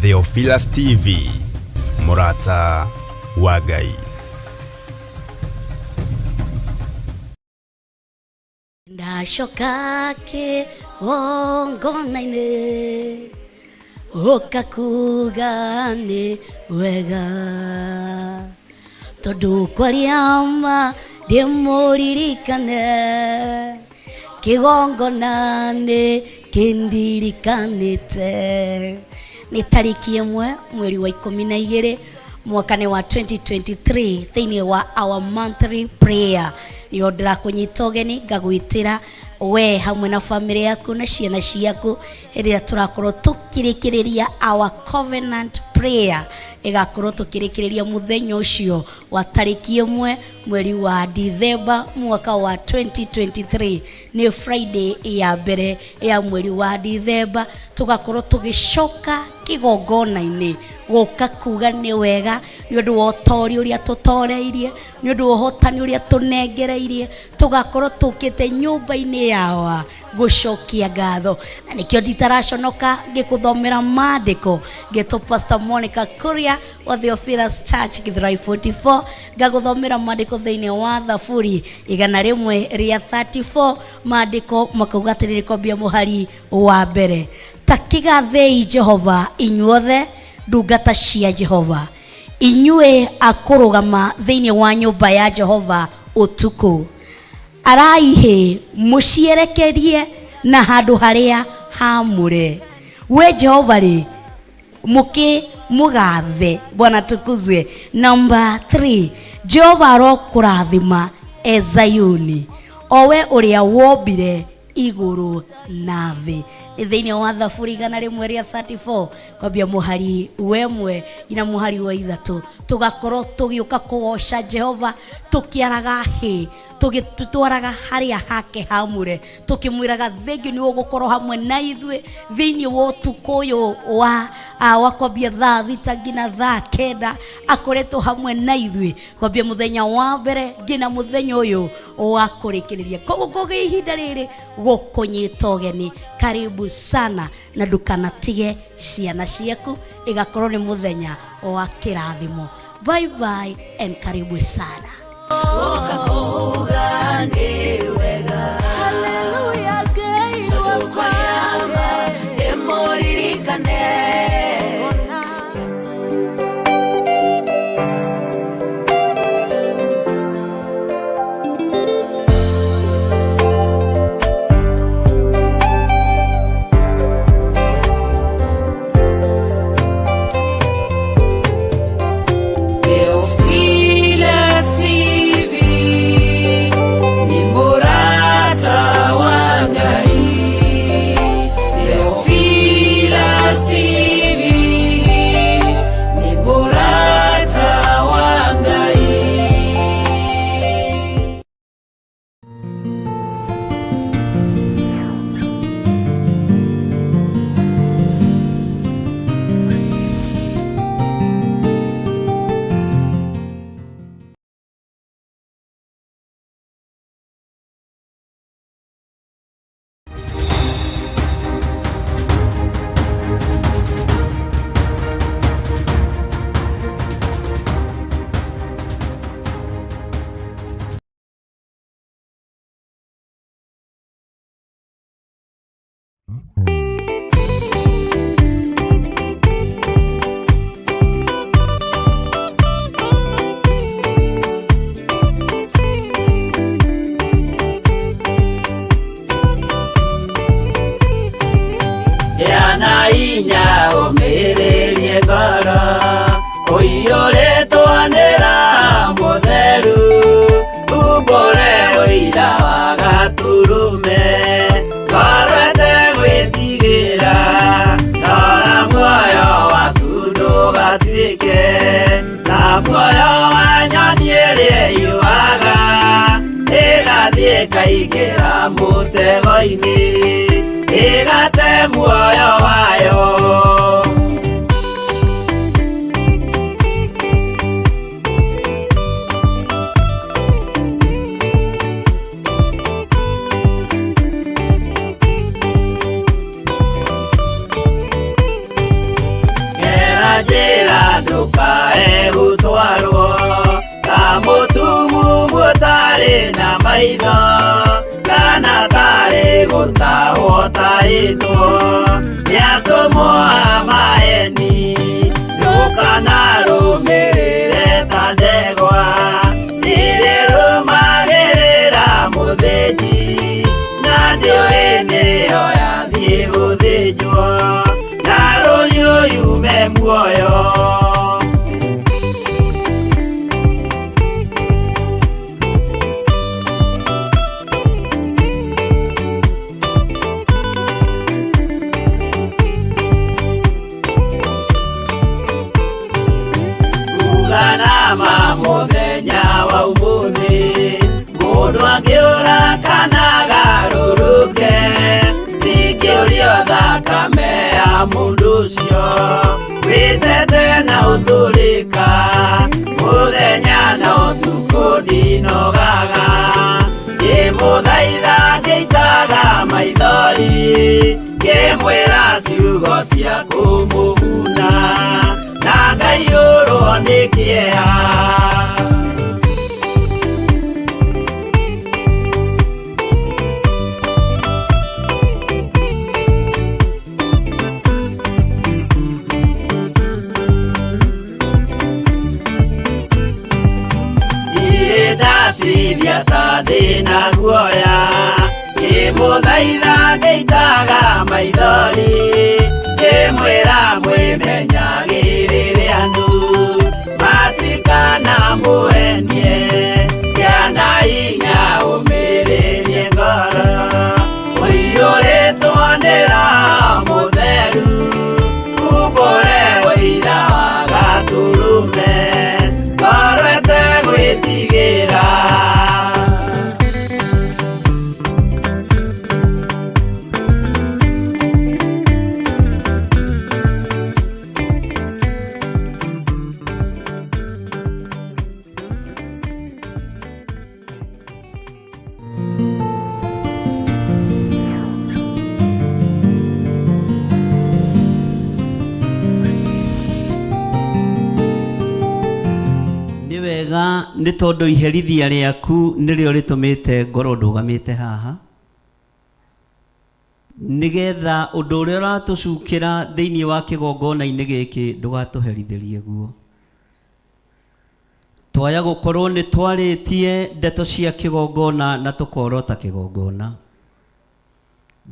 Theophilus TV, mũrata wa Ngai. Ndacoka kĩgongona-inĩ ũka kuga nĩ wega tondũ kwaria ma ndĩmũririkane kĩgongona nĩ kĩndirikanĩte. Nĩ tarĩki 1 mweri wa 12 mwaka nĩ wa 2023 thĩinĩ wa our monthly prayer nĩo ndĩrakũnyita ũgeni ngagwĩtĩra we hamwe na famĩlĩ yaku na ciana ciaku hĩndĩ ĩrĩa tũrakorwo tũkĩrĩkĩrĩria our covenant prayer ĩgakorwo tũkĩrĩkĩrĩria mũthenya ũcio wa tarĩki 1 mweri wa Dithemba mwaka wa 2023 nĩ Friday ya mbere ya mweri wa Dithemba tũgakorwo tũgĩcoka kĩgongona-inĩ gũka kuga nĩ wega nĩ ũndũ wa ũtori ũrĩa tũtoreirie nĩ ũndũ wa ũhotani ũrĩa tũnengereirie tũgakorwo tũkĩte nyũmba-inĩ yawa gũcokia ngatho na nĩkĩo nditaraconoka ngĩkũthomera maandĩko ngetwo Pastor Monica Kuria wa Theophilus Church Githurai 44 ngagũthomera maandĩko thĩinĩ wa Thaburi 134 maandĩko makauga atĩrĩrĩ kwambia mũhari wa mbere ta kĩgathei Jehova inyuothe ndungata cia Jehova inyuĩ akũrũgama thĩinĩ wa nyũmba ya Jehova ũtukũ araihĩ mũcierekerie na handũ harĩa haamũre we Jehova rĩ mũkĩ mũgathe Bwana tukuzwe. Namba 3 Jehova arokũrathima e Zayuni o we ũrĩa wombire igũrũ na thĩ. Nĩ thĩinĩ wa Thaburi 134 kwambia mũhari wa 1 nginya mũhari wa 3 tũgakorwo tũgĩũka kũgoca Jehova tũkĩaraga hĩ tũgĩtwaraga harĩa hake hamũre tũkĩmwĩraga thengiũ nĩ ũgũkorwo hamwe na ithuĩ thĩinĩ wa ũtukũ ũyũ wa kwambia thaa 6 nginya thaa 9 akoretwo hamwe na ithuĩ kwambia mũthenya wa mbere nginya mũthenya ũyũ wa kũrĩkĩrĩria. Koguo ngũgĩ ihinda rĩrĩ gũkũnyita ũgeni karibu sana na ndũkanatige ciana ciaku ĩgakorwo nĩ mũthenya wa kĩrathimo. Bye bye and karibu sana. Hallelujah, Ngai wakwa. Theophilus TV ni murata wa Ngai. Theophilus TV ni murata wa Ngai. Yana inya ũmĩrĩrie ngoro ũiyũrĩtwo nĩ Roho Mũtheru umbũre ũira wa Gatũrũme ngoro ĩtegwĩtigĩra rora muoyo waku ndũgatuĩke ta muoyo wa nyoni ĩrĩa ĩyũaga ĩgathiĩ ĩkaingĩra mũtego-inĩ ĩgate muoyo wayo. maitho kana tarĩ gũtahwo tahĩtwo nĩ atũmwo a maeni ndũkanarũmĩrĩre ta ndegwa irĩrũmagĩrĩra mũthĩnji na ndĩũĩ nĩyo yathiĩ gũthĩnjwo na rũhiũ yume muoyo. Uganama mũthenya wa ũmũthĩ mũndũ angĩũra kana agarũrũke ndingĩũrio thakame ya mũndũ ũcio wĩtete na ũtũrĩka mũthenya na ũtukũ ndinogaga ngĩmũthaitha ngĩitaga maithori ngĩmwĩra ciugo cia kũmũguna na ngaiyũrwo nĩ kĩeha. Ndatithia ta ndĩna guoya ngĩmũthaitha ngĩitaga maithori ngĩmwĩra mwĩmenyagĩrĩre andũ matikanamũhenie kĩana hinya ũmĩrĩrie ngoro ũiyũrĩtwo nĩ Roho Mũtheru umbũre ũira wa Gatũrũme ngoro ĩtegwĩtigĩra. Nĩ wega nĩ tondũ iherithia rĩaku nĩrĩo rĩtũmĩte ngorwo ndũgamĩte haha nĩgetha ũndũ ũrĩa ũratũcukĩra thĩinĩ wa kĩgongona-inĩ gĩkĩ ndũgatũherithĩrie guo. Twaya gũkorwo nĩ twarĩtie ndeto cia kĩgongona na tũkorota kĩgongona.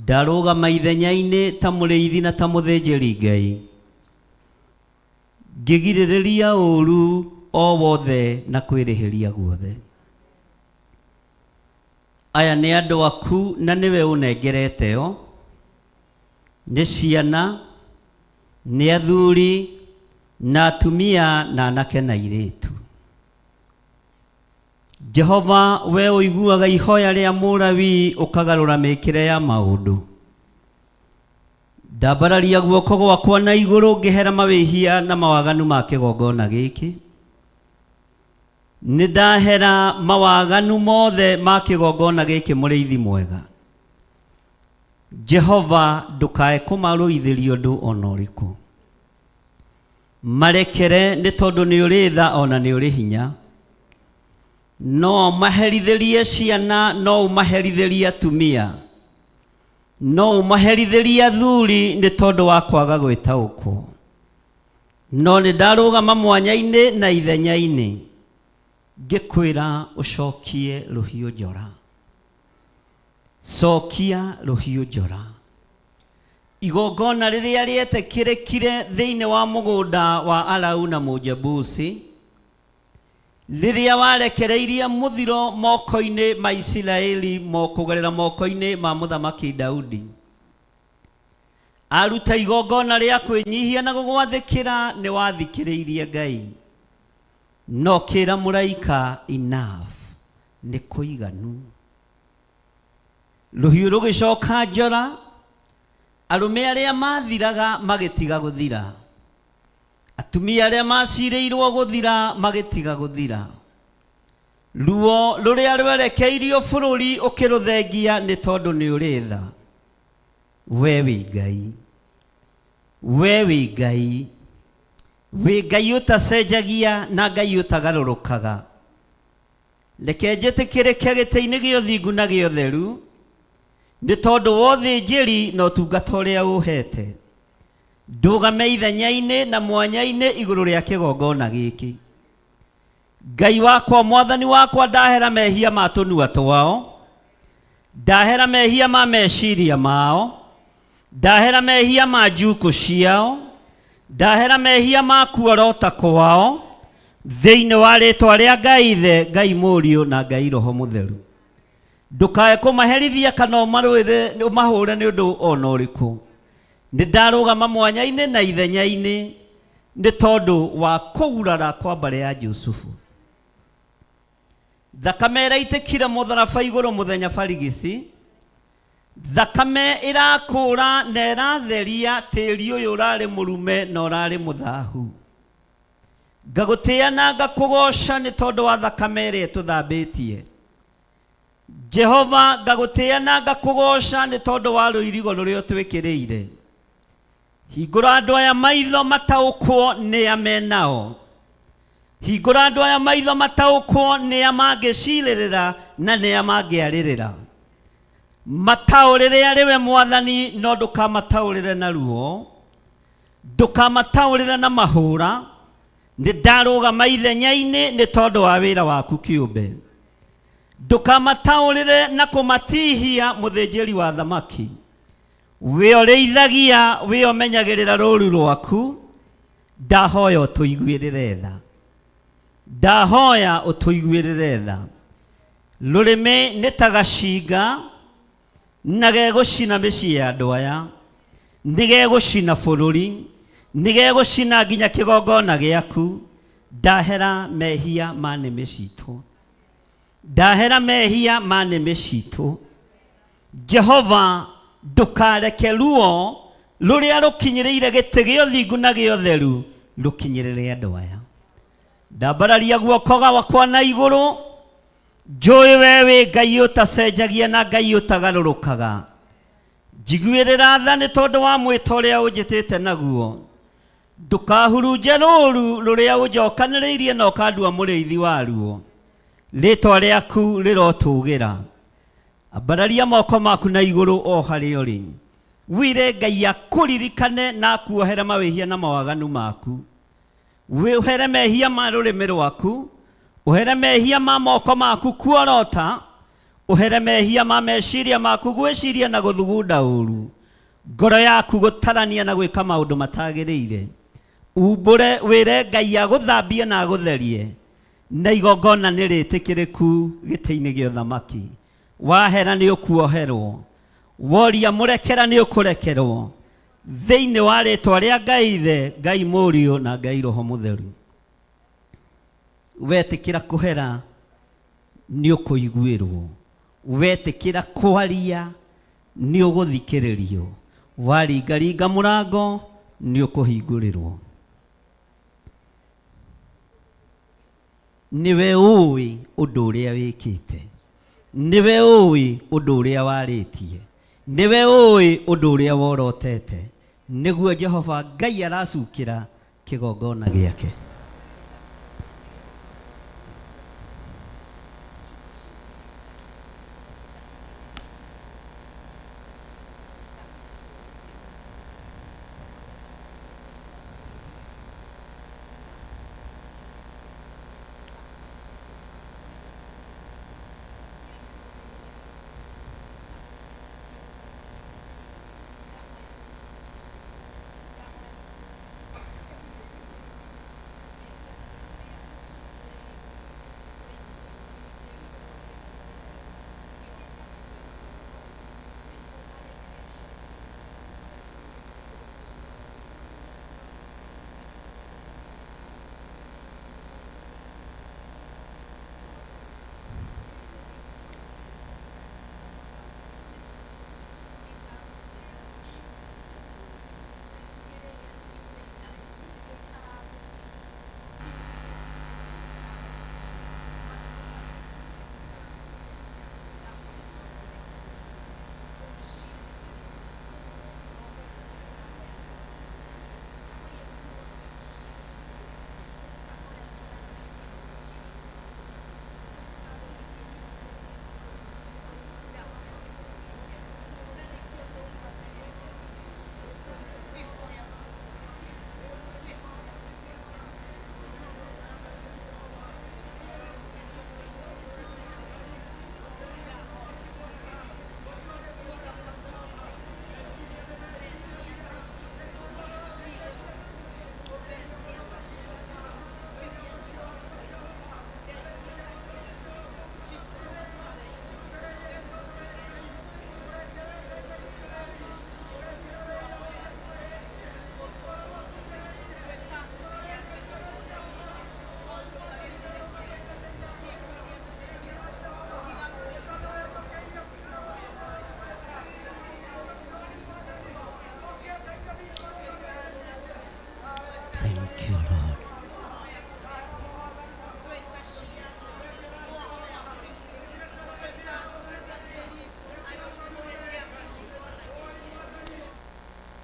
Ndarũgama ithenya-inĩ ta mũrĩithi na ta mũthĩnjĩri Ngai ngĩgirĩrĩria ũũru o wothe na kwĩrĩhĩria guothe. Aya nĩ andũ aku na nĩwe ũnengerete o, nĩ ciana, nĩ athuri, na atumia na anake na airĩtu. Jehova we ũiguaga ihoya rĩa Mũlawi ũkagarũra mĩkĩre ya maũndũ. Ndambararia guoko gwakwa na igũrũ ngĩhera mawĩhia na mawaganu ma kĩgongona gĩkĩ. Nĩ ndahera mawaganu mothe ma kĩgongona gĩkĩ mũrĩithi mwega. Jehova ndũkae kũmarũithĩria ũndũ ona ũrĩkũ. Marekere nĩ tondũ nĩ ũrĩ tha ona nĩ ũrĩ hinya. No ũmaherithĩrie ciana, no ũmaherithĩrie atumia, no ũmaherithĩrie athuri nĩ tondũ wa kwaga gwĩtaũkwo. No nĩ ndarũgama mwanya-inĩ na ithenya-inĩ ngĩkwĩra ũcokie rũhiũ njora. Cokia rũhiũ njora. Igongona rĩrĩa rĩetĩkĩrĩkire thĩinĩ wa mũgũnda wa Arauna Mũjebusi, rĩrĩa warekereirie mũthiro moko-inĩ ma Isiraeli kũgerera moko-inĩ ma mũthamaki Daudi. Aruta igongona rĩa kwĩnyihia na gũgwathĩkĩra nĩ wathikĩrĩirie Ngai. No kĩra mũraika enough, nĩ kũiganu. Rũhiũ rũgĩcoka njora, arũme arĩa mathiraga magĩtiga gũthira. Atumia arĩa macirĩirwo gũthira magĩtiga gũthira. Ruo rũrĩa rwerekeirio bũrũri ũkĩrũthengia nĩ tondũ nĩ ũrĩ tha. We wĩ Ngai, we wĩ Ngai, wĩ Ngai ũtacenjagia na Ngai ũtagarũrũkaga. Reke njĩtĩkĩrĩke gĩtĩ-inĩ gĩa ũthingu na gĩa ũtheru, nĩ tondũ wa ũthĩnjĩri na ũtungata ũrĩa ũhete. Ndũgame ithenya-inĩ na mwanya-inĩ igũrũ rĩa kĩgongona gĩkĩ. Ngai wakwa, mwathani wakwa, ndahera mehia ma tũnua twao, ndahera mehia ma meciria mao, ndahera mehia ma njukũ ciao, ndahera mehia ma kuorota kwao, thĩinĩ wa rĩtwa rĩa Ngai Ithe, Ngai Mũriũ na Ngai Roho Mũtheru. Ndũkae kũmaherithia kana ũmarũĩre ũmahũre nĩ ũndũ ona ũrĩkũ. Nĩ ndarũgama mwanya-inĩ na ithenya-inĩ nĩ tondũ wa kũgurara kwa mbarĩ ya Jusufu. Thakame ĩraitĩkire mũtharaba igũrũ mũthenya barigici, thakame ĩrakũra na ĩratheria tĩri ũyũ ũrarĩ mũrume na ũrarĩ mũthahu. Ngagũtĩĩa na ngakũgoca nĩ tondũ wa thakame ĩrĩa ĩtũthambĩtie. Jehova, ngagũtĩĩa na ngakũgoca nĩ tondũ wa rũirigo rũrĩa ũtwĩkĩrĩire. Hingũra andũ aya maitho mataũkwo nĩa menao. Hingũra andũ aya maitho mataũkwo nĩa mangĩcirĩrĩra na nĩa mangĩarĩrĩra. Mataũrĩre arĩ we mwathani, no ndũkamataũrĩre na ruo, ndũkamataũrĩre na mahũra. Nĩ ndarũgama ithenya-inĩ nĩ tondũ wa wĩra waku kĩũmbe. Ndũkamataũrĩre na kũmatihia mũthĩnjĩri wa thamaki. We ũrĩithagia, we ũmenyagĩrĩra rũũru rwaku, ndahoya ũtũiguĩrĩre tha. Ndahoya ũtũiguĩrĩre tha. Rũrĩmĩ nĩ ta gacinga na gegũcina mĩciĩ ya andũ aya, nĩ gegũcina bũrũri, nĩ gegũcina nginya kĩgongona gĩaku. Ndahera mehia ma nĩmĩ citũ, ndahera mehia ma nĩmĩ citũ. Jehova, ndũkareke ruo rũrĩa rũkinyĩrĩire gĩtĩ gĩa ũthingu na gĩa ũtheru rũkinyĩrĩre andũ aya. Ndambararia guoko gwakwa na igũrũ, njũĩ we wĩ Ngai ũtacenjagia na Ngai ũtagarũrũkaga. Njiguĩrĩra tha nĩ tondũ wa mwĩto ũrĩa ũnjĩtĩte naguo. Ndũkahurunje rũũru rũrĩa ũnjokanĩrĩirie na ũkandua mũrĩithi waruo. Rĩtwa rĩaku rĩrotũgĩra. Ambararia moko maku na igũrũ o harĩa ũrĩ, wĩre Ngai akũririkane na akuohere mawĩhia na mawaganu maku. Ũhere mehia ma rũrĩmĩ rwaku, ũhere mehia ma moko maku kuorota, ũhere mehia ma meciria maku gwĩciria na gũthugunda ũru, ngoro yaku gũtarania na gwĩka maũndũ matagĩrĩire. Umbũre wĩre Ngai agũthambie na agũtherie, na igongona nĩ rĩtĩkĩrĩku gĩtĩ-inĩ gĩa ũthamaki. Wahera nĩ ũkuoherwo, woria mũrekera nĩ ũkũrekerwo, thĩinĩ wa rĩtwa rĩa Ngai Ithe, Ngai Mũriũ na Ngai Roho Mũtheru. Wetĩkĩra kũhera nĩ ũkũiguĩrwo, wetĩkĩra kwaria nĩ ũgũthikĩrĩrio, waringaringa mũrango nĩ ũkũhingũrĩrwo. Nĩwe ũĩ ũndũ ũrĩa wĩkĩte, nĩwe ũĩ ũndũ ũrĩa warĩtie, nĩwe ũĩ ũndũ ũrĩa worotete, nĩguo Jehova Ngai aracukĩra kĩgongona gĩake. Thank you, Lord.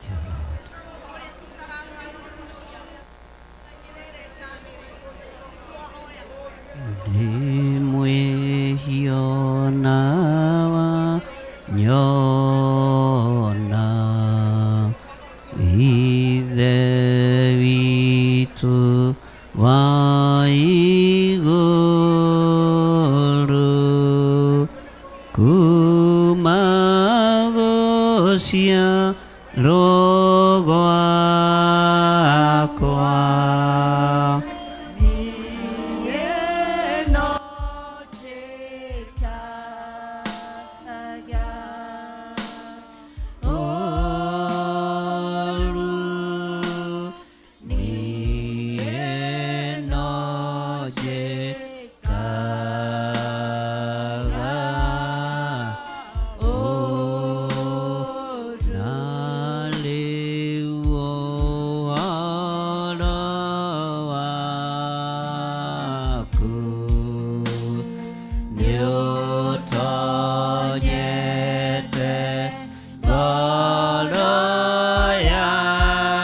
Thank you, Lord. Ndĩ mwĩhia na wa nyona Ithe witũ wa igũrũ kuma gũciarwo gwakwa. Ũru niĩ no njĩkaga na rĩu ũhoro waku nĩũtonyete ngoro yakwa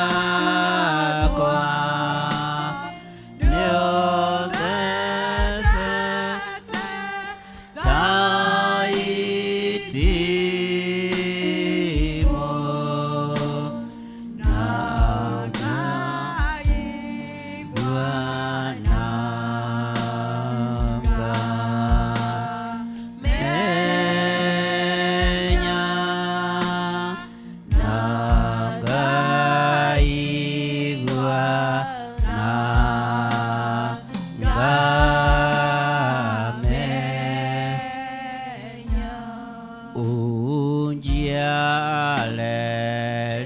nĩũthecete ta itimũ na ngaigua nanga menya na ngaigua na ngamenya unjiale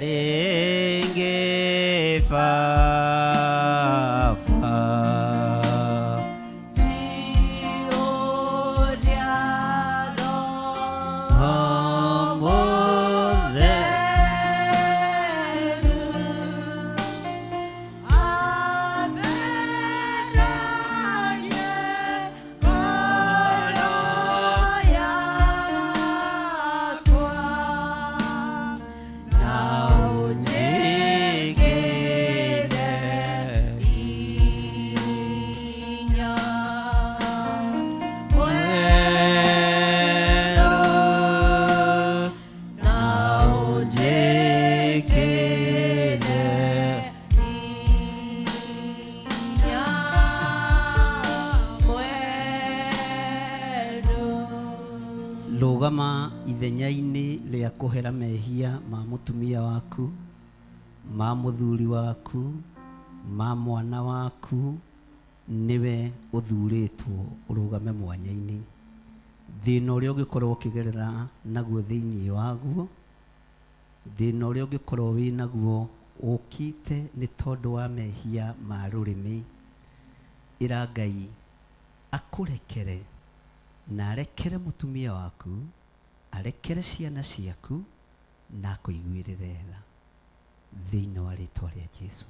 rĩngĩ baba. Rũgama ithenya-inĩ rĩa kũhera mehia ma mũtumia waku, ma mũthuri waku, ma mwana waku, nĩwe ũthurĩtwo ũrũgame mwanya-inĩ. Thĩna ũrĩa ũngĩkorwo ũkĩgerera naguo thĩinĩ waguo, thĩna ũrĩa ũngĩkorwo wĩ naguo ũkĩte nĩ tondũ wa mehia ma rũrĩmĩ, ĩra Ngai akũrekere na arekere mũtumia waku, arekere ciana ciaku na akũiguĩrĩre tha thĩinĩ wa rĩtwa rĩa Jesu.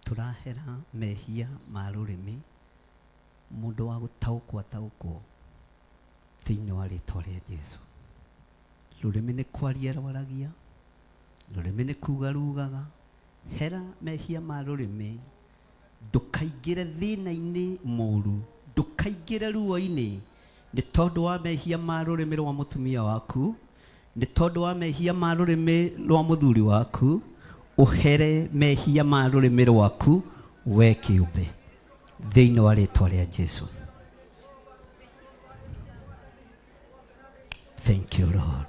Tũrahera mehia ma rũrĩmĩ, mũndũ wa gũtaũkwo ataũkwo thĩinĩ wa rĩtwa rĩa Jesu. Rũrĩmĩ nĩ kwaria rwaragia, rũrĩmĩ nĩ kuga rugaga. Hera mehia ma rũrĩmĩ, ndũkaingĩre thĩna-inĩ mũru, ndũkaingĩre ruo-inĩ nĩ tondũ wa mehia ma rũrĩmĩ rwa mũtumia waku, nĩ tondũ wa mehia ma rũrĩmĩ rwa mũthuri waku. Ũhere mehia ma rũrĩmĩ rwaku we kĩũmbe thĩinĩ wa rĩtwa rĩa Jesu. Thank you, Lord.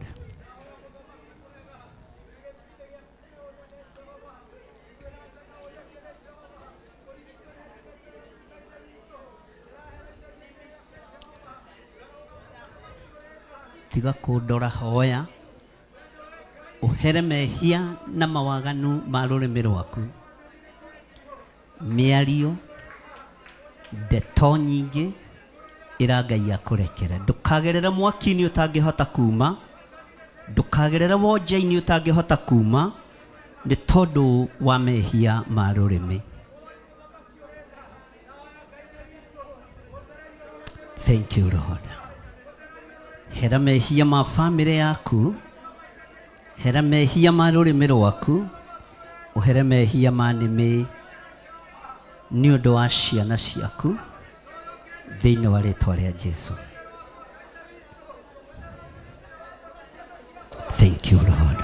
Tiga kũndora, hoya ũhere mehia na mawaganu ma rũrĩmĩ rwaku, mĩario, ndeto nyingĩ. Ĩra Ngai akũrekere. Ndũkagerere mwaki-inĩ ũtangĩhota kuma, ndũkagerere wonja-inĩ ũtangĩhota kuma. Nĩ tondũ wa mehia ma rũrĩmĩ. Thank you Lord. Hera mehia ma famĩlĩ yaku, hera mehia ma rũrĩmĩ rwaku, ũhere mehia ma nĩmĩ nĩ ũndũ wa ciana ciaku thĩinĩ wa rĩtwa rĩa Jesu. Thank you Lord.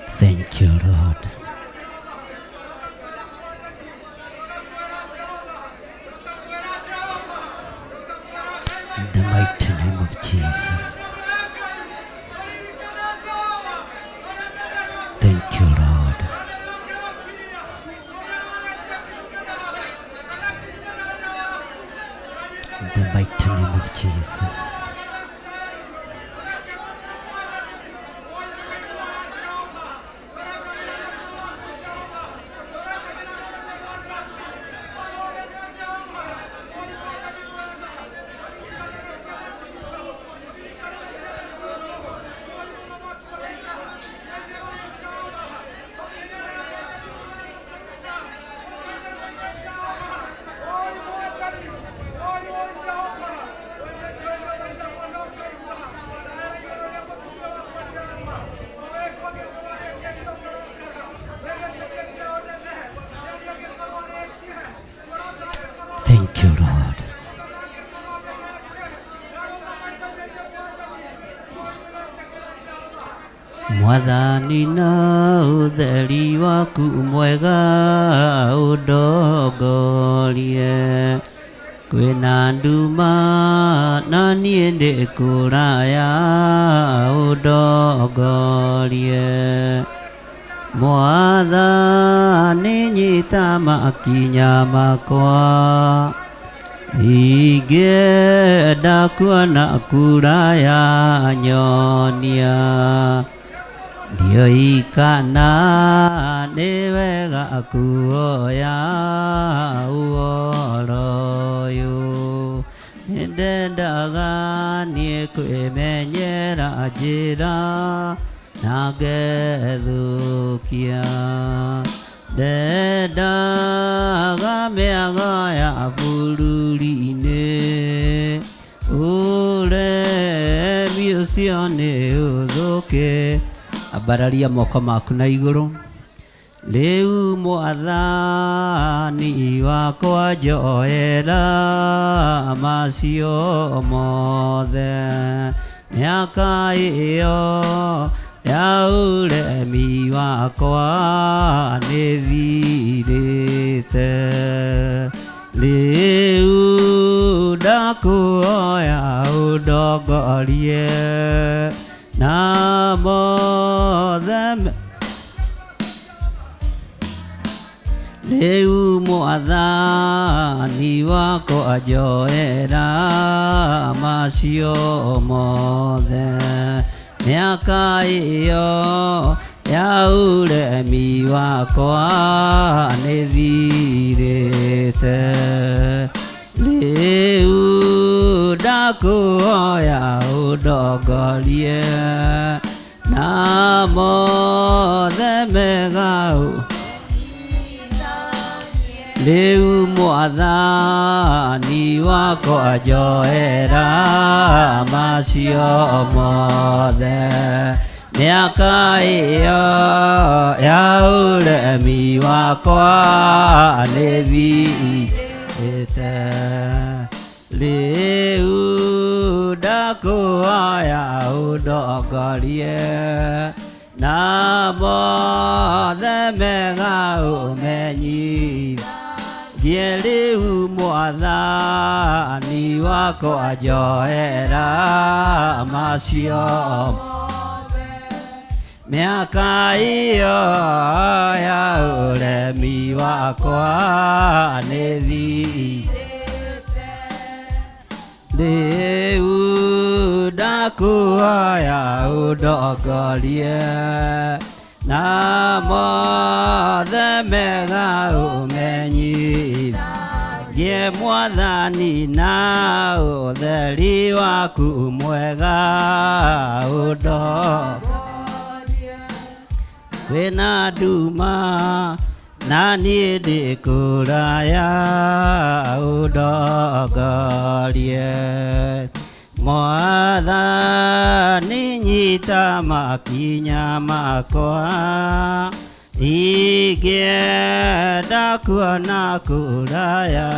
Thank you, Lord. In the mighty name of Jesus. Thank you, Lord. In the mighty name of Jesus. Thank you, Lord. Mwathani na ũtheri waku mwega ũndongorie, kwĩna nduma na niĩ ndĩ kũraya ũndongorie. Mwathani nyita makinya makwa, ingĩenda kuona kũraya nyonia. Ndiũĩ kana nĩ wega kuoya ũhoro ũyũ, nĩndendaga niĩ kwĩmenyera njĩra na ngethũkia. Ndendaga mĩago ya bũrũri-inĩ, ũremi ũcio nĩ ũthũke. Ambararia moko maku na igũrũ. Rĩu Mwathani wakwa njoera macio mothe, mĩaka ĩyo ya ũremi wakwa nĩthirĩte. Rĩu ndakũhoya ũndongorie na mothe. Rĩu Mwathani wakwa njoera macio mothe, mĩaka ĩyo ya ũremi wakwa nĩthirĩte. Rĩu ndakũhoya ũndongorie na mothe mega. Rĩu Mwathani wakwa njoera macio mothe, mĩaka ĩyo ya ũremi wakwa nĩthirĩte. Rĩu ndakũhoya ũndongorie na mothe mega ũmenyithie. Rĩu Mwathani wakwa njoera macio. Mĩaka ĩyo ya ũremi wakwa nĩ thirĩte. Rĩu ndakuoya ũndongorie na mothe mega ũmenyithagie Mwathani na ũtheri waku mwega ũndongorie. Kwĩna nduma na niĩ ndĩ kũraya ũndongorie. Mwathani nyita makinya makwa ingĩenda kuona kũraya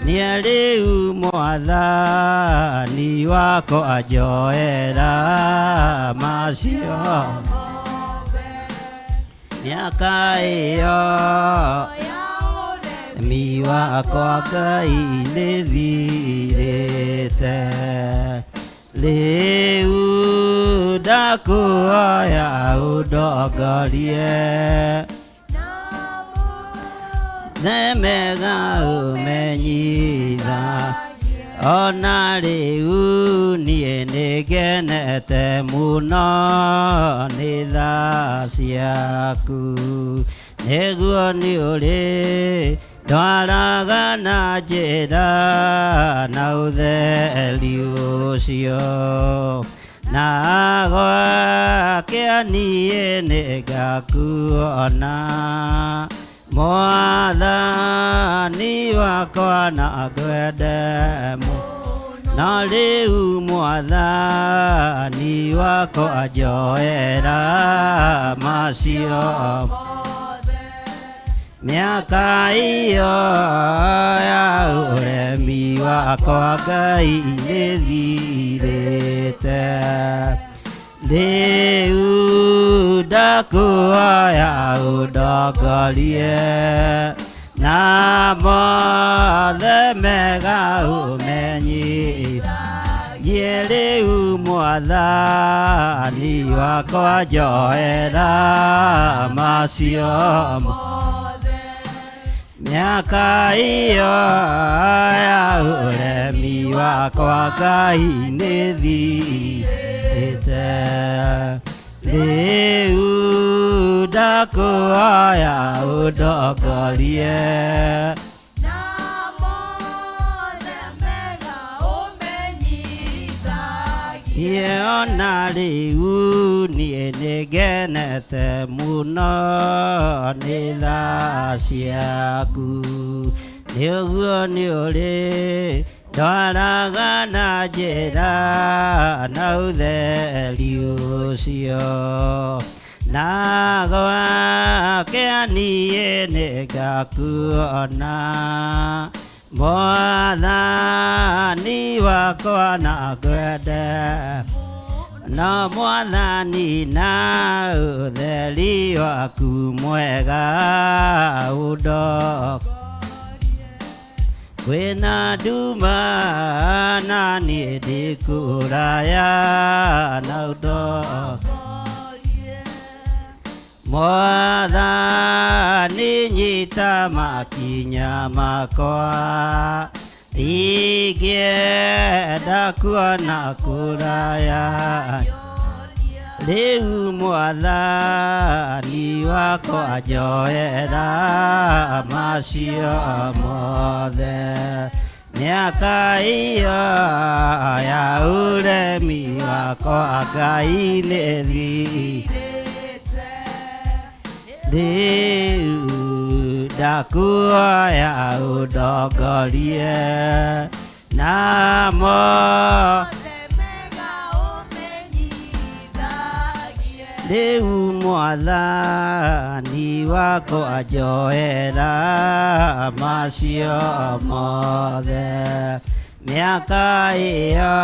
niĩ rĩu Mwathani wakwa njoera macio mĩaka ĩyo mi wakwa Ngai nĩ thirĩte. Rĩu ndakuoya ũndongorie themega ũmenyitha ona rĩu niĩ nĩngenete mũno nĩ tha ciaku nĩguo nĩ ũrĩ ndwaraga na njĩra na ũtheri ũcio na gwakĩa niĩ nĩngakuona Mwathani wakwa na ngwende na rĩu Mwathani wakwa njoera macio mĩaka ĩyo ya ũremi wakwa Ngai nĩ thirĩte. Rĩu ndakuoya ũndongorie na mothe mega ũmenyithagie rĩu Mwathani wakwa njoera macio mĩaka ĩyo ya ũremi wakwa Ngai nĩ thirĩte. Rĩu ndakuoya ũndongorie niĩ ona rĩu niĩ nĩngenete mũno nĩ tha ciaku nĩ ũguo nĩ ũrĩ ndwaraga na njĩra na ũtheri ũcio na gwakĩa niĩ nĩngakuona Mwathani wakwa na ngwende na Mwathani na ũtheri waku mwega ũndo kwĩna nduma na niĩ ndĩ kũraya na ũndo Mwathani nyita makinya makwa ingĩenda kuona kũraya rĩu Mwathani wakwa njoera macio mothe mĩaka ĩyo ya ũremi wakwa Ngai nĩ thirĩte. Rĩu ndakuoya ũndongorie na mothe rĩu Mwathani wakwa njoera macio mothe mĩaka ĩyo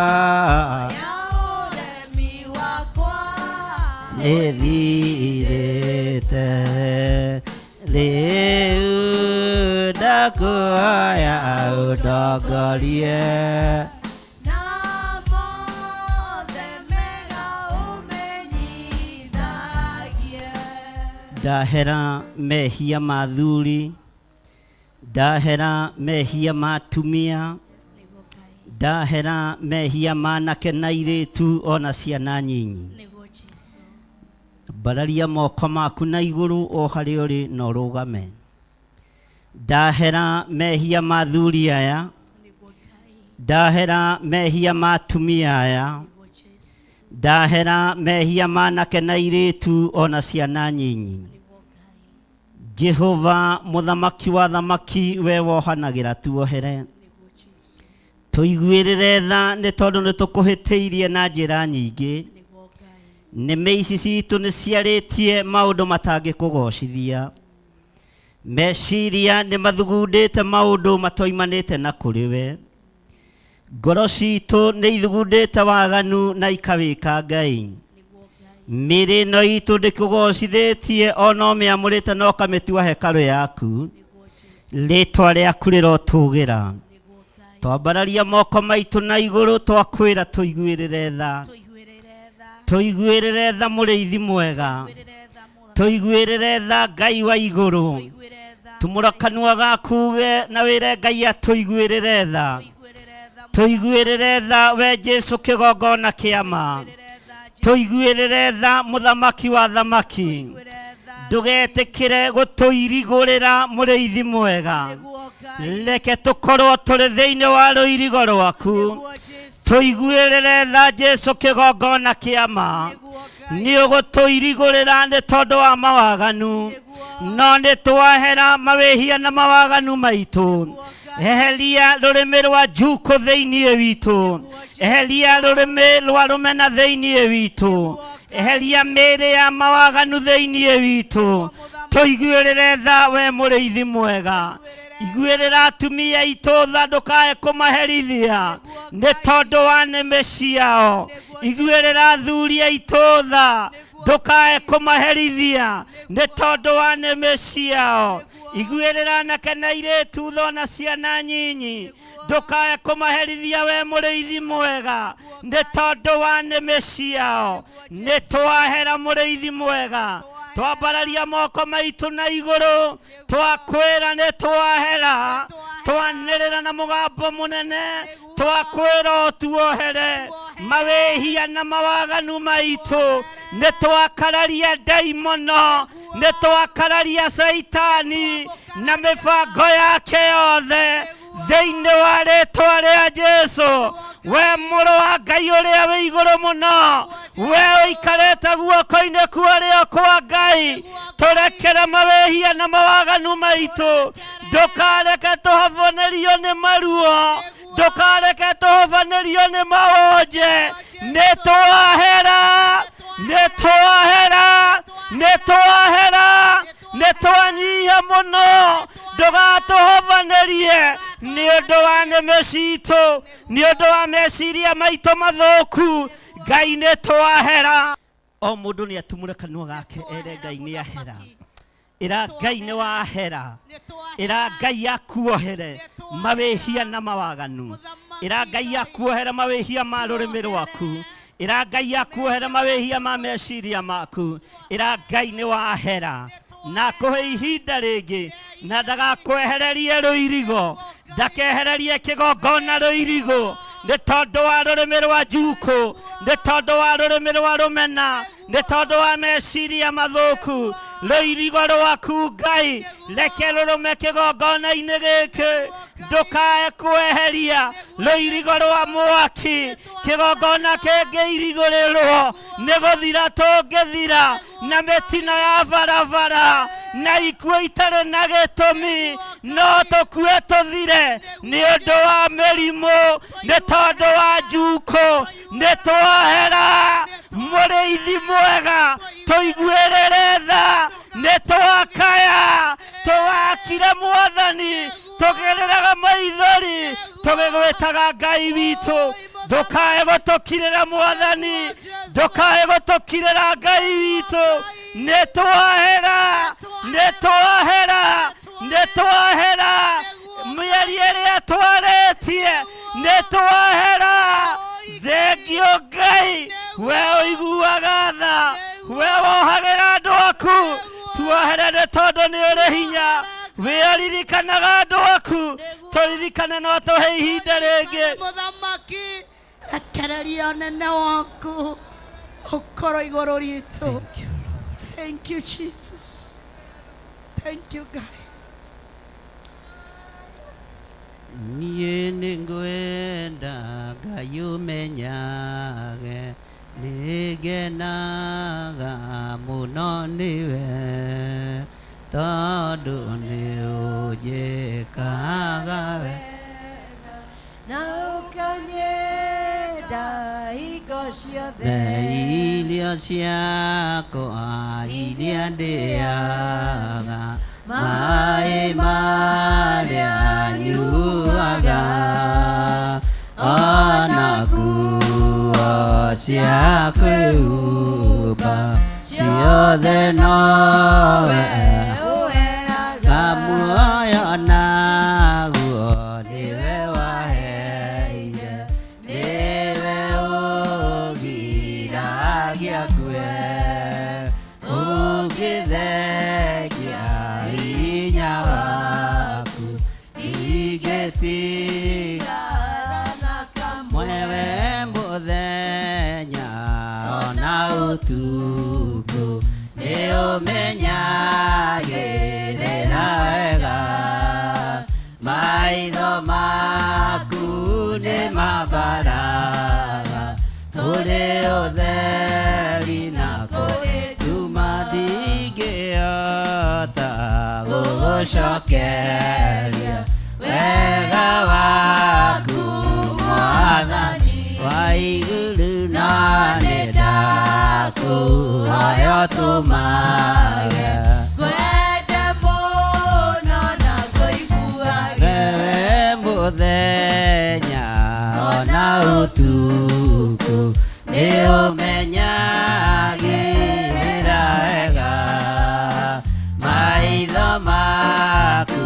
nĩ thirĩte. Rĩu ndakuoya ũndongorie Ndahera mehia ma athuri, ndahera mehia ma atumia, ndahera mehia ma anake na airĩtu ona ciana nyinyi. Nĩguo Jesu. Mbararia moko maku na igũrũ o harĩa ũrĩ na ũrũgame. Ndahera mehia ma athuri aya, Nĩguo Ngai. ndahera mehia ma atumia aya, Nĩguo Jesu. ndahera mehia ma anake na airĩtu ona ciana nyinyi. Nĩguo Ngai. Jehova mũthamaki wa thamaki, we wohanagĩra tuohere. Nĩguo Jesu. Tũiguĩrĩre tha nĩ tondũ nĩ tũkũhĩtĩirie na njĩra nyingĩ. Nĩguo Ngai. Nĩmĩ ici citũ nĩ ciarĩtie maũndũ matangĩkũgocithia. Meciria nĩ mathugundĩte maũndũ matoimanĩte na kũrĩ we. Ngoro citũ nĩ ithugundĩte waganu na ikawĩka Ngai. Nĩguo Ngai. Mĩĩrĩ ĩno itũ ndĩkũgocithĩtie ona ũmĩamũrĩte na ũkamĩtua hekarũ yaku. Nĩguo Jesu. Rĩtwa rĩaku rĩrotũgĩra. Nĩguo Ngai. Twambararia moko maitũ na igũrũ twakwĩra tũiguĩrĩre tha. Tũiguĩrĩre tha. Tũiguĩrĩre tha mũrĩithi mwega. Tũiguĩrĩre tha Mũthamaki. Tũiguĩrĩre tha Ngai wa igũrũ. Tũiguĩre tha. Tumũra kanua gaku uge na wĩre Ngai atũiguĩrĩre tha. Tũiguĩrĩre tha. Tũiguĩrĩre tha we Jesu kĩgongona kĩa ma. Tũiguĩrĩre tha Jesu. Tũiguĩrĩre tha mũthamaki wa thamaki. Tũiguĩre tha. Ndũgetĩkĩre gũtũirigũrĩra mũrĩithi mwega. Nĩguo Ngai. Reke tũkorwo tũrĩ thĩinĩ wa rũirigo rwaku. Nĩguo Jesu. Tũiguĩrĩre tha Jesu kĩgongona kĩa ma. Nĩguo Ngai. Nĩ ũgũtũirigũrĩra nĩ tondũ wa mawaganu, Nĩguo. no nĩ twahera mawĩhia na mawaganu maitũ. Eheria rũrĩmĩ rwa njukũ thĩinĩ witũ, eheria rũrĩmĩ rwa rũmena thĩinĩ witũ, eheria mĩĩrĩ ya mawaganu thĩinĩ witũ. Tũiguĩrĩre tha we mũrĩithi mwega. Iguĩrĩra atumia aitũ tha, ndũkae kũmaherithia nĩ tondũ wa nĩmĩ ciao. Iguĩrĩra athuri aitũ tha, ndũkae kũmaherithia nĩ tondũ wa nĩmĩ ciao. Iguĩrĩra anake na airĩtu tha ona ciana nyinyi, ndũkae kũmaherithia we mũrĩithi mwega nĩ tondũ wa nĩmĩ ciao. Nĩ twahera mũrĩithi mwega, twambararia moko maitũ na igũrũ twakwĩra nĩ twahera, twanĩrĩra na mũgambo mũnene twakwĩra ũtuohere mawĩhia na mawaganu maitũ. Nĩ twakararia ndaimono, nĩ twakararia Caitani na mĩbango yake yothe thĩinĩ wa rĩtwa rĩa Jesu. We mũrũ wa Ngai ũrĩa wĩ igũrũ mũno, we ũikarĩte guoko-inĩ kwa ũrĩo kwa Ngai, tũrekere mawĩhia na mawaganu maitũ. Ndũkareke tũhobanĩrio nĩ maruo, ndũkareke tũhobanĩrio nĩ mawonje. Nĩ twahera, nĩ twahera, nĩ twahera, nĩ twanyihia mũno. Ndũgatũhobanĩrie nĩ ũndũ wa nĩmĩ citũ, nĩ ũndũ wa meciria maitũ mathũku. Ngai nĩ twahera. O mũndũ nĩ atumũre kanua gake ere Ngai nĩ ahera. Ĩra Ngai nĩ wahera. Ĩra Ngai akuohere mawĩhia na mawaganu. Ĩra Ngai akuohere mawĩhia ma rũrĩmĩ rwaku. Ĩra Ngai akuohere mawĩhia ma meciria maku. Ĩra Ngai nĩ wahera na akũhe ihinda rĩngĩ, na ndagakwehererie rũirigo, ndakehererie kĩgongona rũirigo nĩ tondũ wa rũrĩmĩ rwa njukũ, nĩ tondũ wa rũrĩmĩ rwa rũmena, nĩ tondũ wa meciria mathũku. Rũirigo rwaku Ngai reke rũrũme kĩgongona-inĩ gĩkĩ, ndũkae kweheria rũirigo rwa mwaki. Kĩgongona kĩngĩirigũrĩrwo nĩ gũthira tũngĩthira na mĩtino ya barabara na ikuũ itarĩ na gĩtũmi, no tũkue tũthire nĩ ũndũ wa mĩrimũ, nĩ tondũ wa njukũ. Nĩ twahera mũrĩithi mwega, tũiguĩrĩre tha. Nĩ twakaya tũgakire Mwathani, tũgereraga maithori tũgĩgwĩtaga Ngai witũ. Ndũkae gũtũkirĩra Mwathani, ndũkae gũtũkirĩra Ngai witũ. Nĩ twahera, nĩ twahera, nĩ twahera mĩario ĩrĩa twarĩtie, nĩ twahera. Thengio Ngai, we ũiguaga tha, we wohagĩra andũ aku. Tuohere nĩ tondũ nĩ ũrĩ hinya. Wĩaririkanaga andũ aku. Tũririkane no tũhe ihinda rĩngĩ. Mũthamaki, rekereria ũnene waku ũkorwo igũrũ ritũ. Thank you, Jesus. Thank you, God. Niĩ nĩngwenda Ngai ũmenyage nĩngenaga mũno nĩwe tondũ nĩũnjĩkaga wega na ũkanyenda hingo ciothe. Irio ciakwa iria ndĩaga, maĩ marĩa nyuaga, ona nguo cia kwĩhumba ciothe nowe Kamuoyo naguo nĩwe waheire, nĩwe ũgiragia ngue, ũngĩthengia hinya waku ingĩtiga mwewe mũthenya ona ũtukũ nĩũmenyagĩrĩra wega maitho maku nĩ mabaraga kũrĩ ũtheri na kũrĩ nduma ndingĩhota gũgũcokeria wega waku Mwathani wa igũrũ na nĩ ndakũhoya ũtũmage Ngwende mũno na ngũiguage wewe mũthenya ona ũtukũ nĩũmenyagĩrĩra wega maitho maku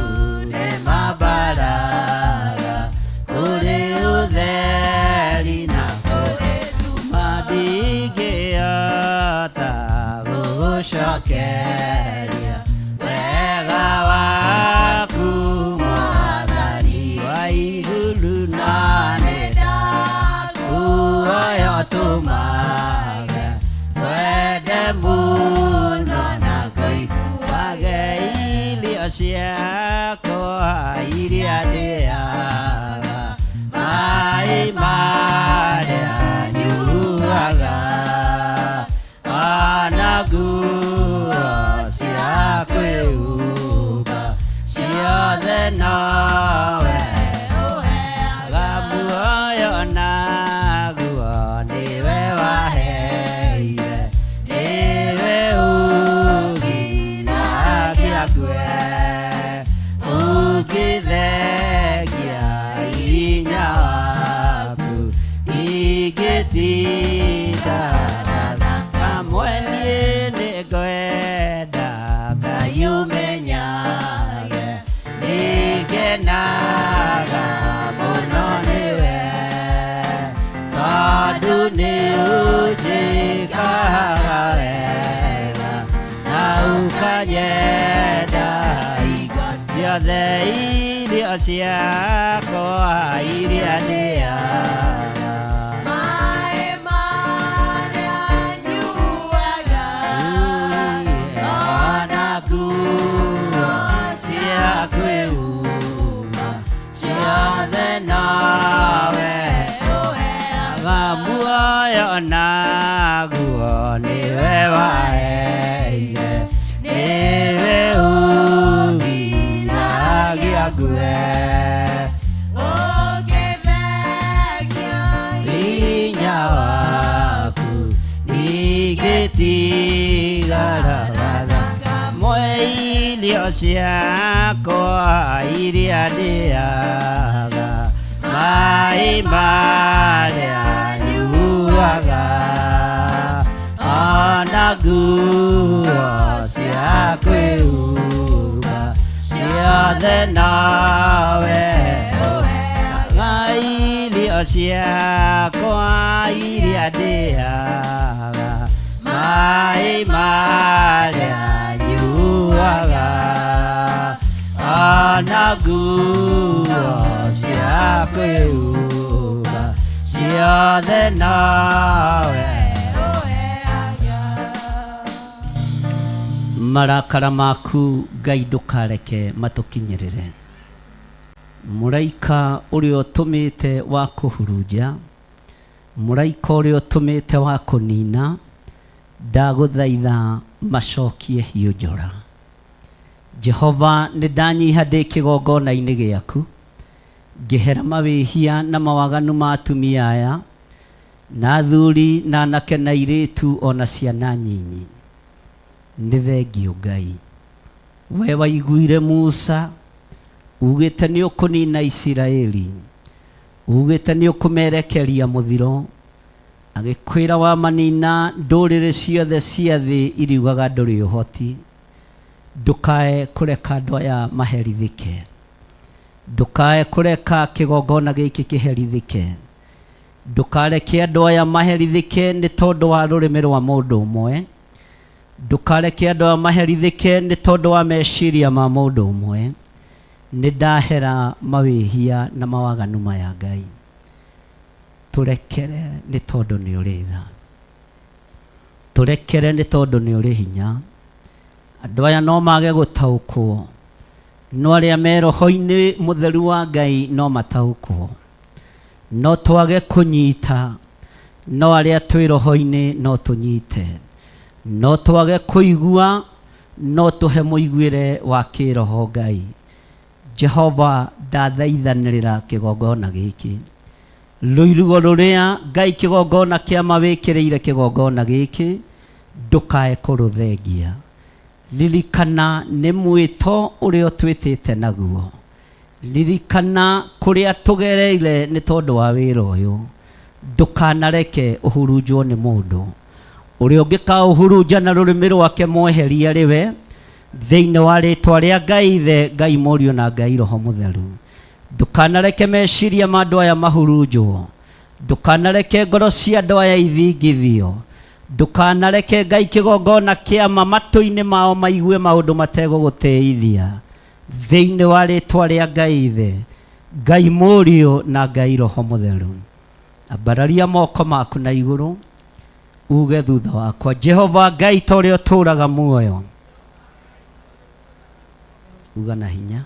nĩ mabaraga kũrĩ ũtheri na kũrĩ nduma ndingĩhota gũgũcokeria wega waku Mwathani wa igũrũ na nĩ ndakũhoya ũtũmage ngwende mũno na ngũiguage irio ciakwa iria ndĩaga maĩ marĩa nyuaga ona nguo cia kwĩhumba ciothe nowe ũheaga muoyo naguo nĩwe waheire nĩwe ũgiragia ngue ũngĩthengia hinya waku ingĩtinda kamwe niĩ nĩngwenda Ngai ũmenyage nĩngenaga mũno nĩwe tondũ nĩũnjĩkaga wega na ũkanyenda hingo ciothe irio ciakwa iria ndĩaga maĩ marĩa nyuaga ona nguo cia kwĩhumba ciothe nowe ũheaga muoyo naguo nĩwe waheire nĩwe ũgiragia ngue ũngĩthengia hinya waku ingĩtigara mwe irio ciakwa iria ndĩaga maĩ marĩa nyuaga ona nguo cia kwĩhumba ciothe nowe ũheaga irio ciakwa iria ndĩaga maĩ marĩa nyuaga. Nguo cia kwĩhumba ciothe nowe. Marakara maku Ngai ndũkareke matũkinyĩrĩre. Mũraika ũrĩa ũtũmĩte wa kũhurunja, mũraika ũrĩa ũtũmĩte wa kũnina, ndagũthaitha macokie hiũ njora. Jehova, nĩ ndanyiha ndĩ kĩgongona-inĩ gĩaku, ngĩhera mawĩhia na mawaganu ma atumia aya, na athuri na anake na airĩtu ona ciana nyinyi. Nĩ thengio Ngai. We waiguire Musa ugĩte nĩ ũkũnina Isiraeli, ugĩte nĩ ũkũmerekeria mũthiro, agĩkwĩra wamanina ndũrĩrĩ ciothe cia thĩ iriugaga ndũrĩ ũhoti. Ndũkae kũreka andũ aya maherithĩke, ndũkae kũreka kĩgongona gĩkĩ kĩherithĩke, ndũkareke andũ aya maherithĩke nĩ tondũ wa rũrĩmĩ rwa mũndũ ũmwe, ndũkareke andũ aya maherithĩke nĩ tondũ wa meciria ma mũndũ ũmwe. Nĩ ndahera mawĩhia na mawaganu maya Ngai, tũrekere nĩ tondũ nĩ ũrĩ tha, tũrekere nĩ tondũ nĩ ũrĩ hinya. Andũ aya no mage gũtaũkwo, no arĩa me roho-inĩ mũtheru wa Ngai no mataũkwo. No twage kũnyita, no arĩa twĩ roho-inĩ no tũnyite. No twage kũigua, no tũhe mũiguĩre wa kĩroho Ngai. Jehova, ndathaithanĩrĩra kĩgongona gĩkĩ, rũirigo rũrĩa Ngai kĩgongona kĩa mawĩkĩrĩire kĩgongona gĩkĩ, ndũkae kũrũthengia. Ririkana nĩ mwĩto ũrĩa ũtwĩtĩte naguo, ririkana kũrĩa tũgereire nĩ tondũ wa wĩra ũyũ. Ndũkanareke ũhurunjwo nĩ mũndũ ũrĩa ũngĩkaũhurunja na rũrĩmĩ rwake, mweherie rĩwe thĩinĩ wa rĩtwa rĩa Ngai Ithe, Ngai Mũriũ na Ngai Roho Mũtheru. Ndũkanareke meciria ma andũ aya mahurunjwo, ndũkanareke ngoro cia andũ aya ithingithio, ndũkanareke Ngai kĩgongona kĩama matũ-inĩ mao maigue maũndũ mategũgũtĩithia, thĩinĩ wa rĩtwa rĩa Ngai Ithe, Ngai Mũriũ na Ngai Roho Mũtheru. Ambararia moko maku na igũrũ, uge thutha wakwa, Jehova Ngai ta ũrĩa ũtũũraga muoyo. Uga na hinya.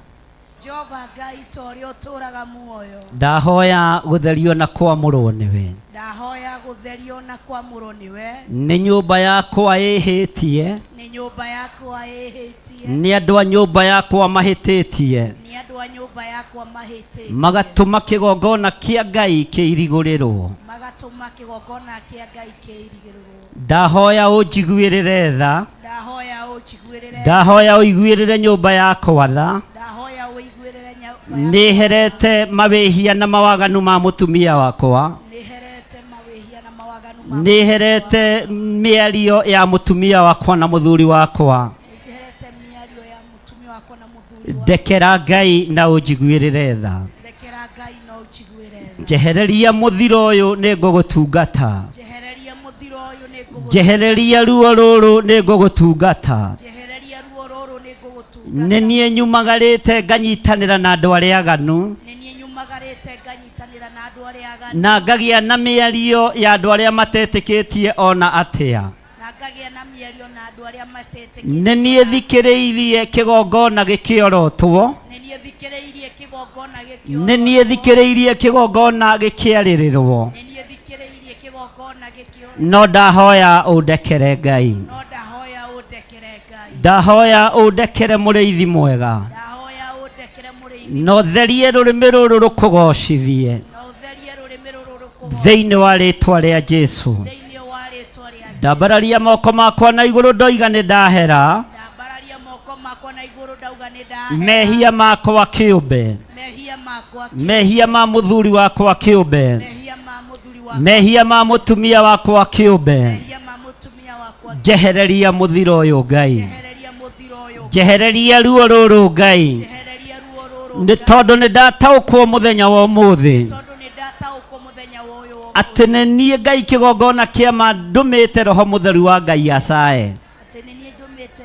Jehova Ngai ta ũrĩa ũtũũraga muoyo, Ndahoya gũtherio na kwamũrwo nĩwe. Ndahoya gũtherio na kwamũrwo nĩwe. Nĩ nyũmba yakwa ĩhĩtie, Nĩ nyũmba yakwa ĩhĩtie, nĩ andũ a nyũmba yakwa mahĩtĩtie, nĩ andũ a nyũmba yakwa mahĩtĩtie, magatũma kĩgongona kĩa Ngai kĩirigũrĩrwo. Magatũma kĩgongona kĩa Ngai kĩirigĩrĩrwo. Ndahoya ũnjiguĩrĩre tha, Ndahoya ũnjiguĩrĩre, ndahoya ũiguĩrĩre nyũmba yakwa tha. Ndahoya ũiguĩrĩre nyũmba. Nĩ herete mawĩhia na mawaganu ma mũtumia wakwa, Nĩherete mawĩhia na mawaganu ma, nĩ herete mĩario ya mũtumia wakwa na mũthuri wakwa. Nĩherete mĩario ya mũtumia wakwa na mũthuri wakwa. Ndekera Ngai na ũnjiguĩrĩre tha. Ndekera Ngai na ũnjiguĩre tha. Njehereria mũthiro ũyũ nĩ ngũgũtungata. Njehereria mũthiro ũyũ nĩ ngũgũ, Njehereria ruo rũrũ nĩ ngũgũtungata. Njehereria ruo rũrũ nĩ ngũgũtungata. Nĩ niĩ nyumagarĩte nganyitanĩra na andũ arĩa aganu, Nĩ niĩ nyumagarĩte nganyitanĩra na andũ arĩa aganu, na ngagĩa na mĩario ya andũ arĩa matetĩkĩtie ona atĩa. Na ngagĩa na mĩario na andũ arĩa matetĩkĩtie. Nĩ niĩ thikĩrĩirie kĩgongona gĩkĩorotwo, Nĩ niĩ thikĩrĩirie kĩgongona gĩkĩorotwo, nĩ niĩ thikĩrĩirie kĩgongona gĩkĩarĩrĩrwo, Nĩ niĩ thikĩrĩirie kĩgongona gĩkĩorotwo, no ndahoya ũndekere Ngai. No ndahoya ũndekere Ngai. Ndahoya ũndekere mũrĩithi mwega, Ndahoya ũndekere mũrĩithi, na ũtherie rũrĩmĩ rũrũ rũkũgocithie, na ũtherie rũrĩmĩ rũrũ rũkũgooca, thĩinĩ wa rĩtwa rĩa Jesu. Thĩinĩ wa rĩtwa rĩa. Ndambararia moko makwa na igũrũ ndoiga nĩ ndahera Ndambararia moko makwa na igũrũ ndauga nĩ ndahera, mehia makwa kĩũmbe, mehia makwa, mehia ma mũthuri wakwa kĩũmbe, mehia ma mũthuri wakwa, mehia ma mũtumia wakwa kĩũmbe. Mehia ma mũtumia wakwa. Njehereria mũthiro ũyũ Ngai, Njehereria mũthiro ũyũ, njehereria ruo rũrũ Ngai, njehereria ruo rũrũ, nĩ tondũ nĩ ndataũkwo mũthenya wa ũmũthĩ tondũ nĩ ndataũkwo mũthenya wa ũyũ wa atĩ nĩ niĩ Ngai kĩgongona kĩama ndũmĩte roho mũtheru wa Ngai acae, atĩ nĩ niĩ ndũmĩte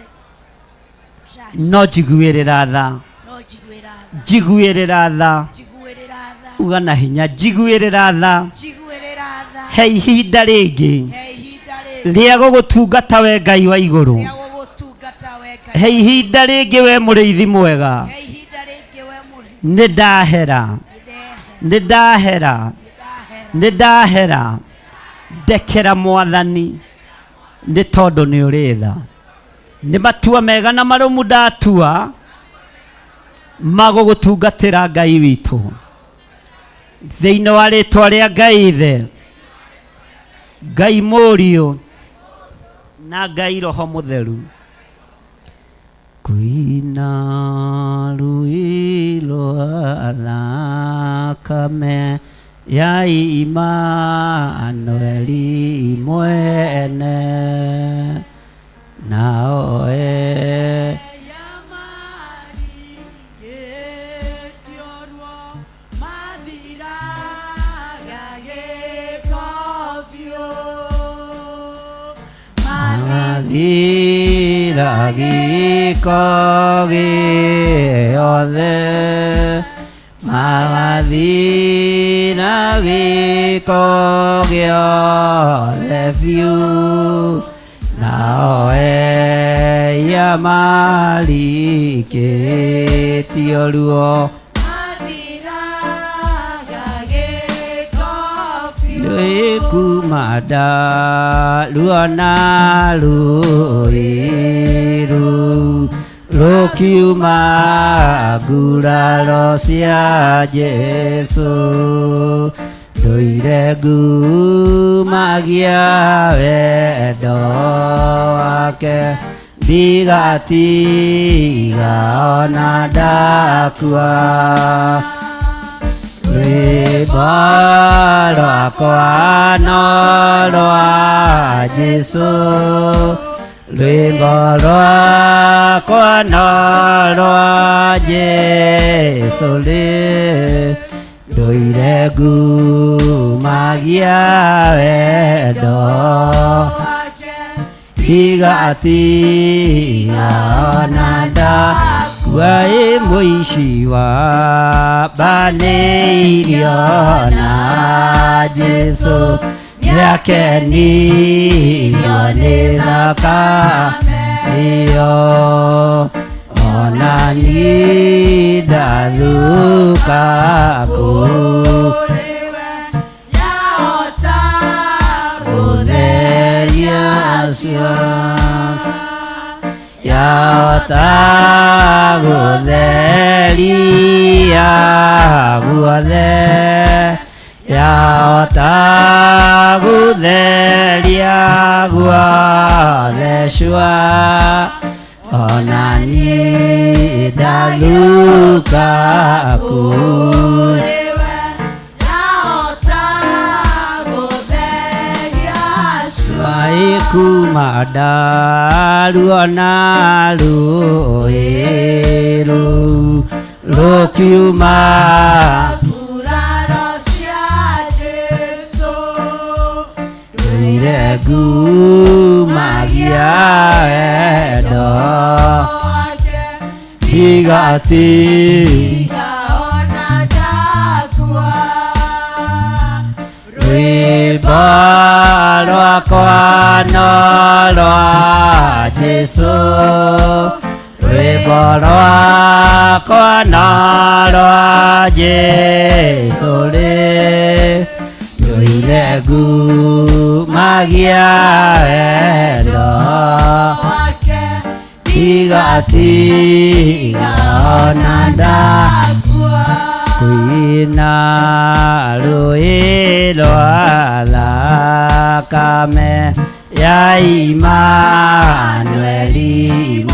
no njiguĩrĩra tha. No njiguĩra tha. Njiguĩrĩra tha. Njiguĩrĩra tha. Uga na hinya, njiguĩrĩra tha. Njiguĩrĩra tha. He ihinda rĩngĩ he ihinda rĩngĩ rĩa gũgũtungata we Ngai wa igũrũ. Rĩa gũgũtungata we Ngai. He ihinda rĩngĩ we mũrĩithi mwega. He ihinda rĩngĩ we mũrĩ nĩ ndahera, nĩ ndahera, nĩ ndahera. Ndekera Mwathani, nĩ tondũ nĩ ũrĩ tha. Nĩ matua mega na marũmu ndatua magũgũtungatĩra Ngai witũ, thĩinĩ wa rĩtwa rĩa Ngai Ithe, Ngai Mũriũ na Ngai Roho Mũtheru. Kwĩna rũĩ rwa thakame ya Imanueli mwene, nao e Mathira gĩko gĩothe, magathira gĩko gĩothe biũ, nao eia marikĩtio ruo. Rũĩ kuma ndaruona rũĩ rũu rũkiuma nguraro cia Jesũ, ndũire ngumagia wendo wake, ndigatiga ona ndakua. Rwĩmbo rwakwa no rwa Jesũ, rwĩmbo rwakwa no rwa Jesũ rĩ, ndũire ngumagia wendo, ndigatiga ona ndakua. Ĩ mũici wa banĩirio na Jesũ, nĩakenirio nĩ thakame ĩyo, ona niĩ ndathuka kũu gũtheria cua, yahota gũtheria guothe, yahota gũtheria guothe cua, ona niĩ ndathuka kũu. Ai kuma ndaruona rũĩ rũu rũkiuma rũire ngumagia wendo, ndigatiga rwĩmbo rwakwa no rwa Jesũ, rwĩmbo rwakwa no rwa Jesũ rĩ, ndũire ngumagia wendo, ndigatiga ona ndakua. Kwĩna rũĩ rwa thakame ya Imanueli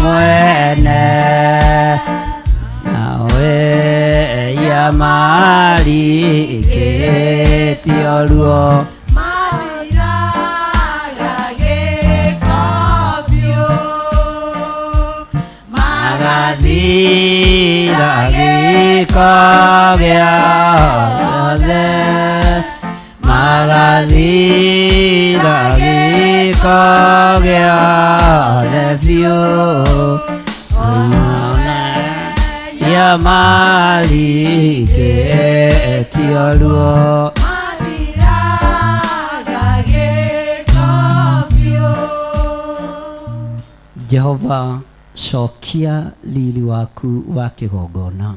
mwene, nawe ya marikĩtio ruo. Magathira gĩko gĩothe, magathira gĩko gĩothe biũ, ona Arĩa marikĩtio ruo. Mathiraga gĩko biũ. Jehova, cokia riri waku wa kĩgongona.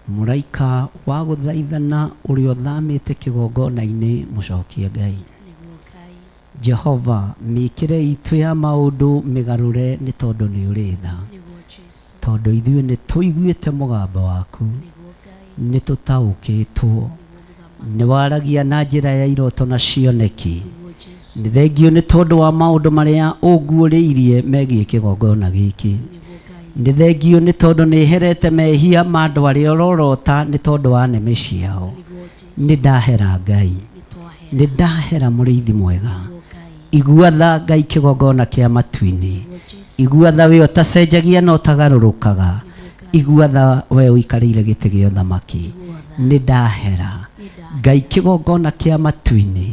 Mũraika wa gũthaithana ũrĩa ũthamĩte kĩgongona-inĩ, mũcokie Ngai. Nĩguo Ngai. Jehova, mĩkĩre itũ ya maũndũ mĩgarũre, nĩ tondũ nĩ ũrĩ tha. Nĩguo Jesu. Tondũ ithuĩ nĩ tũiguĩte mũgambo waku. Nĩguo Ngai. Nĩ tũtaũkĩtwo nĩ waragia na njĩra ya iroto na cioneki. Nĩguo Jesu. Nĩ thengio nĩ tondũ wa maũndũ marĩa ũnguũrĩirie megiĩ kĩgongona gĩkĩ. Nĩguo Ngai. Nĩ thengio nĩ tondũ nĩ herete mehia ma andũ arĩa ũrorota nĩ tondũ wa nĩmĩ ciao. Nĩguo Jesu. Nĩ ndahera Ngai. Nĩ twahera. Nĩ ndahera mũrĩithi mwega. Nĩguo Ngai. Igua tha Ngai kĩgongona kĩa matu-inĩ. Nĩguo Jesu. Igua tha we ũtacenjagia na ũtagarũrũkaga. Igua tha we ũikarĩire gĩtĩ gĩa ũthamaki. Nĩ ndahera Ngai kĩgongona kĩa matu-inĩ.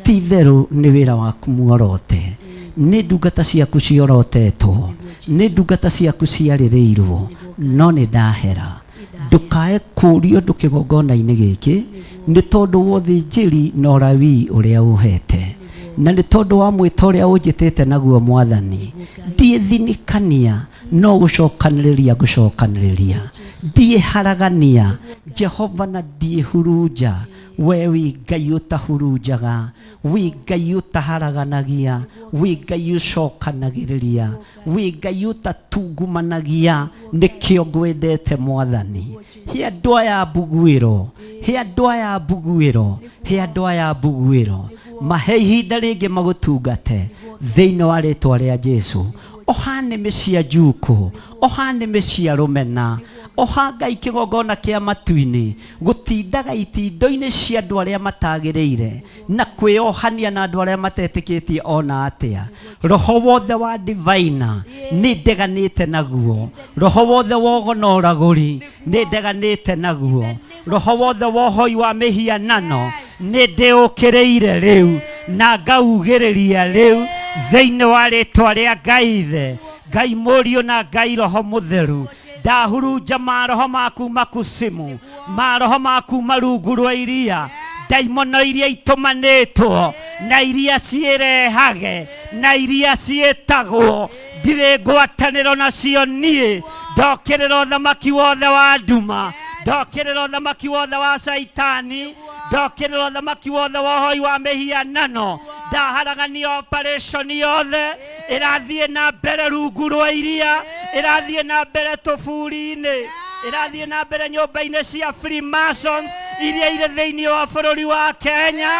Ti itherũ nĩ wĩra waku muorote, nĩ ndungata ciaku ciorotetwo, nĩ ndungata ciaku ciarĩrĩirwo, no nĩ ndahera. Ndũkae kũũrio ũndũ kĩgongona-inĩ gĩkĩ, nĩ tondũ wa ũthĩnjĩri na ũrawii ũrĩa ũhete, na nĩ tondũ wa mwĩto ũrĩa ũnjĩtĩte naguo Mwathani. Ndiĩthinikania, no gũcokanĩrĩria ngũcokanĩrĩria. Ndiĩharagania Jehova na ndiĩhurunja. We wĩ Ngai ũtahurunjaga, wĩ Ngai ũtaharaganagia, wĩ Ngai ũcokanagĩrĩria, wĩ Ngai ũtatungumanagia. Nĩkĩo ngwendete Mwathani. He andũ aya mbuguĩro, he andũ aya mbuguĩro, he andũ aya mbuguĩro, mahe ihinda rĩngĩ magũtungate thĩinĩ wa rĩtwa rĩa Jesu. Oha nĩmĩ cia njukũ, oha nĩmĩ cia rũmena, oha Ngai kĩgongona kĩa matu-inĩ gũtindaga itindo-inĩ cia andũ arĩa matagĩrĩire na kwĩyohania na andũ arĩa matetĩkĩtie ona atĩa. Roho wothe wa divina nĩ ndeganĩte naguo, roho wothe wa ũgo na ũragũri nĩ ndeganĩte naguo, roho wothe wa ũhoi wa mĩhianano nĩ ndĩũkĩrĩire rĩu na ngaugĩrĩria rĩu thĩinĩ wa rĩtwa rĩa Ngai Ithe, Ngai Mũriũ na Ngai Roho Mũtheru. Ndahurunja maroho maku makusimu, maroho maku marungu rwa iria, ndaimono iria itũmanĩtwo na iria ciĩrehage na iria ciĩtagwo, ndirĩ ngwatanĩro nacio niĩ. Ndokĩrĩra ũthamaki wothe wa nduma, ndokĩrĩra ũthamaki wothe wa caitani, ndokĩrĩra ũthamaki wothe wa ũhoi wa mĩhianano. Ndaharagania operation yothe ĩrathiĩ na mbere rungu rwa iria, ĩrathiĩ na mbere tũburi-inĩ, ĩrathiĩ na mbere nyũmba-inĩ cia Freemasons iria irĩ thĩinĩ wa bũrũri wa Kenya,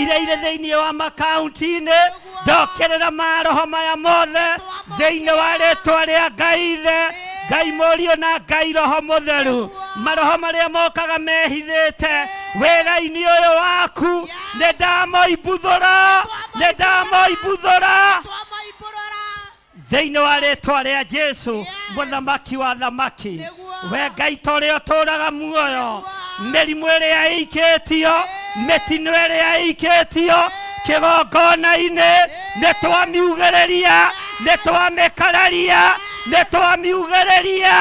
iria irĩ thĩinĩ wa makaunti-inĩ. Ndokĩrĩra maroho maya mothe thĩinĩ wa rĩtwa rĩa Ngai Ithe, Ngai Mũriũ na Ngai Roho Mũtheru. Maroho marĩa mokaga mehithĩte wĩra-inĩ ũyũ waku, nĩ ndamoimbuthũra, nĩ ndamoimbuthũra Twamaimbũrũra. thĩinĩ wa rĩtwa rĩa Jesu, mũthamaki wa thamaki. We Ngai ta ũrĩa ũtũũraga muoyo, mĩrimũ ĩrĩa ĩikĩtio, mĩtino ĩrĩa ĩikĩtio kĩgongona-inĩ, nĩ twamiugĩrĩria, nĩ twamĩkararia, nĩ twamiugĩrĩria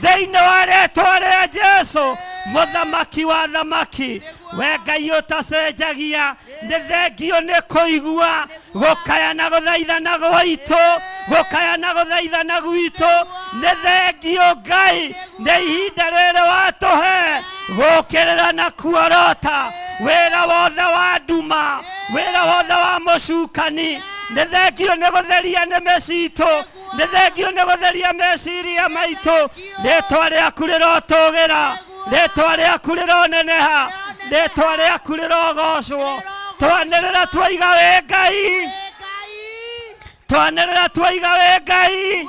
thĩinĩ wa rĩtwa rĩa Jesu, mũthamaki wa thamaki. We Ngai ũtacenjagia, nĩ thengio nĩ kũigua gũkaya na gũthaithana gwitũ, gũkaya na gũthaithana gwitũ. Nĩ thengio Ngai nĩ ihinda rĩrĩ watũhe gũkĩrĩra na kuorota wĩra wothe wa nduma, wĩra wothe wa mũcukani. Nĩ thengio nĩ gũtheria nĩmĩ citũ, nĩ thengio nĩ gũtheria meciria maitũ. Rĩtwa rĩaku rĩrotũgĩra, rĩtwa rĩaku rĩroneneha, rĩtwa rĩaku rĩrogocwo. Twanĩrĩra twaiga wĩ Ngai. Wĩ Ngai. Twanĩrĩra twaiga wĩ Ngai. Wĩ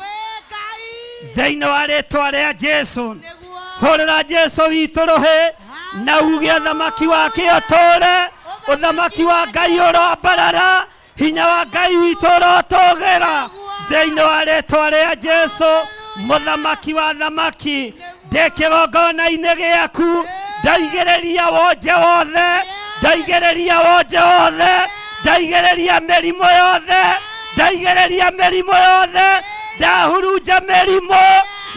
Ngai. Thĩinĩ wa rĩtwa rĩa Jesu. Nĩguo. Hũrĩra Jesu witũ rũhĩ na uge ũthamaki wake ũtũũre, ũthamaki wa Ngai ũroambarara, hinya wa Ngai witũ ũrotũgĩra thĩinĩ wa rĩtwa rĩa Jesu, mũthamaki wa thamaki. Ndĩ kĩgongona-inĩ gĩaku, ndaigĩrĩria wonje wothe, ndaigĩrĩria wonje wothe, ndaigĩrĩria mĩrimũ yothe, ndaigĩrĩria mĩrimũ yothe, ndahurunja mĩrimũ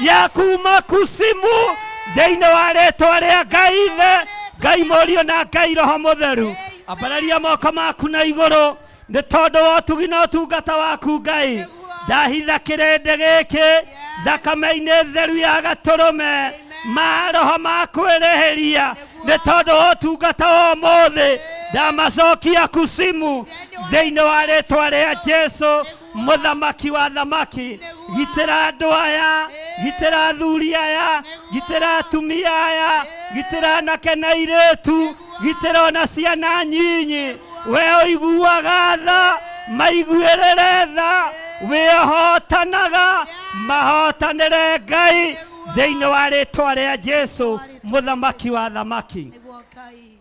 Ya kuma kusimu thĩinĩ wa rĩtwa rĩa Ngai Ithe, Ngai Mũriũ na Ngai Roho Mũtheru. Ambararia moko maku na igũrũ nĩ tondũ wa ũtugi na ũtungata waku Ngai. Ndahitha kĩrĩndĩ gĩkĩ thakame-inĩ theru ya gatũrũme maroho ma kwĩrĩhĩria nĩ tondũ wa ũtungata wa ũmũthĩ. Ndamacokia kusimu thĩinĩ wa rĩtwa rĩa Jesu mũthamaki wa thamaki. Gitĩra andũ aya, gitĩra athuri aya, gitĩra atumia aya, gitĩra anake na airĩtu, gitĩra ona ciana nyinyi. We ũiguaga tha, maiguĩrĩre tha, wĩhotanaga, mahotanĩre Ngai thĩinĩ wa rĩtwa rĩa Jesu mũthamaki wa thamaki. Nĩguo Ngai.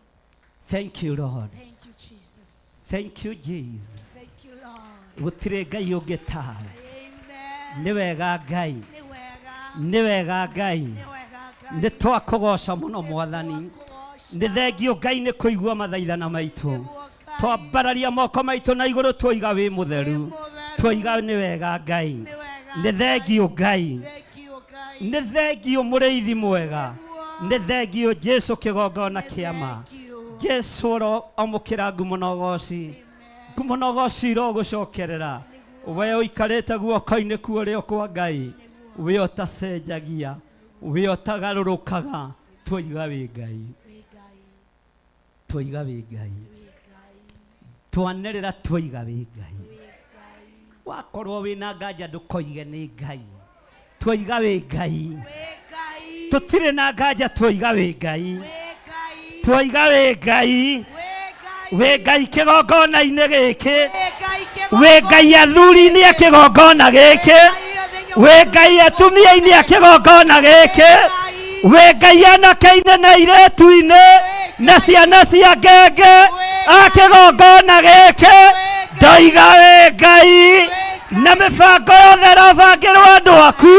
Thank you, Lord. Thank you, Jesus. Thank you, Jesus. Thank you, Lord. Gũtirĩ Ngai ũngĩ tawe. Amen. Nĩ wega Ngai. Nĩ wega. Nĩ wega Ngai. Nĩ wega Ngai. Nĩ twakũgoca mũno Mwathani. Twakũgoca. Nĩ thengio Ngai nĩ kũigua mathaithana maitũ. Nĩguo Ngai. Twambararia moko maitũ na igũrũ twoiga wĩ mũtheru. Mũtheru. Twoiga nĩ wega Ngai. Nĩ wega Nĩ thengio Ngai. Thank you, Ngai. Nĩ thengio mũrĩithi mwega. Nĩ thengio Jesu kĩgongona kĩa ma. Thank you. Jesu oro amũkĩra ngumo na ũgoci. Ngumo na ũgoci irogũcokerera. We ũikarĩte guoko-inĩ kwa ũrĩo kwa Ngai. We ũtacenjagia. We ũtagarũrũkaga. Twoiga wĩ Ngai. Wĩ Ngai. Twoiga wĩ Ngai. Wĩ Ngai. Twanĩrĩra twoiga wĩ Ngai. Wĩ Ngai. Wakorwo wĩna nganja ndũkoige nĩ Ngai. Twoiga wĩ Ngai. Wĩ Ngai. Tũtirĩ na nganja twoiga wĩ Ngai. Wĩ Ngai. Twoiga wĩ Ngai. Wĩ Ngai. Wĩ Ngai kĩgongona-inĩ gĩkĩ. Wĩ Ngai kĩgongona. Wĩ Ngai athuri-inĩ a kĩgongona gĩkĩ. Wĩ Ngai atumia-inĩ a kĩgongona gĩkĩ. Wĩ Ngai anake-inĩ na airĩtu-inĩ na ciana cia ngenge a kĩgongona gĩkĩ. Ndoiga wĩ Ngai na mĩbango yothe ĩrabangĩrwo andũ aku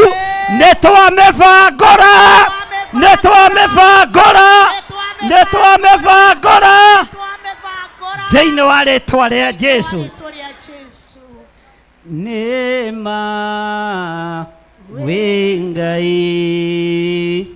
nĩ twamĩbangũra, nĩ twamĩbangũra, nĩ twamĩbangũra Twamĩbangũra. thĩinĩ wa rĩtwa rĩa Jesu. Rĩtwa rĩa Jesu. Nĩ ma wĩ Ngai.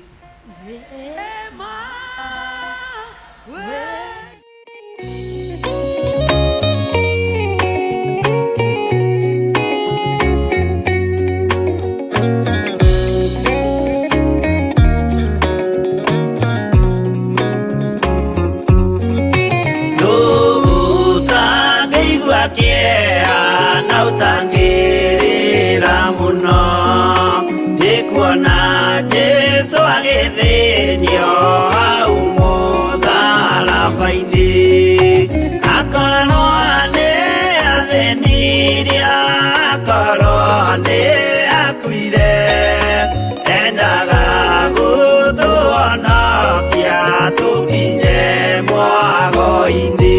Ũtangĩigua kĩeha na ũtangĩrĩra mũno nĩ kuona Jesũ agĩthĩnio hau mũtharaba-inĩ. Akorwo nĩ athĩnirie, akorwo nĩ akuire, endaga gũtũhonokia tũkinye mwago-inĩ.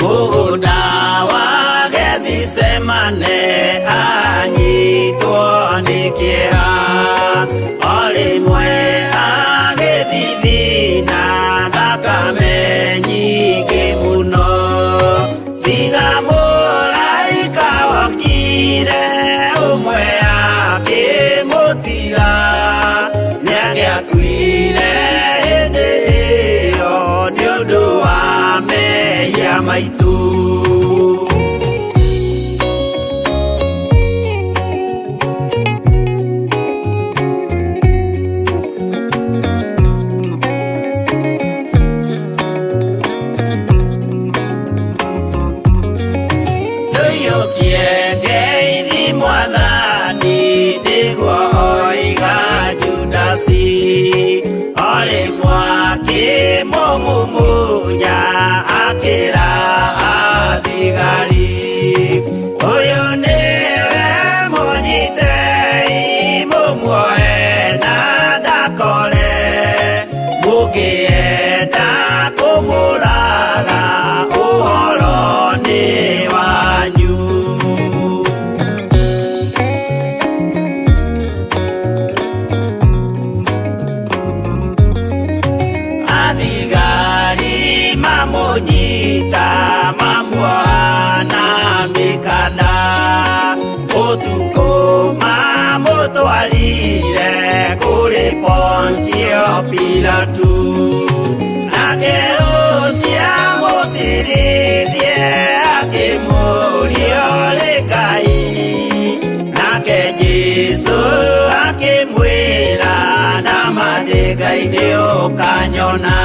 Mũgũnda wa Gethisemane anyitwo nĩ kĩeha, o rĩmwe agĩthithina thakame nyingĩ mũno. Tiga mũraika wokire ũmwe akĩmũtiga, nĩangĩakuire hĩndĩ ĩyo nĩ ũndũ wa mehia maitũ. Ndũiyũkie ngeithi Mwathani nĩguo oiga Judasi, o rĩmwe akĩmũmumunya akĩra athigari, ũyũ nĩwe mũnyitei mũmuoe na ndakore, mũngĩenda kũmũraga ũhoro nĩ wanyu. Athigari mamũnyita nĩ ũkanyona.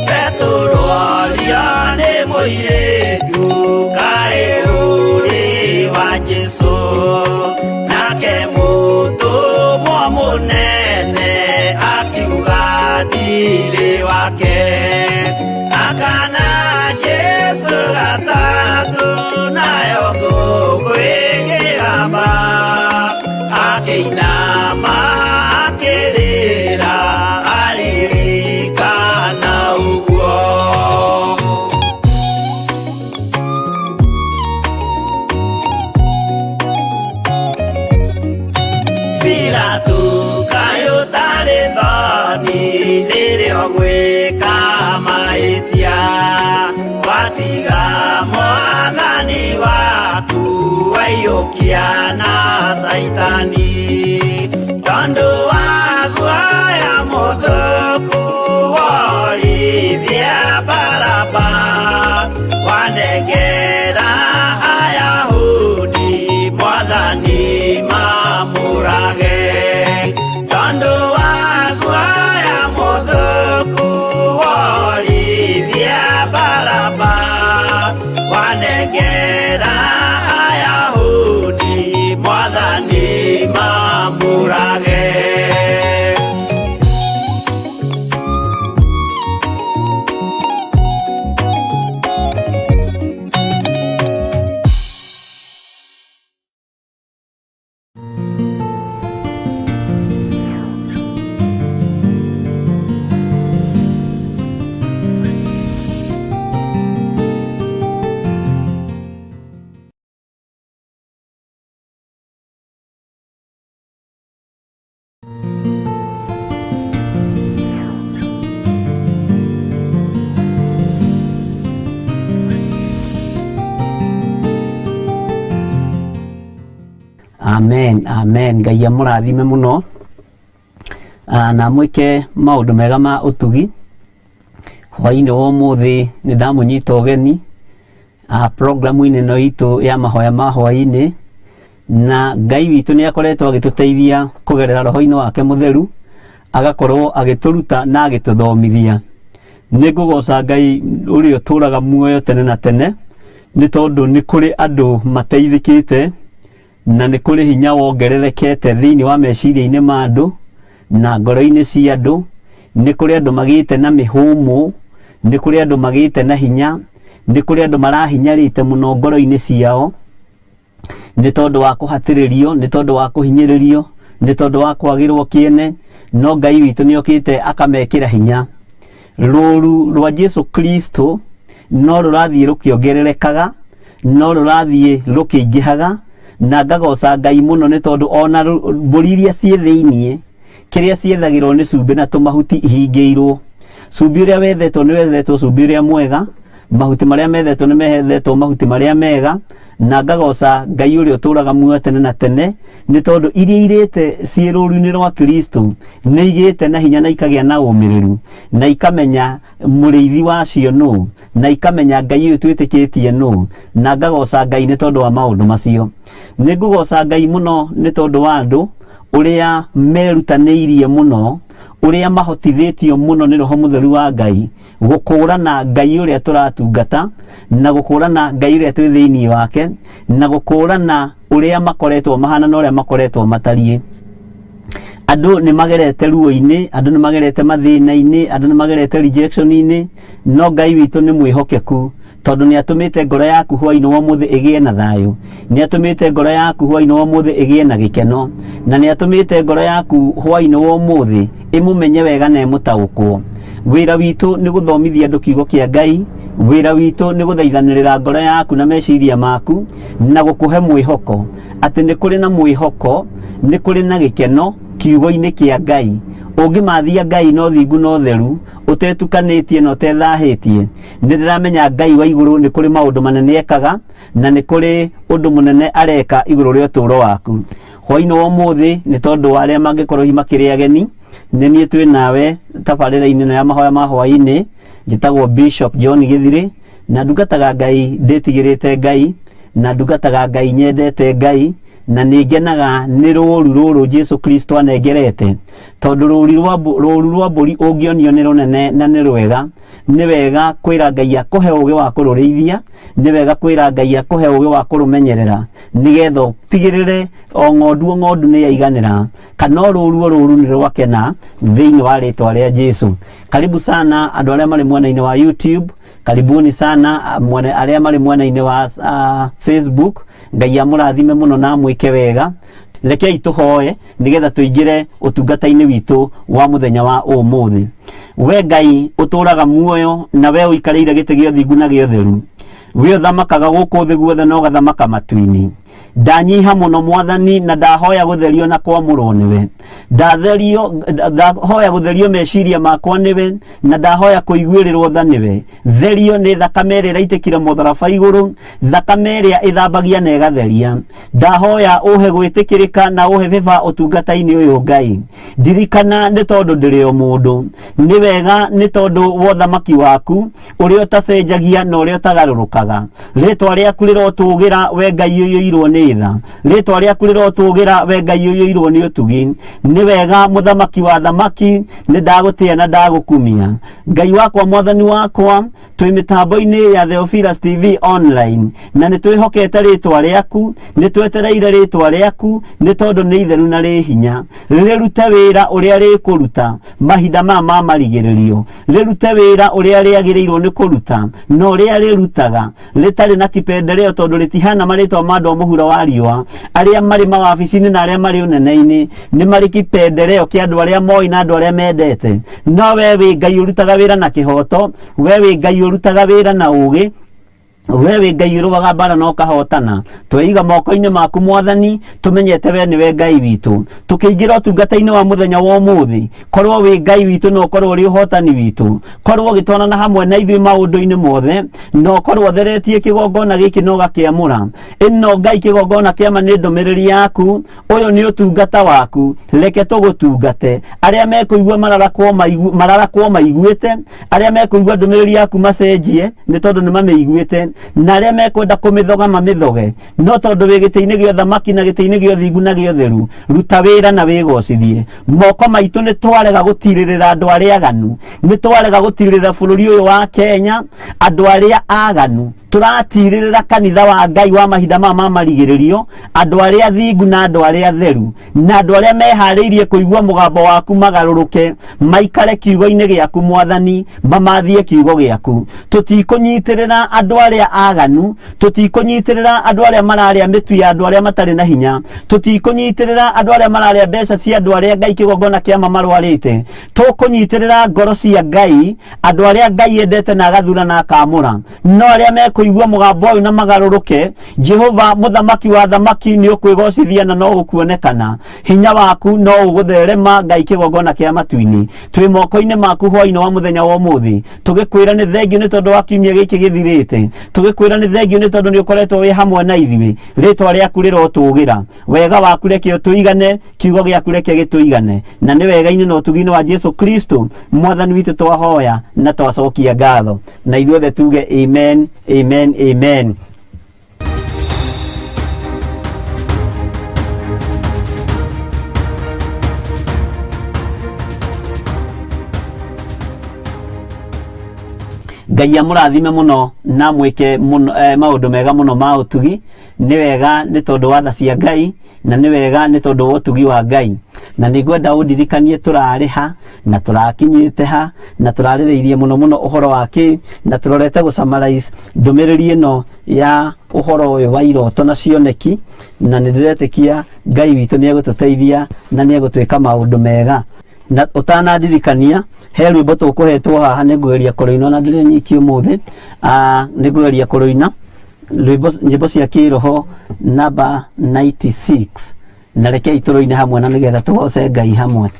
Petero orio nĩ mũirĩtu kaĩ ũrĩ wa Jesũ, nake mũtũmwo mũnene akiuga ndirĩ wake. Akana Jesũ gatatũ nayo ngũkũ ĩkĩgamba, akĩinama akĩrĩra aririkana ũguo. Pilato kaĩ ũtarĩ thoni rĩrĩa ũgwĩka mahĩtia, watiga mwathani waku waiyũkia na Caitani, tondũ wa guoya mũthũku worithia Baraba, wanengera Ayahudi mwathani mamũrage, tondũ wa guoya mũthũku worithia Baraba, wanengera Ayahudi mwathani mamũrage. Amen, amen. Ngai amũrathime mũno na mwĩke maũndũ mega ma ũtugi. Hwainĩ wa ũmũthĩ nĩ ndamũnyita ũgeni programu-inĩ ĩno itũ ya mahoya ma hwainĩ, na Ngai witũ nĩ akoretwo agĩtũteithia kũgerera roho-inĩ wake mũtheru, agakorwo agĩtũruta na agĩtũthomithia. Nĩ ngũgoca Ngai ũrĩa ũtũraga muoyo tene na tene, nĩ tondũ nĩ kũrĩ andũ mateithĩkĩte na nĩ kũrĩ hinya wongererekete thĩinĩ wa meciria-inĩ ma andũ na ngoro-inĩ cia andũ. Nĩ kũrĩ andũ magĩte na mĩhũmũ, nĩ kũrĩ andũ magĩte na hinya, nĩ kũrĩ andũ marahinyarĩte mũno ngoro-inĩ ciao nĩ tondũ wa kũhatĩrĩrio, nĩ tondũ wa kũhinyĩrĩrio, nĩ tondũ wa kwagĩrwo kĩene, no Ngai witũ nĩ okĩte akamekĩra hinya. Rũru rwa Jesu Kristo no rũrathiĩ rũkĩongererekaga, no rũrathiĩ rũkĩingĩhaga, na ngagoca Ngai mũno nĩ tondũ ona mbũri iria ciĩ thĩiniĩ kĩrĩa ciethagĩrwo nĩ cumbĩ na tũmahuti ihingĩirwo. Cumbĩ ũrĩa wethetwo nĩ wethetwo cumbĩ ũrĩa mwega, mahuti marĩa methetwo nĩ methetwo mahuti marĩa mega, na ngagoca Ngai ũrĩa ũtũraga muoyo tene na tene nĩ tondũ iria irĩte ciĩ rũru-inĩ rwa Kristo nĩ igĩte na hinya na ikagĩa na ũmĩrĩru na ikamenya mũrĩithi wacio nũ, na ikamenya Ngai ũyũ twĩtĩkĩtie nũ, na ngagoca Ngai nĩ tondũ wa maũndũ macio. Nĩ ngũgoca Ngai mũno nĩ tondũ wa andũ ũrĩa merutanĩirie mũno, ũrĩa mahotithĩtio mũno nĩ Roho Mũtheru wa Ngai gũkũrana Ngai ũrĩa tũratungata, na gũkũrana Ngai ũrĩa twĩ thĩinĩ wake, na gũkũrana ũrĩa makoretwo mahana na ũrĩa makoretwo matariĩ. Andũ nĩ magerete ruo-inĩ, andũ nĩ magerete mathĩna-inĩ, andũ nĩ magerete rejection-inĩ, no Ngai witũ nĩ mwĩhokeku tondũ nĩ atũmĩte ngoro yaku hwainĩ wa ũmũthĩ ĩgĩe na thayũ, nĩ atũmĩte ngoro yaku hwainĩ wa ũmũthĩ ĩgĩe na gĩkeno, na nĩ atũmĩte ngoro yaku hwainĩ wa ũmũthĩ ĩmũmenye wega na ĩmũtaũkwo. Wĩra witũ nĩ gũthomithia andũ kiugo kĩa Ngai, wĩra witũ nĩ gũthaithanĩrĩra ngoro yaku na meciria maku na gũkũhe mwĩhoko atĩ nĩ kũrĩ na mwĩhoko, nĩ kũrĩ na gĩkeno kiugo-inĩ kĩa Ngai. Ũngĩmathia Ngai na ũthingu na ũtheru, ũtetukanĩtie na ũtethahĩtie, nĩ ndĩramenya Ngai wa igũrũ nĩ kũrĩ maũndũ manene ekaga na nĩ kũrĩ ũndũ mũnene areka igũrũ rĩa ũtũũro waku. Hwainĩ wa ũmũthĩ nĩ tondũ wa arĩa mangĩkorwo hihi makĩrĩ ageni, Nĩ niĩ twĩ nawe tabarĩra-inĩ ĩno ya mahoya ma hwaĩ-inĩ. Njĩtagwo Bishop John Gĩthirĩ na ndungataga Ngai ndĩtigĩrĩte Ngai, na ndungataga Ngai nyendete Ngai, na nĩ ngenaga nĩ rũũru rũrũ Jesu Kristo anengerete, tondũ rũũru rwa mbũri ũngĩonio nĩ rũnene na nĩ rwega. Nĩ wega kwĩra Ngai akũhe ũgĩ wa kũrũrĩithia, nĩ wega kwĩra Ngai akũhe ũgĩ wa kũrũmenyerera, nĩgetha ũtigĩrĩre o ng'ondu o ng'ondu nĩ yaiganĩra, kana o rũũru o rũũru nĩ rwakena thĩinĩ wa rĩtwa rĩa Jesu. Karibu sana andũ arĩa marĩ mwena-inĩ wa YouTube, karibuni sana mwene arĩa marĩ mwena-inĩ wa Facebook. Ngai amũrathime mũno na amwĩke wega. Rekei tũhoe nĩgetha tũingĩre ũtungata-inĩ witũ wa mũthenya wa ũmũthĩ. We Ngai ũtũũraga muoyo na we ũikarĩire gĩtĩ gĩa ũthingu na gĩa ũtheru, we ũthamakaga gũkũ thĩ guothe na ũgathamaka matu-inĩ, ndanyiha mũno Mwathani na ndahoya gũtherio na kwamũrwo nĩwe. Ndatherio, ndahoya gũtherio meciria makwa nĩwe, na ndahoya kũiguĩrĩrwo tha nĩwe. Therio nĩ thakame ĩrĩa ĩraitĩkire mũtharaba igũrũ, thakame ĩrĩa ĩthambagia na ĩgatheria. Ndahoya ũhe gwĩtĩkĩrĩka na ũhe favor ũtungata-inĩ ũyũ Ngai. Ndirikana nĩ tondũ ndĩrĩ o mũndũ. Nĩ wega nĩ tondũ wa ũthamaki waku ũrĩa ũtacenjagia na ũrĩa ũtagarũrũkaga. Rĩtwa rĩaku rĩrotũgĩra we Ngai ũiyũirwo nĩ tha. Rĩtwa rĩaku rĩrotũgĩra we Ngai ũiyũirwo nĩ ũtugi. Nĩ wega mũthamaki wa thamaki, nĩ ndagũtĩa na ndagũkumia. Ngai wakwa, Mwathani wakwa, twĩ mĩtambo-inĩ ya Theophilus TV online na nĩ twĩhokete rĩtwa rĩaku, nĩ twetereire rĩtwa rĩaku nĩ tondũ nĩ itheru na rĩ hinya. Rĩrute wĩra ũrĩa rĩkũruta mahinda maya ma marigĩrĩrio, rĩrute wĩra ũrĩa rĩagĩrĩirwo nĩ kũruta na ũrĩa rĩrutaga, rĩtarĩ na kipendeleo, tondũ rĩtihana marĩtwa ma andũ a mũhuro wa riũa. Arĩa marĩ mawabici-inĩ na arĩa marĩ ũnene-inĩ nĩ marĩ kipendeleo kĩa andũ arĩa moĩ na andũ arĩa mendete. No we wĩ Ngai ũrutaga wĩra na kĩhoto, we wĩ Ngai ũrutaga wĩra na ũgĩ, we wĩ Ngai ũrũaga mbara na ũkahotana. Tweiga moko-inĩ maku Mwathani, tũmenyete we nĩwe Ngai witũ. Tũkĩingĩra ũtungata-inĩ wa mũthenya wa ũmũthĩ, korwo wĩ Ngai witũ na ũkorwo ũrĩ ũhotani witũ, korwo ũgĩtwarana hamwe na ithuĩ maũndũ-inĩ mothe, na ũkorwo ũtheretie kĩgongona gĩkĩ na ũgakĩamũra. Ĩno Ngai kĩgongona kĩama nĩ ndũmĩrĩri yaku, ũyũ nĩ ũtungata waku, reke tũgũtungate. Arĩa mekũigua mararakwo maiguĩte, arĩa mekũigua ndũmĩrĩri yaku macenjie nĩ tondũ nĩ mamĩiguĩte, na arĩa mekwenda kũmĩthoga mamĩthoge, no tondũ wĩ gĩtĩ-inĩ gĩa ũthamaki na gĩtĩ-inĩ gĩa ũthingu na gĩa ũtheru, ruta wĩra na wĩgocithie. Moko maitũ nĩ twarega gũtirĩrĩra andũ arĩa aganu, nĩ twarega gũtirĩrĩra bũrũri ũyũ wa Kenya andũ arĩa aganu. Tũratirĩrĩra kanitha wa Ngai wa mahinda maya ma marigĩrĩrio, andũ arĩa athingu na andũ arĩa atheru, na andũ arĩa meharĩirie kũigua mũgambo waku magarũrũke, maikare kiugo-inĩ gĩaku Mwathani, mamathie kiugo gĩaku. Tũtikũnyitĩrĩra andũ arĩa aganu, tũtikũnyitĩrĩra andũ arĩa mararĩa mĩtu ya andũ arĩa matarĩ na hinya, tũtikũnyitĩrĩra andũ arĩa mararĩa mbeca cia andũ arĩa Ngai kĩgongona kĩa ma marwarĩte. Tũkũnyitĩrĩra ngoro cia Ngai, andũ arĩa Ngai endete na agathura na akamũra. No arĩa mekũigua mũgambo ũyũ na magarũrũke, Jehova mũthamaki wa thamaki nĩ ũkwĩgocithia na no ũkuonekana. Hinya waku no ũgũtherema Ngai kĩgongona kĩa matu-inĩ. Twĩ moko-inĩ maku hwaĩ-inĩ wa mũthenya wa ũmũthĩ, tũgĩkwĩra nĩ thengiũ nĩ tondũ wa kiumia gĩkĩ gĩthirĩte, tũgĩkwĩra nĩ thengiũ nĩ tondũ nĩ ũkoretwo wĩ hamwe na ithuĩ. Rĩtwa rĩaku rĩrotũgĩra, wega waku reke ũtũigane, kiugo gĩaku reke gĩtũigane, na nĩ wega-inĩ na ũtugi-inĩ wa Jesu Kristo Mwathani witũ twahoya na twacokia ngatho, na ithuothe tuge amen, amen, amen. Ngai amũrathime mũno na mwĩke mũno, maũndũ mega mũno ma ũtugi. Nĩ wega nĩ tondũ wa tha cia Ngai, na nĩ wega nĩ tondũ wa ũtugi wa Ngai. Na nĩ ngwenda ũndirikanie tũrarĩ ha na tũrakinyĩte ha na tũrarĩrĩirie mũno mũno ũhoro wa kĩ, na tũrorete gũ summarize ndũmĩrĩri ĩno ya ũhoro ũyũ wa iroto na cioneki, na nĩ ndĩretĩkia Ngai witũ nĩ egũtũteithia na nĩ egũtwĩka maũndũ mega. Na ũtanandirikania he rwĩmbo tũkũhetwo haha, nĩ ngũgeria kũrũina ona ndĩrĩ nyiki ũmũthĩ. Nĩ ngũgeria kũrũina rwĩmbo, nyĩmbo cia kĩroho namba 96, na rekei tũrũine hamwe na nĩgetha tũgoce Ngai hamwe.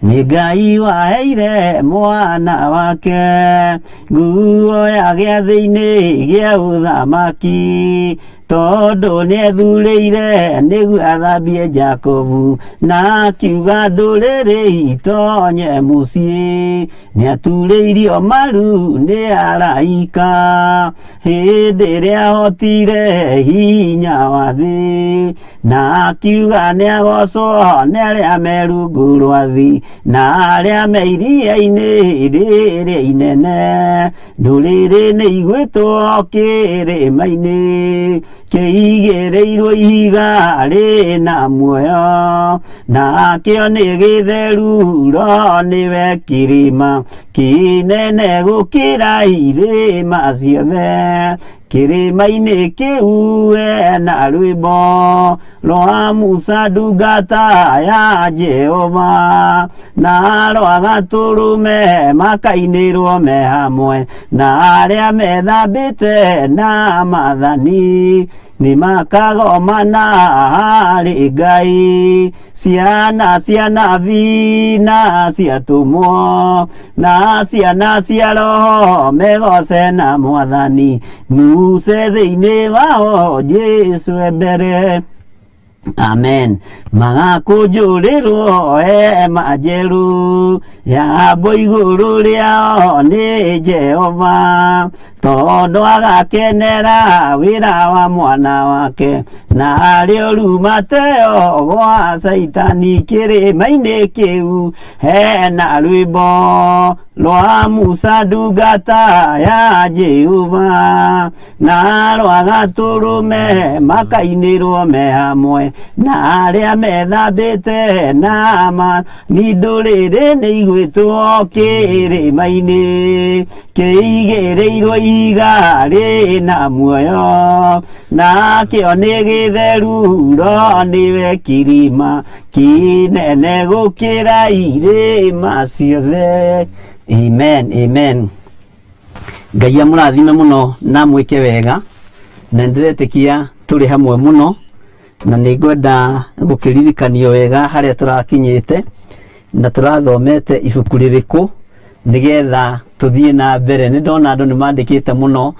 Nĩ Ngai waheire mwana wake nguo ya gĩathĩ-inĩ gĩa ũthamaki, Tondũ nĩethurĩire nĩguo athambie Jakobu, na akiuga ndũrĩrĩ itonye mũciĩ. Nĩaturĩirio maru nĩ araika, hĩndĩ ĩrĩa ahotire hinya wa thĩ, na akiuga nĩagocwo nĩ arĩa me rungu rwa thĩ, na arĩa me iria-inĩ rĩrĩa inene. Ndũrĩrĩ nĩ igwĩtwo kĩrĩma-inĩ, kĩigĩrĩirwo ihiga rĩna muoyo, nakĩo nĩ gĩtheru ro nĩwe kĩrĩma kĩnene gũkĩra irĩma ciothe. Kĩrĩma-inĩ kĩu ena rwĩmbo rwa Musa ndungata ya Jehova, na rwa gatũrũme makainĩrwo me hamwe na arĩa methambĩte na maathani, nĩ makagomana harĩ Ngai. Ciana cia nabii na cia atũmwo na ciana cia roho megoce na mwathani, Muse thĩinĩ wao Jesu e mbere. Amen. Magakũnjũrĩrwo hema njerũ yambwo igũrũ rĩao nĩ Jehova, tondũ agakenera wĩra wa mwana wake, na arĩo rumateo gwa Caitani. Kĩrĩma-inĩ kĩu hena rwĩmbo rwa Musa ndungata ya Jehova, na rwa gatũrũme makainĩrwo me hamwe na arĩa methambĩte na ma ni ndũrĩrĩ nĩ igwĩtwo kĩrĩma-inĩ kĩigĩrĩirwo ihiga rĩna muoyo, nakĩo nĩ gĩtheru ro nĩwe kĩrĩma kĩnene gũkĩra irĩma ciothe. Amen, amen. Ngai amũrathime mũno na mwĩke wega, na nĩndĩretĩkia tũrĩ hamwe mũno, na nĩ ngwenda gũkĩririkanio wega harĩa tũrakinyĩte na tũrathomete ibuku rĩrĩkũ nĩgetha tũthiĩ na mbere. Nĩ ndona andũ nĩ mandĩkĩte mũno.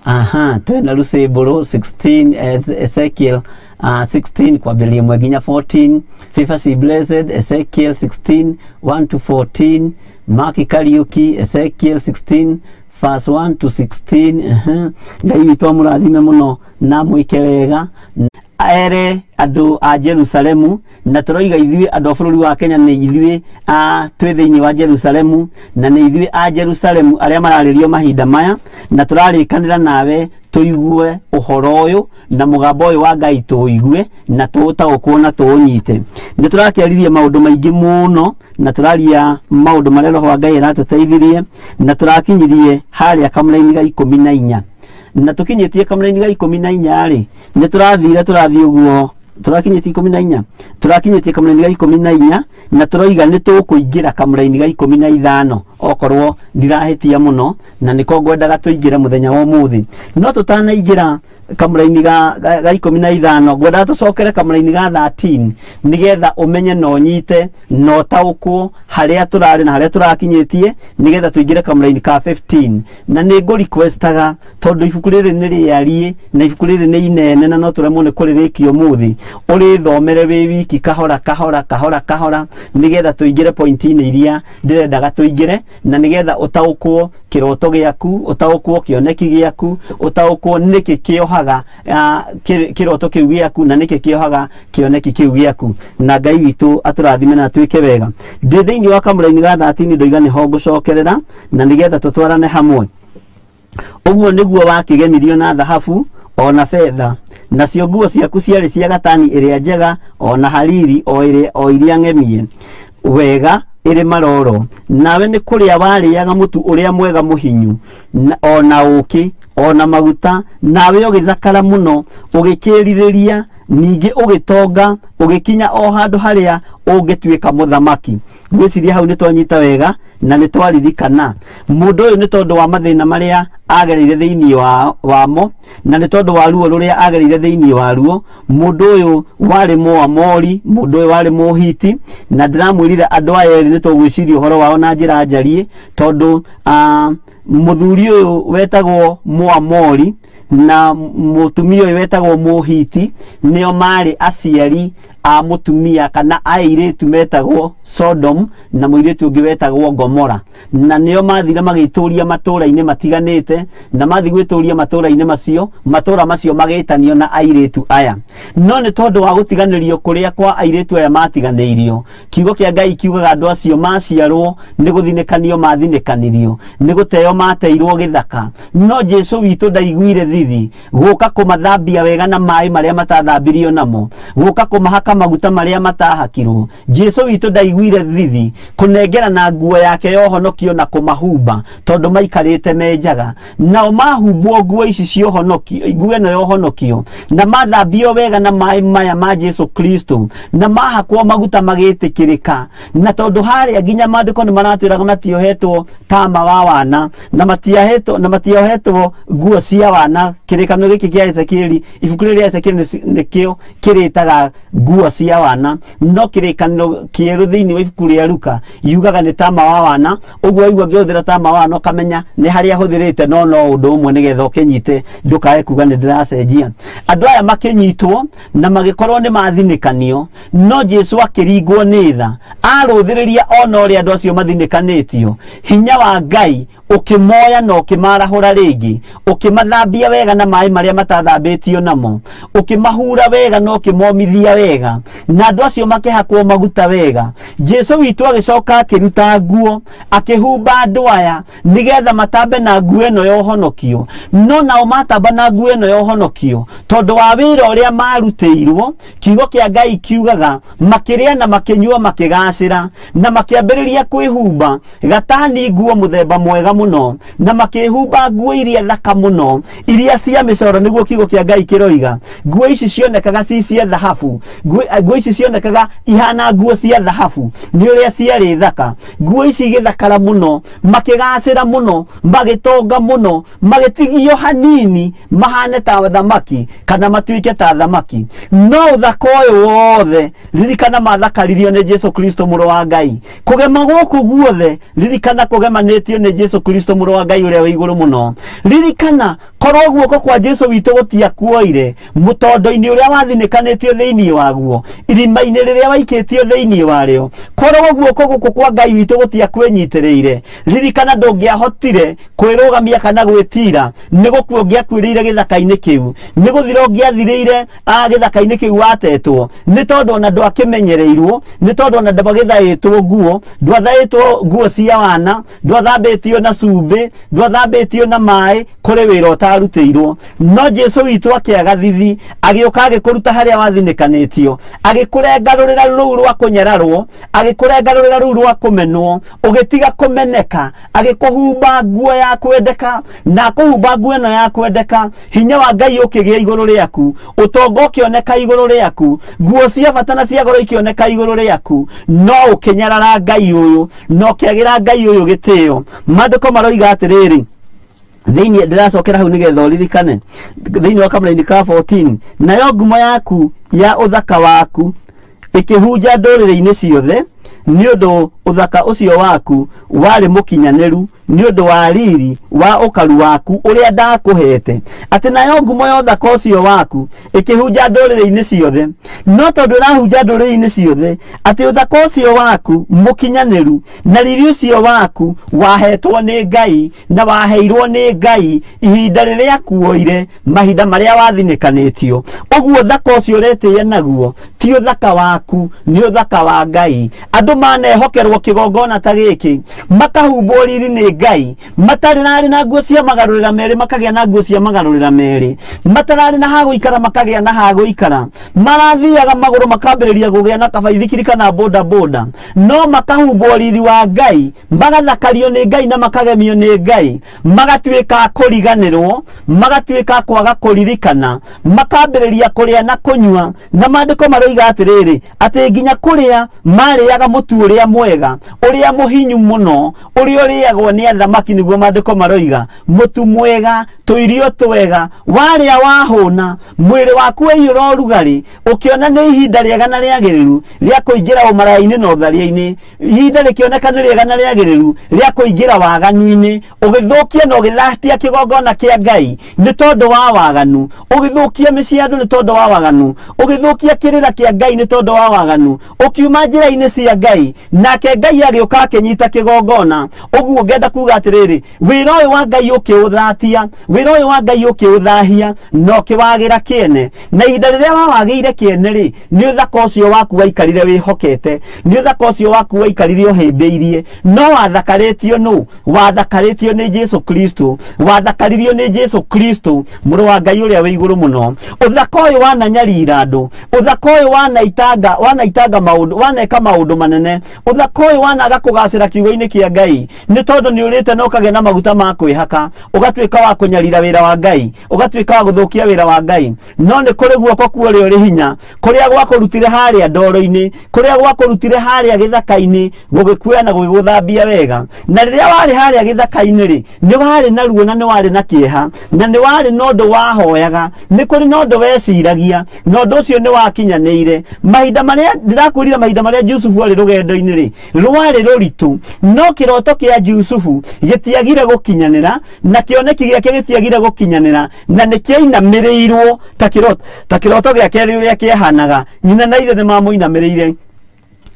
Aha, twĩna Lucebũrũ 16, Ezekiel 16 kwambĩrĩria ĩmwe nginya 14, Favor C Blessed Ezekiel 16 1 to 14, Mark Kariuki Ezekiel 16 verse 1 to 16. Ngai witũ amũrathime mũno na mwĩke wega. Ere andũ a Jerusalemu, na tũroiga ithuĩ andũ a bũrũri wa Kenya nĩ ithuĩ a twĩ thĩinĩ wa Jerusalemu, na nĩ ithuĩ a Jerusalemu arĩa mararĩrio mahinda maya, na tũrarĩkanĩra nawe tũigue ũhoro ũyũ na mũgambo ũyũ wa Ngai, tũũigue na tũũtaũkwo na tũũnyite. Nĩ tũrakĩaririe maũndũ maingĩ mũno, na tũraria maũndũ marĩa Roho wa Ngai aratũteithirie, na tũrakinyirie harĩa kamũraini ga 14, na tũkinyĩtie kamũraini ga 14 rĩ, nĩ tũrathire tũrathiĩ ũguo, tũrakinyĩtie 14, tũrakinyĩtie kamũraini ga 14, na tũroiga nĩ tũkũingĩra kamũraini ga 15 okorwo ndirahĩtia mũno, na nĩko ngwendaga tũingĩre mũthenya wa ũmũthĩ. No tũtanaingĩra kamũraini ga 15, ngwendaga tũcokere kamũraini ga 13 nĩgetha ũmenye na ũnyite na ũtaũkwo harĩa tũrarĩ na harĩa tũrakinyĩtie, nĩgetha tũingĩre kamũraini ka 15. Na nĩ ngũ requestaga, tondũ ibuku rĩrĩ nĩ rĩariĩ na ibuku rĩrĩ nĩ inene na no tũremwo nĩ kũrĩrĩkia ũmũthĩ, ũrĩthomere wĩ wiki kahora kahora kahora kahora, nĩgetha tũingĩre pointi-inĩ iria ndĩrendaga tũingĩre, na nĩgetha ũtaũkwo kĩroto gĩaku, ũtaũkwo kĩoneki gĩaku, ũtaũkwo nĩkĩ kĩohaga kĩroto kĩu gĩaku na nĩkĩ kĩohaga kĩoneki kĩu gĩaku. Na Ngai witũ atũrathime na atwĩke wega. Ndĩ thĩinĩ wa kamũraini ga 13, ndoiga nĩho ngũcokerera na nĩgetha tũtwarane hamwe. Ũguo nĩguo wakĩgemirio na thahabu o na betha, nacio nguo ciaku ciarĩ cia gatani ĩrĩa njega o na hariri o ĩrĩa o iria ng'emie wega ĩrĩ maroro. Nawe nĩ kũrĩa warĩaga mũtu ũrĩa mwega mũhinyu o na ũũkĩ o na maguta, nawe ũgĩthakara mũno, ũgĩkĩĩrirĩria, ningĩ ũgĩtonga, ũgĩkinya o handũ harĩa ũngĩtuĩka mũthamaki. Ngwĩciria hau nĩ twanyita wega na nĩ twaririkana mũndũ ũyũ nĩ tondũ wa mathĩna marĩa agereire thĩinĩ wamo, na nĩ tondũ wa ruo rũrĩa agereire thĩinĩ waruo. Mũndũ ũyũ warĩ Mũamori, mũndũ ũyũ warĩ Mũhiti, na ndĩramwĩrire andũ aya erĩ nĩ tũgwĩciria ũhoro wao na njĩra njariĩ, tondũ mũthuri ũyũ wetagwo Mũamori Na mũtumia ũyũ wetagwo Mũhiti nĩo marĩ aciari a mũtumia kana airĩtu metagwo Sodom na mũirĩtu ũngĩ wetagwo Gomora, na nĩo mathire magĩtũria matũra-inĩ matiganĩte, na mathi gwĩtũria matũra-inĩ macio, matũra macio magĩtanio na airĩtu aya. No nĩ tondũ wa gũtiganĩrio kũrĩa kwa airĩtu aya matiganĩirio, kiugo kĩa Ngai kiugaga andũ acio maciarwo nĩ gũthinĩkanio mathinĩkanirio, nĩ gũteo mateirwo gĩthaka. No Jesu witũ ndaiguire thithi gũka kũmathambia wega na maĩ marĩa matathambirio namo, gũka kũmahaka maguta marĩa matahakirwo. Jesu witũ ndaiguire thithi kũnengera na nguo yake ya ũhonokio na kũmahumba, tondũ maikarĩte me njaga. Nao mahumbwo nguo ici cia ũhonokio, nguo ĩno ya ũhonokio, na mathambio wega na maĩ maya ma Jesu Kristo, na mahakwo maguta magĩtĩkĩrĩka. Na tondũ harĩa nginya maandĩko nĩ maratwĩraga matiohetwo tama wa wana, na matiahetwo, na matiohetwo nguo cia wana. Kĩrĩkanĩro gĩkĩ kĩa Ezekieli, ibuku rĩrĩ rĩa Ezekieli nĩkĩo kĩrĩtaga nguo cia wana, no kĩrĩkanĩro kĩerũ thĩinĩ wa ibuku rĩa Luka yugaga nĩ tama wa wana. Ũguo waigua ngĩhũthĩra tama wa wana ũkamenya nĩ harĩa hũthĩrĩte, no no ũndũ ũmwe nĩgetha ũkĩnyite ndũkae kuga nĩ ndĩracenjia. Andũ aya makĩnyitwo na magĩkorwo nĩ mathinĩkanio, no Jesu akĩringwo nĩ tha, arũthĩrĩria ona ũrĩa andũ acio mathinĩkanĩtio, hinya wa Ngai ũkĩmoya na ũkĩmarahũra rĩngĩ, ũkĩmathambia wega na maĩ marĩa matathambĩtio namo, ũkĩmahura wega na ũkĩmomithia wega, na andũ acio makĩhakwo maguta wega. Jesu witũ agĩcoka akĩruta nguo akĩhumba andũ aya nĩgetha matambe na nguo ĩno ya ũhonokio. No nao matamba na nguo ĩno ya ũhonokio, tondũ wa wĩra ũrĩa marutĩirwo, kiugo kĩa Ngai kiugaga makĩrĩa na makĩnyua makĩgacĩra, na makĩambĩrĩria kwĩhumba gatani nguo mũthemba mwega mũno, na makĩhumba nguo iria thaka mũno, iria cia mĩcoro, nĩguo kiugo kĩa Ngai kĩroiga. Nguo ici cionekaga ci cia thahabu, nguo ici cionekaga ihana nguo cia thahabu nĩ ũrĩa ciarĩ thaka. Nguo ici igĩthakara mũno, makĩgacĩra mũno, magĩtonga mũno, magĩtigio hanini mahane ta thamaki kana matuĩke ta thamaki. No ũthaka ũyũ wothe ririkana mathakaririo nĩ Jesu Kristo mũrũ wa Ngai. Kũgema gũkũ guothe ririkana kũgemanĩtio nĩ Jesu Kristo mũrũ wa Ngai ũrĩa wĩ igũrũ mũno. Ririkana korwo guoko kwa Jesu witũ gũtiakuoire mũtondo-inĩ ũrĩa wathinĩkanĩtio thĩinĩ waguo, irima-inĩ rĩrĩa waikĩtio thĩinĩ warĩo, korwo guoko gũkũ kwa Ngai witũ gũtiakwĩnyitĩrĩire, ririkana ndũngĩahotire kwĩrũgamia kana gwĩtira, nĩ gũkua ũngĩakuĩrĩire gĩthaka-inĩ kĩu, nĩ gũthira ũngĩathirĩire gĩthaka-inĩ kĩu watetwo, nĩ tondũ ona ndwakĩmenyereirwo, nĩ tondũ ona ndwagĩthaĩtwo nguo, ndwathaĩtwo nguo cia wana, ndwathambĩtio na cumbĩ, ndwathambĩtio na maĩ, kũrĩ wĩra ũtarutĩirwo. No Jesu witũ akĩaga thithi, agĩũka agĩkũruta harĩa wathinĩkanĩtio, agĩkũrenga rũrĩra rũu rwa kũnyararwo, agĩkũrenga rũrĩra rũu rwa kũmenwo, ũgĩtiga kũmeneka, agĩkũhumba nguo ya kwendeka. Na akũhumba nguo ĩno ya kwendeka, hinya wa Ngai ũkĩgĩa igũrũ rĩaku, ũtonga ũkĩoneka igũrũ rĩaku, nguo cia bata na cia goro ikĩoneka igũrũ rĩaku. No ũkĩnyarara Ngai ũyũ, na ũkĩagĩra Ngai ũyũ gĩtĩo. Maandĩko maroiga atĩrĩrĩ, thĩinĩ ndĩracokera hau nĩgetha ũririkane, thĩinĩ wa kamũraini ka 14, nayo ngumo yaku ya ũthaka waku ĩkĩhunja ndũrĩrĩ-inĩ ciothe, nĩ ũndũ ũthaka ũcio waku warĩ mũkinyanĩru, nĩ ũndũ wa riri wa ũkaru waku ũrĩa ndakũhete. Atĩ nayo ngumo ya ũthaka ũcio waku ĩkĩhunja ndũrĩrĩ-inĩ ciothe. No tondũ ĩrahunja ndũrĩrĩ-inĩ ciothe, atĩ ũthaka ũcio waku mũkinyanĩru na riri ũcio waku wahetwo nĩ Ngai na waheirwo nĩ Ngai ihinda rĩrĩa kuoire, mahinda marĩa wathinĩkanĩtio. Ũguo ũthaka ũcio ũretĩĩa naguo ti ũthaka waku, nĩ ũthaka wa Ngai. Andũ manehokerwo kĩgongona ta gĩkĩ, makahumbwo riri nĩ Ngai, matarĩ na nguo cia magarũrĩra merĩ makagĩa na nguo cia magarũrĩra merĩ, matararĩ na ha gũikara makagĩa na ha gũikara, marathiaga magũrũ makambĩrĩria kũgĩa na kabaithikiri kana boda boda, no makahumbwo riri wa Ngai, magathakario nĩ Ngai na makagemio nĩ Ngai, magatuĩka a kũriganĩrwo, magatuĩka a kwaga kũririkana, makambĩrĩria kũrĩa na kũnyua. Na maandĩko maroiga atĩrĩrĩ, atĩ nginya kũrĩa marĩaga mũtu ũrĩa mwega, ũrĩa mũhinyu mũno, ũrĩa ũrĩagwo nĩ nĩ athamaki nĩguo maandĩko maroiga mũtu mwega tũirio twega warĩa wahũna mwĩrĩ waku waiyũra ũrugarĩ ũkĩona nĩ ihinda rĩega na rĩagĩrĩru rĩa kũingĩra ũmaraya-inĩ na ũtharia-inĩ ihinda rĩkĩoneka nĩ rĩega na rĩagĩrĩru rĩa kũingĩra waganu-inĩ ũgĩthũkia na ũgĩthatia kĩgongona kĩa Ngai nĩ tondũ wa waganu ũgĩthũkia mĩciĩ ya andũ nĩ tondũ wa waganu ũgĩthũkia kĩrĩra kĩa Ngai nĩ tondũ wa waganu ũkiuma njĩra-inĩ cia Ngai nake Ngai agĩũka akĩnyita kĩgongona ũguo ngenda kuga atĩrĩrĩ wĩra ũyũ wa Ngai ũkĩũthatia wĩra ũyũ wa Ngai ũkĩũthahia na ũkĩwagĩra kĩene na ihinda rĩrĩa wawagĩire kĩene rĩ nĩ ũthaka ũcio waku waikarire wĩhokete nĩ ũthaka ũcio waku waikarire ũhĩmbĩirie no wathakarĩtio nũ wathakarĩtio nĩ Jesu Kristo wathakaririo nĩ Jesu Kristo mũrũ wa Ngai ũrĩa wĩ igũrũ mũno ũthaka ũyũ wananyarira andũ ũthaka ũyũ wanaitanga wanaitanga maũndũ waneka maũndũ manene ũthaka ũyũ wanaga kũgacĩra kiugo-inĩ kĩa Ngai nĩ tondũ nĩ ũrĩte na ũkagĩa na maguta ma kwĩhaka ũgatuĩka wa kũnyarira wĩra wa Ngai ũgatuĩka wa gũthũkia wĩra wa Ngai no nĩ kũrĩ guoko kwa ũrĩa ũrĩ hinya kũrĩa gwakũrutire harĩa ndoro-inĩ kũrĩa gwakũrutire harĩa gĩthaka-inĩ gũgĩkuoya na gũgĩgũthambia wega na rĩrĩa warĩ harĩa gĩthaka-inĩ rĩ nĩ warĩ na ruo na nĩ warĩ na kĩeha na nĩ warĩ na ũndũ wahoyaga nĩ kũrĩ na ũndũ weciragia na ũndũ ũcio nĩ wakinyanĩire mahinda marĩa ndĩrakwĩrire mahinda marĩa Jusufu arĩ rũgendo-inĩ rĩ rwarĩ rũritũ no kĩroto kĩa Jusufu gĩtiagire gũkinyanĩra na kĩoneki gĩake gĩtiagire gũkinyanĩra na nĩ kĩainamĩrĩirwo ta kĩroto ta kĩroto gĩake ũrĩa kĩahanaga nyina na ithe nĩ mamũinamĩrĩire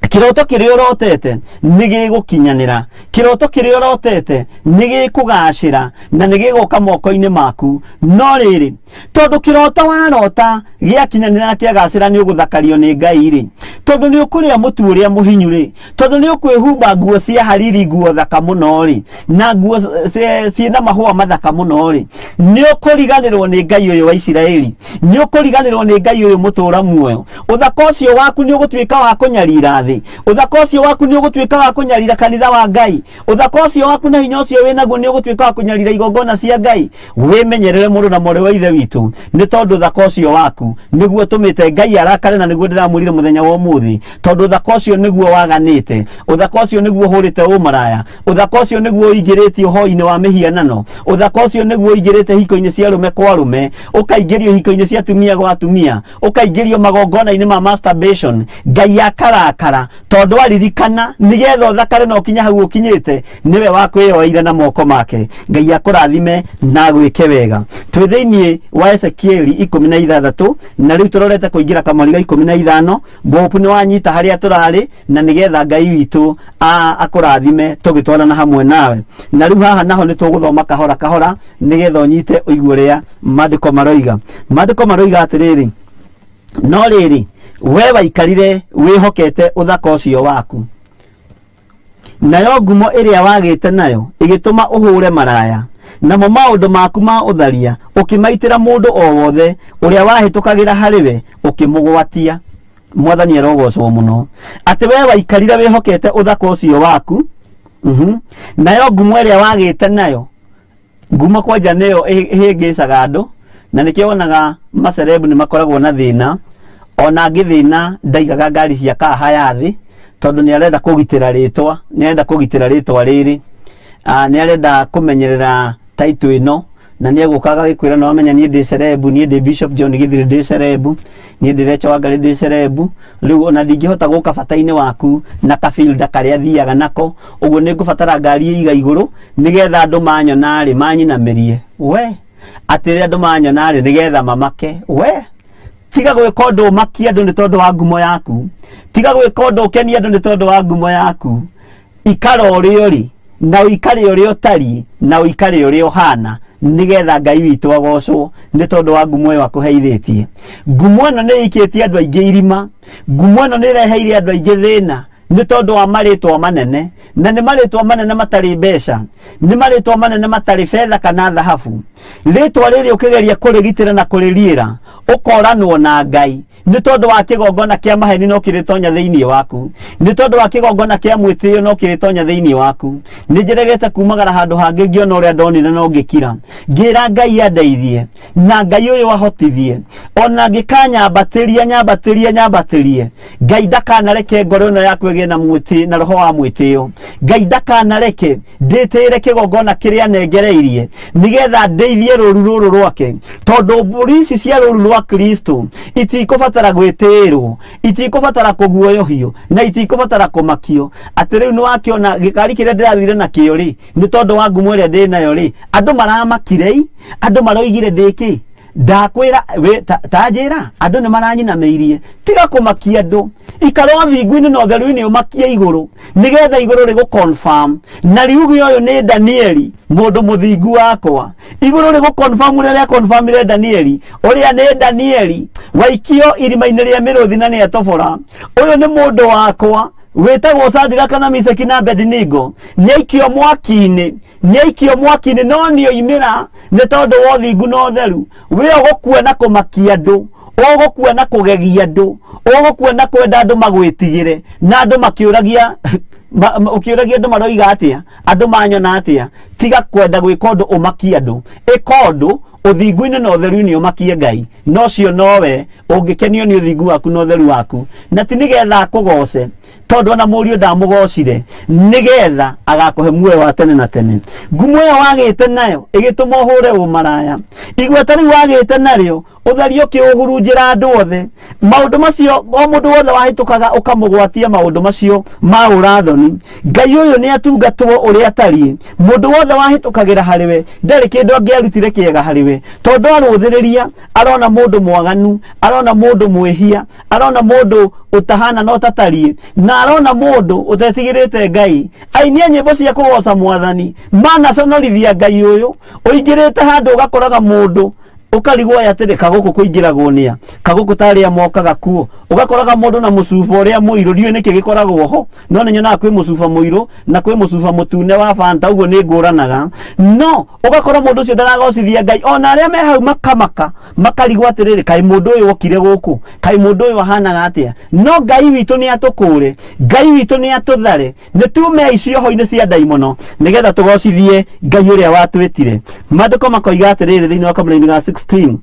kĩroto kĩrĩa ũrotete nĩ gĩgũkinyanĩra kĩroto kĩrĩa ũrotete nĩ gĩkũgacĩra na nĩ gĩgũka moko-inĩ maku no rĩrĩ tondũ kĩroto warota gĩakinyanĩra na kĩagacĩra nĩ ũgũthakario nĩ Ngai rĩ tondũ nĩ ũkũrĩa mũtu ũrĩa mũhinyu rĩ tondũ nĩ ũkwĩhumba nguo cia hariri nguo thaka mũno rĩ na nguo ciĩna mahũa mathaka mũno rĩ nĩ ũkũriganĩrwo nĩ Ngai ũyũ wa Isiraeli nĩ ũkũriganĩrwo nĩ Ngai ũyũ mũtũra muoyo ũthaka ũcio waku nĩ ũgũtuĩka wa kũnyarira thĩ ũthaka ũcio waku nĩ ũgũtuĩka wa kũnyarira kanitha wa Ngai ũthaka ũcio waku na hinya ũcio wĩnaguo nĩ ũgũtuĩka wa kũnyarira igongona cia Ngai wĩmenyerere mũrũ na mwarĩ wa ithe witũ nĩ tondũ ũthaka ũcio waku nĩguo ũtũmĩte Ngai arakare na nĩguo ndĩramwĩrire mũthenya wa ũmũthĩ tondũ ũthaka ũcio nĩguo waganĩte ũthaka ũcio nĩguo ũhũrĩte ũmaraya ũthaka ũcio nĩguo ũingĩrĩtio hoi-inĩ wa mĩhianano ũthaka ũcio nĩguo ũingĩrĩte hiko-inĩ cia arũme kwa arũme ũkaingĩrio hiko-inĩ cia atumia gwa atumia ũkaingĩrio magongona-inĩ ma masturbation Ngai akarakara tondũ aririkana nĩgetha ũthakare na ũkinye hau ũkinyĩte nĩwe wakwĩyoeire na moko make Ngai akũrathime na agwĩke wega twĩ thĩinĩ wa Ezekieli 16 na rĩu tũrorete kũingĩra kamweri ga 15 ngũpu nĩ wanyita harĩa tũrarĩ na nĩgetha Ngai witũ akũrathime tũgĩtwarana hamwe nawe na rĩu haha naho nĩ tũgũthoma kahora kahora nĩgetha ũnyite ũigue ũrĩa maandĩko maroiga maandĩko maroiga atĩrĩrĩ no rĩrĩ we waikarire wĩhokete ũthaka ũcio waku nayo ngumo ĩrĩa wagĩte nayo ĩgĩtũma ũhũre maraya namo maũndũ maku ma ũtharia ũkĩmaitĩra mũndũ o wothe ũrĩa wahĩtũkagĩra harĩ we ũkĩmũgwatia mwathani arogocwo mũno atĩ we waikarire wĩhokete ũthaka ũcio waku nayo ngumo ĩrĩa wagĩte nayo ngumo kwanja nĩyo ĩhĩngĩcaga andũ na nĩkĩo wonaga macerebu nĩ makoragwo na thĩna ona angĩ thĩna ndaigaga ngari cia kaha ya thĩ tondũ nĩ arenda kũgitĩra rĩtwa nĩ arenda kũgitĩra rĩtwa rĩrĩ nĩ arenda kũmenyerera taitũ ĩno na nĩ egũka agagĩkwĩra no amenya niĩ ndĩ cerebu niĩ ndĩ Bishop John Githiri ndĩ cerebu niĩ ndĩ Rachel Wangari ndĩ cerebu rĩu ona ndingĩhota gũka bata-inĩ waku na kabilda karĩa thiaga nako ũguo nĩ ngũbatara ngari ĩiga igũrũ nĩgetha andũ manyona rĩ manyinamĩrie we atĩ rĩrĩa andũ manyona rĩ nĩgetha mamake we tiga gwĩka ũndũ ũmakie andũ nĩ tondũ wa ngumo yaku tiga gwĩka ũndũ ũkenie andũ nĩ tondũ wa ngumo yaku ikara ũrĩa ũrĩ na ũikare ũrĩa ũtariĩ na ũikare ũrĩa ũhana nĩgetha Ngai witũ agocwo nĩ tondũ wa ngumo ĩyo akũheithĩtie ngumo ĩno nĩ ĩikĩtie andũ aingĩ irima ngumo ĩno nĩ ĩreheire andũ aingĩ thĩna nĩ tondũ wa marĩtwa manene na nĩ marĩtwa manene matarĩ mbeca nĩ marĩtwa manene matarĩ betha kana thahabu rĩtwa rĩrĩ ũkĩgeria kũrĩgitĩra na kũrĩriĩra Ũkoranwo na Ngai nĩ tondũ wa kĩgongona kĩa maheni no kĩrĩtonya thĩinĩ waku, nĩ tondũ wa kĩgongona kĩa mwĩtĩo no kĩrĩtonya thĩinĩ waku. Nĩ njeregete kumagara handũ hangĩ ngĩona ũrĩa ndonire no ngĩkira, ngĩra Ngai andeithie na Ngai ũyũ ahotithie, ona angĩkanyambatĩria nyambatĩrie nyambatĩrie. Ngai ndakanareke ngoro ĩno yaku ĩgĩe na mwĩtĩ na roho wa mwĩtĩo. Ngai ndakanareke ndĩtĩĩre kĩgongona kĩrĩa anengereirie nĩgetha ndeithie rũru rũrũ rwake, tondũ mbũri ici cia rũru rwa Kristo itikũbatara gwĩtĩĩrwo, itikũbatara kũguoyohio na itikũbatara kũmakio. Atĩ rĩu nĩwakĩona gĩkari kĩrĩa ndĩrathire nakĩo rĩ, nĩ tondũ wa ngumo ĩrĩa ndĩ nayo rĩ, andũ maramakire i, andũ maroigire ndĩkĩ. Ndakwĩra we ta njĩra, andũ nĩ maranyinamĩirie. Tiga kũmakia andũ, ikara ũthingu-inĩ na ũtheru-inĩ, ũmakie igũrũ nĩgetha igũrũ rĩgũ confirm na riuge ũyũ nĩ Danieli mũndũ mũthingu wakwa. Igũrũ rĩgũ confirm ũrĩa rĩa confirmire Danieli, ũrĩa nĩ Danieli waikio irima-inĩ rĩa mĩrũthi na nĩ atobora. Ũyũ nĩ mũndũ wakwa wĩtagwo Sadiraka na Miseki na Abednego, nĩaikio mwaki-inĩ, nĩaikio mwaki-inĩ, no nĩoimĩra nĩ tondũ wa ũthingu na ũtheru. We ũgũkua na kũmakia andũ, ũgũkua na kũgegia andũ, ũgũkua na kwenda andũ magwĩtigĩre, na andũ makĩũragia ũkĩũragia andũ maroiga atĩa, andũ manyona atĩa. Tiga kwenda gwĩka ũndũ ũmakie andũ, ĩka ũndũ ũthingu-inĩ na ũtheru-inĩ ũmakie Ngai, na ũcio nowe ũngĩkenio nĩ ũthingu waku na ũtheru waku, na ti nĩgetha akũgoce, tondũ ona mũriũ ndamũgocire, nĩgetha agakũhe muoyo wa tene na tene. Ngumo ĩyo wagĩte nayo ĩgĩtũma ũhũre ũmaraya, igweta rĩu wagĩte narĩo ũthario ũkĩũhurunjĩra andũ othe. Maũndũ macio o mũndũ wothe wahĩtũkaga ũkamũgwatia maũndũ macio ma ũrathoni. Ngai ũyũ nĩ atungatwo ũrĩa atariĩ. Mũndũ wothe wahĩtũkagĩra harĩ we ndarĩ kĩndũ angĩarutire kĩega harĩ we, tondũ arũthĩrĩria arona mũndũ mwaganu, arona mũndũ mwĩhia, arona mũndũ ũtahana na ũtatariĩ, na arona mũndũ ũtetigĩrĩte Ngai. Aini a nyĩmbo cia kũgoca Mwathani manaconorithia Ngai ũyũ. Ũingĩrĩte handũ ũgakoraga mũndũ ũkarigwo aya atĩrĩ, kagũkũ kũingĩragwo nĩa kagũkũ tarĩa mokaga kuo. Ũgakoraga mũndũ na mũcuba ũrĩa mũirũ, ndiũĩ nĩkĩ gĩkoragwo ho, no nĩ nyonaga kwĩ mũcuba mũirũ na kwĩ mũcuba mũtune wa Fanta, ũguo nĩ ngũranaga. No ũgakora mũndũ ũcio ndaragocithia Ngai, ona arĩa me hau makamaka makarigwo atĩrĩrĩ, kaĩ mũndũ ũyũ okire gũkũ, kaĩ mũndũ ũyũ ahanaga atĩa? No Ngai witũ nĩ atũkũre, Ngai witũ nĩ atũthare, nĩ tume icioho-inĩ cia ndaimono nĩgetha tũgocithie Ngai ũrĩa watwĩtire. Maandĩko makoiga atĩrĩrĩ thĩinĩ wa kamũraini ga 16,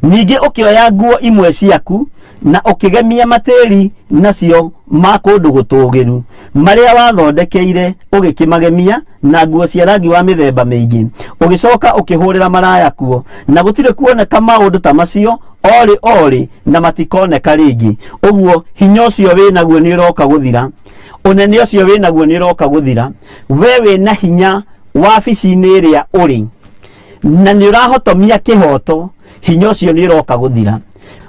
ningĩ ũkĩoya nguo imwe ciaku na ũkĩgemia matĩri nacio ma kũndũ gũtũũgĩru marĩa wathondekeire, ũgĩkĩmagemia na nguo cia rangi wa mĩthemba mĩingĩ, ũgĩcoka ũkĩhũrĩra maraya kuo, na gũtirĩ kuoneka maũndũ ta macio orĩ orĩ, na matikoneka rĩngĩ. Ũguo hinya ũcio wĩ naguo nĩ ũroka gũthira, ũnene ũcio wĩ naguo nĩ ũroka gũthira. We wĩ na hinya wabici-inĩ ĩrĩa ũrĩ na nĩ ũrahotomia kĩhoto, hinya ũcio nĩ ũroka gũthira.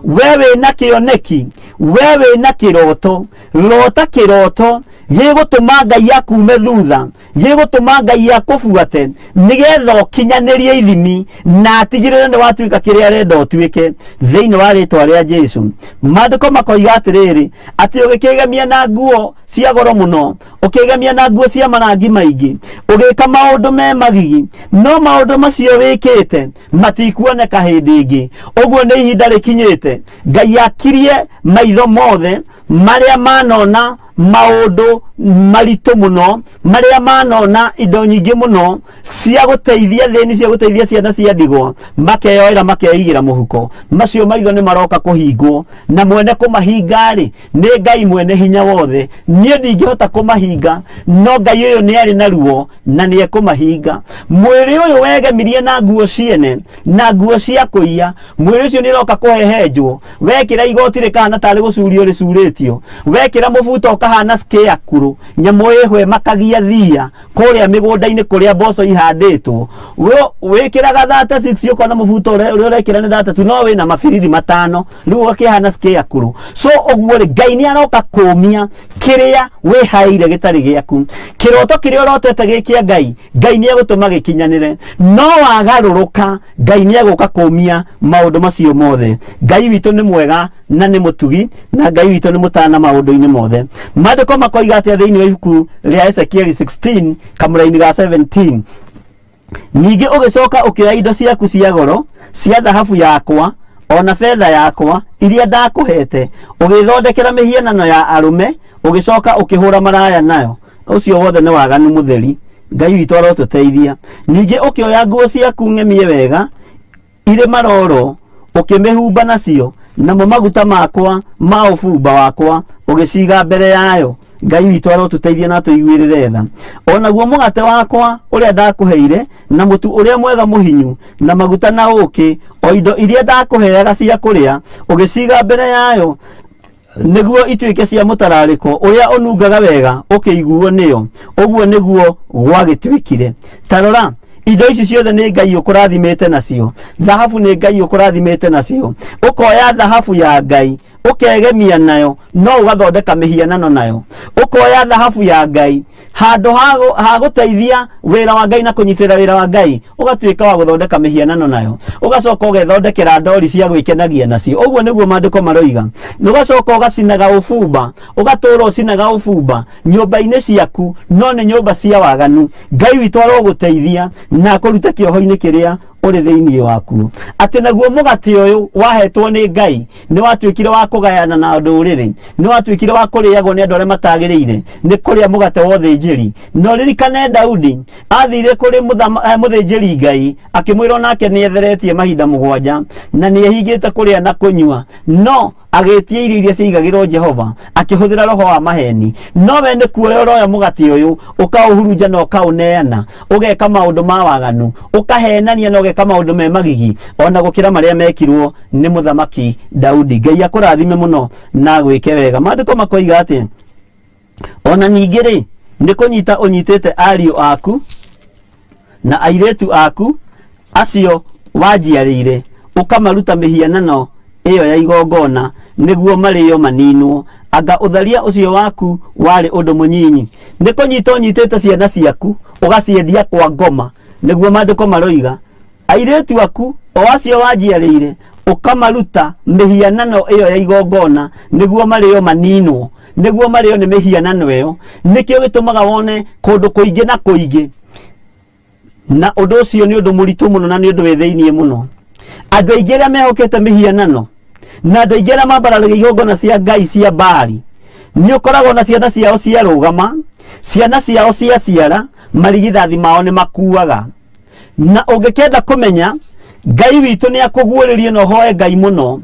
We wĩ na kĩoneki, we wĩ na kĩroto, rota kĩroto gĩgũtũma Ngai akume thutha, gĩgũtũma Ngai akũbuate nĩgetha ũkinyanĩrie ithimi na atigĩrĩre nĩ watuĩka kĩrĩa arenda ũtuĩke thĩinĩ wa rĩtwa rĩa Jesu. Maandĩko makoiga atĩrĩrĩ, atĩ ũgĩkĩgemia na nguo cia goro mũno, ũkĩgemia na nguo cia marangi maingĩ, ũgĩka maũndũ me magigi, no maũndũ macio wĩkĩte matikuoneka hĩndĩ ĩngĩ. Ũguo nĩ ihinda rĩkinyĩte Ngai akirie maitho mothe marĩa manona maũndũ maritũ mũno, marĩa manona indo nyingĩ mũno cia gũteithia thĩni, cia gũteithia ciana cia ndigwa, makeyoera makeigĩra mũhuko. Macio maitho nĩ maroka kũhingwo, na mwene kũmahinga-rĩ nĩ Ngai mwene hinya wothe. Niĩ ndingĩhota kũmahinga, no Ngai ũyũ nĩ arĩ na ruo na nĩ ekũmahinga. Mwĩrĩ ũyũ wegemirie na nguo ciene na nguo cia kũiya, mwĩrĩ ũcio nĩ ũroka kũhehenjwo. Wekĩra igoti rĩkahana tarĩ gũcurio rĩcurĩtio, wekĩra mũbuto ũkahana scarecrow, nyamũ ĩhwe makagia thia kũrĩa mĩgũnda-inĩ kũrĩa mboco ihandĩtwo. Wĩkĩraga 36 ũkona mũbuto ũrĩa ũrekĩra nĩ 32, no wĩna mabiriri matano, rĩu ũgakĩhana scarecrow. So ũguo rĩ, Ngai nĩ aroka kũmia kĩrĩa wĩhaĩire gĩtarĩ gĩaku. Kĩroto kĩrĩa ũrotete gĩ kĩa Ngai, Ngai nĩ egũtũma gĩkinyanĩre. No wagarũrũka, Ngai nĩ egũka kũmia maũndũ macio mothe. Ngai witũ nĩ mwega na nĩ mũtugi, na Ngai witũ nĩ mũtana maũndũ-inĩ mothe. Maandĩko makoiga atĩa thĩinĩ wa ibuku rĩa Ezekieli 16 kamũraini ga 17? Ningĩ ũgĩcoka ũkĩoya indo ciaku cia goro cia thahabu yakwa, O na betha yakwa iria ndakũhete, ũgĩthondekera mĩhianano ya arũme, ũgĩcoka ũkĩhũra maraya nayo. Ũcio wothe nĩ waganu mũtheri. Ngai witũ arotũteithia. Ningĩ ũkĩoya nguo ciaku ng'emie wega irĩ maroro, ũkĩmĩhumba nacio, namo maguta makwa ma ũbumba wakwa ũgĩciga mbere yayo. Ngai witũ arotũteithia na atũiguĩrĩre tha. O naguo mũgate wakwa ũrĩa ndakũheire, na mũtu ũrĩa mwega mũhinyu, na maguta na ũũkĩ, o indo iria ndakũheaga cia kũrĩa, ũgĩciga mbere yayo nĩguo ituĩke cia mũtararĩko ũrĩa ũnungaga wega ũkĩiguo nĩyo. Ũguo nĩguo gwagĩtuĩkire. Ta rora, indo ici ciothe nĩ Ngai ũkũrathimĩte nacio. Thahabu nĩ Ngai ũkũrathimĩte nacio. Ũkoya thahabu ya Ngai ũkegemia nayo, no ũgathondeka mĩhianano nayo. Ũkoya thahabu ya Ngai handũ ha gũteithia wĩra wa Ngai na kũnyitĩrĩra wĩra wa Ngai, ũgatuĩka wa gũthondeka mĩhianano nayo. Ũgacoka ũgethondekera ndori cia gwĩkenagia nacio. Ũguo nĩguo maandĩko maroiga. Ũgacoka ũgacinaga ũbumba, ũgatũra ũcinaga ũbumba nyũmba-inĩ ciaku, no nĩ nyũmba cia waganu. Ngai witũ arogũteithia na akũrute kĩoho-inĩ kĩrĩa ũrĩ thĩinĩ waku. Atĩ naguo mũgate ũyũ wahetwo nĩ Ngai nĩ watuĩkire wa kũgayana na ndũrĩrĩ, nĩ watuĩkire wa kũrĩagwo nĩ andũ arĩa matagĩrĩire nĩ kũrĩa mũgate wa ũthĩnjĩri. Na ũririkane Daudi athire kũrĩ mũthĩnjĩri Ngai akĩmwĩra onake nĩ etheretie mahinda 7 na nĩ ehingĩte kũrĩa na kũnyua, no agĩtia irio iria ciaigagĩrwo Jehova akĩhũthĩra roho wa maheni. No we nĩ kuoya ũroya mũgate ũyũ ũkaũhurunja na ũkaũneana, ũgeka maũndũ ma waganu, ũkahenania na ũgeka maũndũ me magigi ona gũkĩra marĩa mekirwo nĩ mũthamaki Daudi. Ngai akũrathime mũno na agwĩke wega. Maandĩko makoiga atĩ ona ningĩ rĩ, nĩ kũnyita ũnyitĩte ariũ aku na airĩtu aku acio wanjiarĩire, ũkamaruta mĩhianano ĩyo ya igongona nĩguo marĩo maninwo. Anga ũtharia ũcio waku warĩ ũndũ mũnyinyi? Nĩ kũnyita ũnyitĩte ciana ciaku ũgaciendia kwa ngoma, nĩguo maandĩko maroiga. Airĩtu aku o acio wanjiarĩire ũkamaruta mĩhianano ĩyo ya igongona nĩguo marĩo maninwo, nĩguo marĩo nĩ mĩhianano ĩyo. Nĩkĩo gĩtũmaga wone kũndũ kũingĩ na kũingĩ, na ũndũ ũcio nĩ ũndũ mũritũ mũno na nĩ ũndũ wĩ thĩiniĩ mũno. Andũ aingĩ arĩa mehokete mĩhianano na andũ aingĩ arĩa mambararagia igongona cia Ngai cia Baali, nĩ ũkoragwo na ciana ciao ciarũgama, ciana ciao ciaciara, marigithathi mao nĩ makuaga. Na ũngĩkenda kũmenya Ngai witũ nĩ akũguũrĩrie na ũhoe Ngai mũno.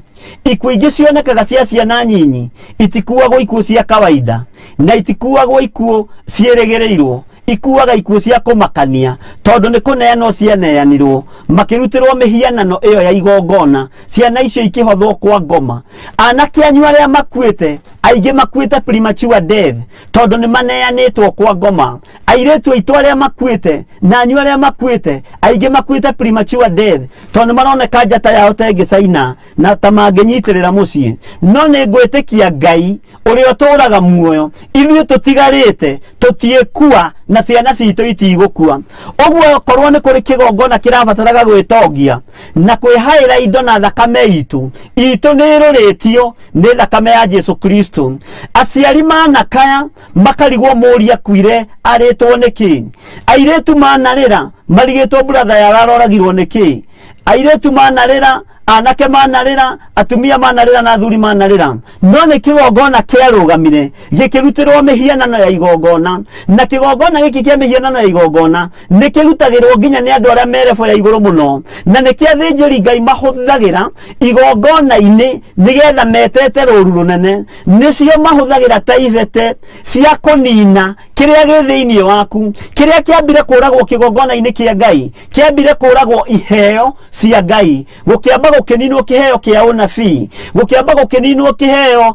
Ikuũ ingĩ cionekaga cia ciana nyinyi itikuagwo ikuũ cia kawaida, na itikuagwo ikuũ ciĩrĩgĩrĩirwo, ikuaga ikuũ cia kũmakania, tondũ nĩ kũneanwo cianeanirwo makĩrutĩrwo mĩhianano ĩyo ya igongona, ciana icio ikĩhothwo kwa ngoma. Anake anyu arĩa makuĩte, aingĩ makuĩte premature death tondũ nĩ maneanĩtwo kwa ngoma. Airĩtu aitũ arĩa makuĩte na anyu arĩa makuĩte, aingĩ makuĩte premature death tondũ nĩ maroneka njata yao ta ĩngĩcaina na ta mangĩnyitĩrĩra mũciĩ. No nĩ ngwĩtĩkia Ngai ũrĩa ũtũũraga muoyo, ithuĩ tũtigarĩte tũtiĩkua na ciana citũ itigũkua. Ũguo korwo nĩ kũrĩ kĩgongona kĩrabataraga gwĩtongia na kwĩhaĩra indo na thakame itũ, itũ nĩ ĩrũrĩtio nĩ thakame ya Jesu Kristo. Aciari manakaya makarigwo mũri akuire arĩtwo nĩkĩ, airĩtu manarĩra marigĩtwo brother yao aroragirwo nĩkĩ, airĩtu manarĩra, anake manarĩra, atumia manarĩra na athuri manarĩra. No nĩ kĩgongona kĩarũgamire gĩkĩrutĩrwo mĩhianano ya igongona, na kĩgongona gĩkĩ kĩa mĩhianano ya igongona nĩ kĩrutagĩrwo nginya nĩ andũ arĩa me level ya igũrũ mũno, na nĩ kĩa athĩnjĩri Ngai mahũthagĩra igongona-inĩ nĩgetha metete rũru rũnene. Nĩcio mahũthagĩra ta ibete cia kũnina kĩrĩa gĩ thĩinĩ waku, kĩrĩa kĩambire kũragwo kĩgongona-inĩ kĩa Ngai, kĩambire kũragwo iheo cia Ngai, gũkĩamba gũkĩninwo kĩheo kĩa ũnabii, gũkĩamba gũkĩninwo kĩheo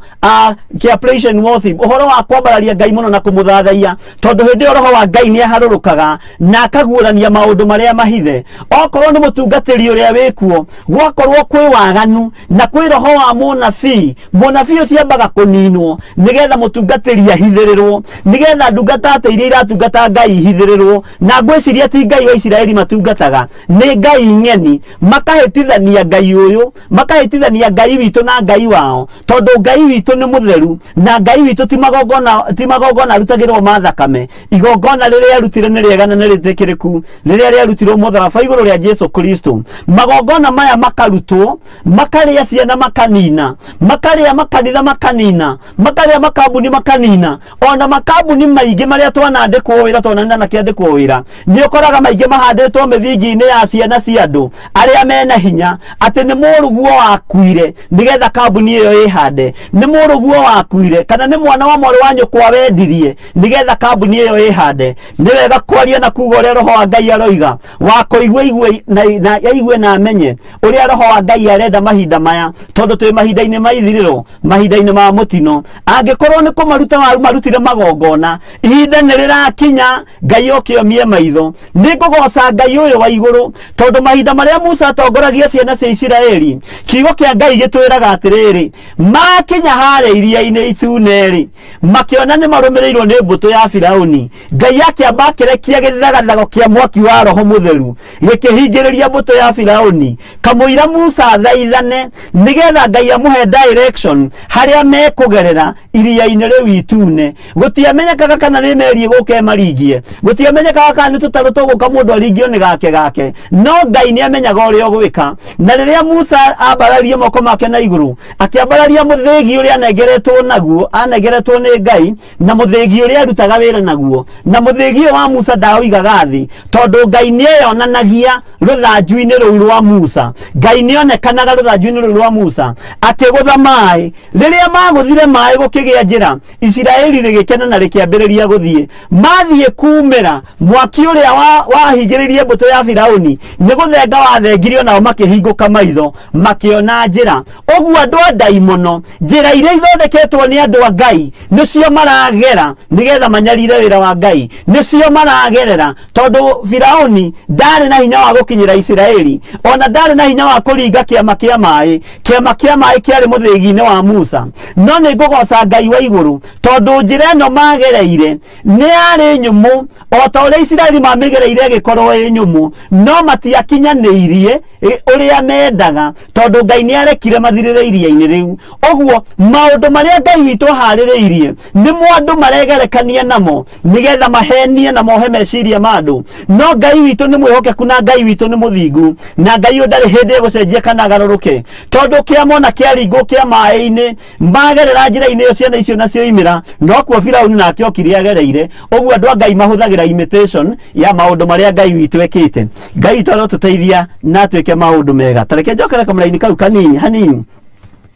kĩa praise and worship, ũhoro wa kwambararia Ngai mũno na kũmũthathaiya, tondũ hĩndĩ ĩyo roho wa Ngai nĩ aharũrũkaga na akaguũrania maũndũ marĩa mahithe. Okorwo nĩ mũtungatĩri ũrĩa wĩkuo, gwakorwo kwĩ waganu na kwĩ roho wa mũnabii, mũnabii ũcio ambaga kũninwo nĩgetha mũtungatĩri ahithĩrĩrwo, nĩgetha ndungata Maratungata atĩ iria iratungata ngai ihithĩrĩrwo, na ngwĩciria ti Ngai wa Isiraeli matungataga, nĩ ngai ng'eni. Makahĩtithania Ngai ũyũ, makahĩtithania Ngai witũ na Ngai wao, tondũ Ngai witũ nĩ mũtheru na Ngai witũ ti magongona, ti magongona arutagĩrwo ma thakame. Igongona rĩrĩa arutire nĩ rĩega na nĩ rĩtĩkĩrĩku, rĩrĩa rĩarutirwo mũtharaba igũrũ rĩa Jesu Kristo. Magongona maya makarutwo, makarĩa ciana makanina, makarĩa makanitha makanina, makarĩa makambuni makanina. Ona makambuni maingĩ marĩa twanandĩkwo wĩra, twana nakĩandĩkwo wĩra, nĩ ũkoraga maingĩ mahandĩtwo mĩthingi-inĩ ya ciana cia andũ arĩa mena hinya, atĩ nĩ mũrũguo wakuire nĩgetha kambuni ĩyo ĩhande, nĩ mũrũguo wakuire kana nĩ mwana wa mwarĩ wa nyũkwa wendirie nĩgetha kambuni ĩyo ĩhande. Nĩ wega kwaria na kuga ũrĩa Roho wa Ngai aroiga, wa kũigua igue na, na aigue na amenye ũrĩa Roho wa Ngai arenda mahinda maya, tondũ twĩ mahinda-inĩ ma ithirĩro, mahinda-inĩ ma mũtino. Angĩkorwo nĩ kũmaruta marutire magongona, ihinda nĩ rĩrakinya Ngai oke omie maitho. Nĩ ngũgoca Ngai ũyũ wa igũrũ, tondũ mahinda marĩa Musa atongoragia ciana cia Isiraeli, kiugo kĩa Ngai gĩtwĩraga atĩrĩrĩ, makinya harĩa iria-inĩ itune-rĩ, makĩona nĩ marũmĩrĩirwo nĩ mbũtũ ya Firauni. Ngai akĩamba akĩrekia gĩthagathago kĩa mwaki wa Roho Mũtheru gĩkĩhingĩrĩria mbũtũ ya Firauni, kamũira Musa athaithane nĩgetha Ngai amũhe direction harĩa mekũgerera iria-inĩ rĩu itune. Gũtiamenyekaga kana nĩ meri ĩgũka ĩmaringie, gũtiamenyekaga kana nĩ tũtarũ tũgũka mũndũ aringio nĩ gake gake, no Ngai nĩ amenyaga ũrĩa ũgwĩka. Na rĩrĩa Musa ambararie moko make na igũrũ, akĩambararia mũthĩgi ũrĩa anengeretwo naguo, anengeretwo nĩ Ngai, na mũthĩgi ũrĩa arutaga wĩra naguo, na mũthĩgi ũyũ wa Musa ndaũigaga thĩ, tondũ Ngai nĩeyonanagia rũthanju-inĩ rũu rwa Musa. Ngai nĩonekanaga rũthanju-inĩ rũu rwa Musa. Akĩgũtha maĩ. Rĩrĩa magũthire maĩ gũkĩgĩa njĩra, Isiraeli rĩgĩkena na rĩkĩambĩrĩria gũthiĩ. Mathiĩ kumĩra, mwaki ũrĩa wahingĩrĩirie mbũtũ ya Firauni nĩ gũthenga wathengirio, nao makĩhingũka maitho makĩona njĩra. Ũguo andũ a ndaimono, njĩra iria ithondeketwo nĩ andũ a Ngai nĩcio maragera nĩgetha manyarire wĩra wa Ngai, nĩcio maragerera, tondũ Firauni ndarĩ na hinya wa gũkinyĩra Isiraeli, ona ndarĩ na hinya wa kũringa kĩama kĩa maĩ. Kĩama kĩa maĩ kĩarĩ mũthĩgi-inĩ wa Musa. No nĩ ngũgoca Ngai wa igũrũ, tondũ njĩra ĩno magereire nĩ yarĩ nyũmũ o ta ũrĩa Isiraeli mamĩgereire ĩgĩkorwo ĩ nyũmũ, no matiakinyanĩirie ũrĩa mendaga, tondũ Ngai nĩ arekire mathirĩre iria-inĩ rĩu. Ũguo maũndũ marĩa Ngai witũ aharĩrĩirie nĩmo andũ maregerekania namo nĩgetha mahenie na mohe meciria ma andũ. No Ngai witũ nĩ mwĩhokeku na Ngai witũ nĩ mũthingu, na Ngai ũyũ ndarĩ hĩndĩ egũcenjia kana agarũrũke, tondũ kĩama ona kĩaringwo kĩa maĩ-inĩ magerera njĩra-inĩ ĩyo ciana icio nacio imĩra, nokuo Firauni nake okire agereire. Ũguo andũ a Ngai mahũthagĩra imitation ya maũndũ marĩa Ngai witũ ekĩte. Ngai witũ arotũteithia na atwĩke maũndũ mega. Ta reke njokere kamũraini kau kanini hanini.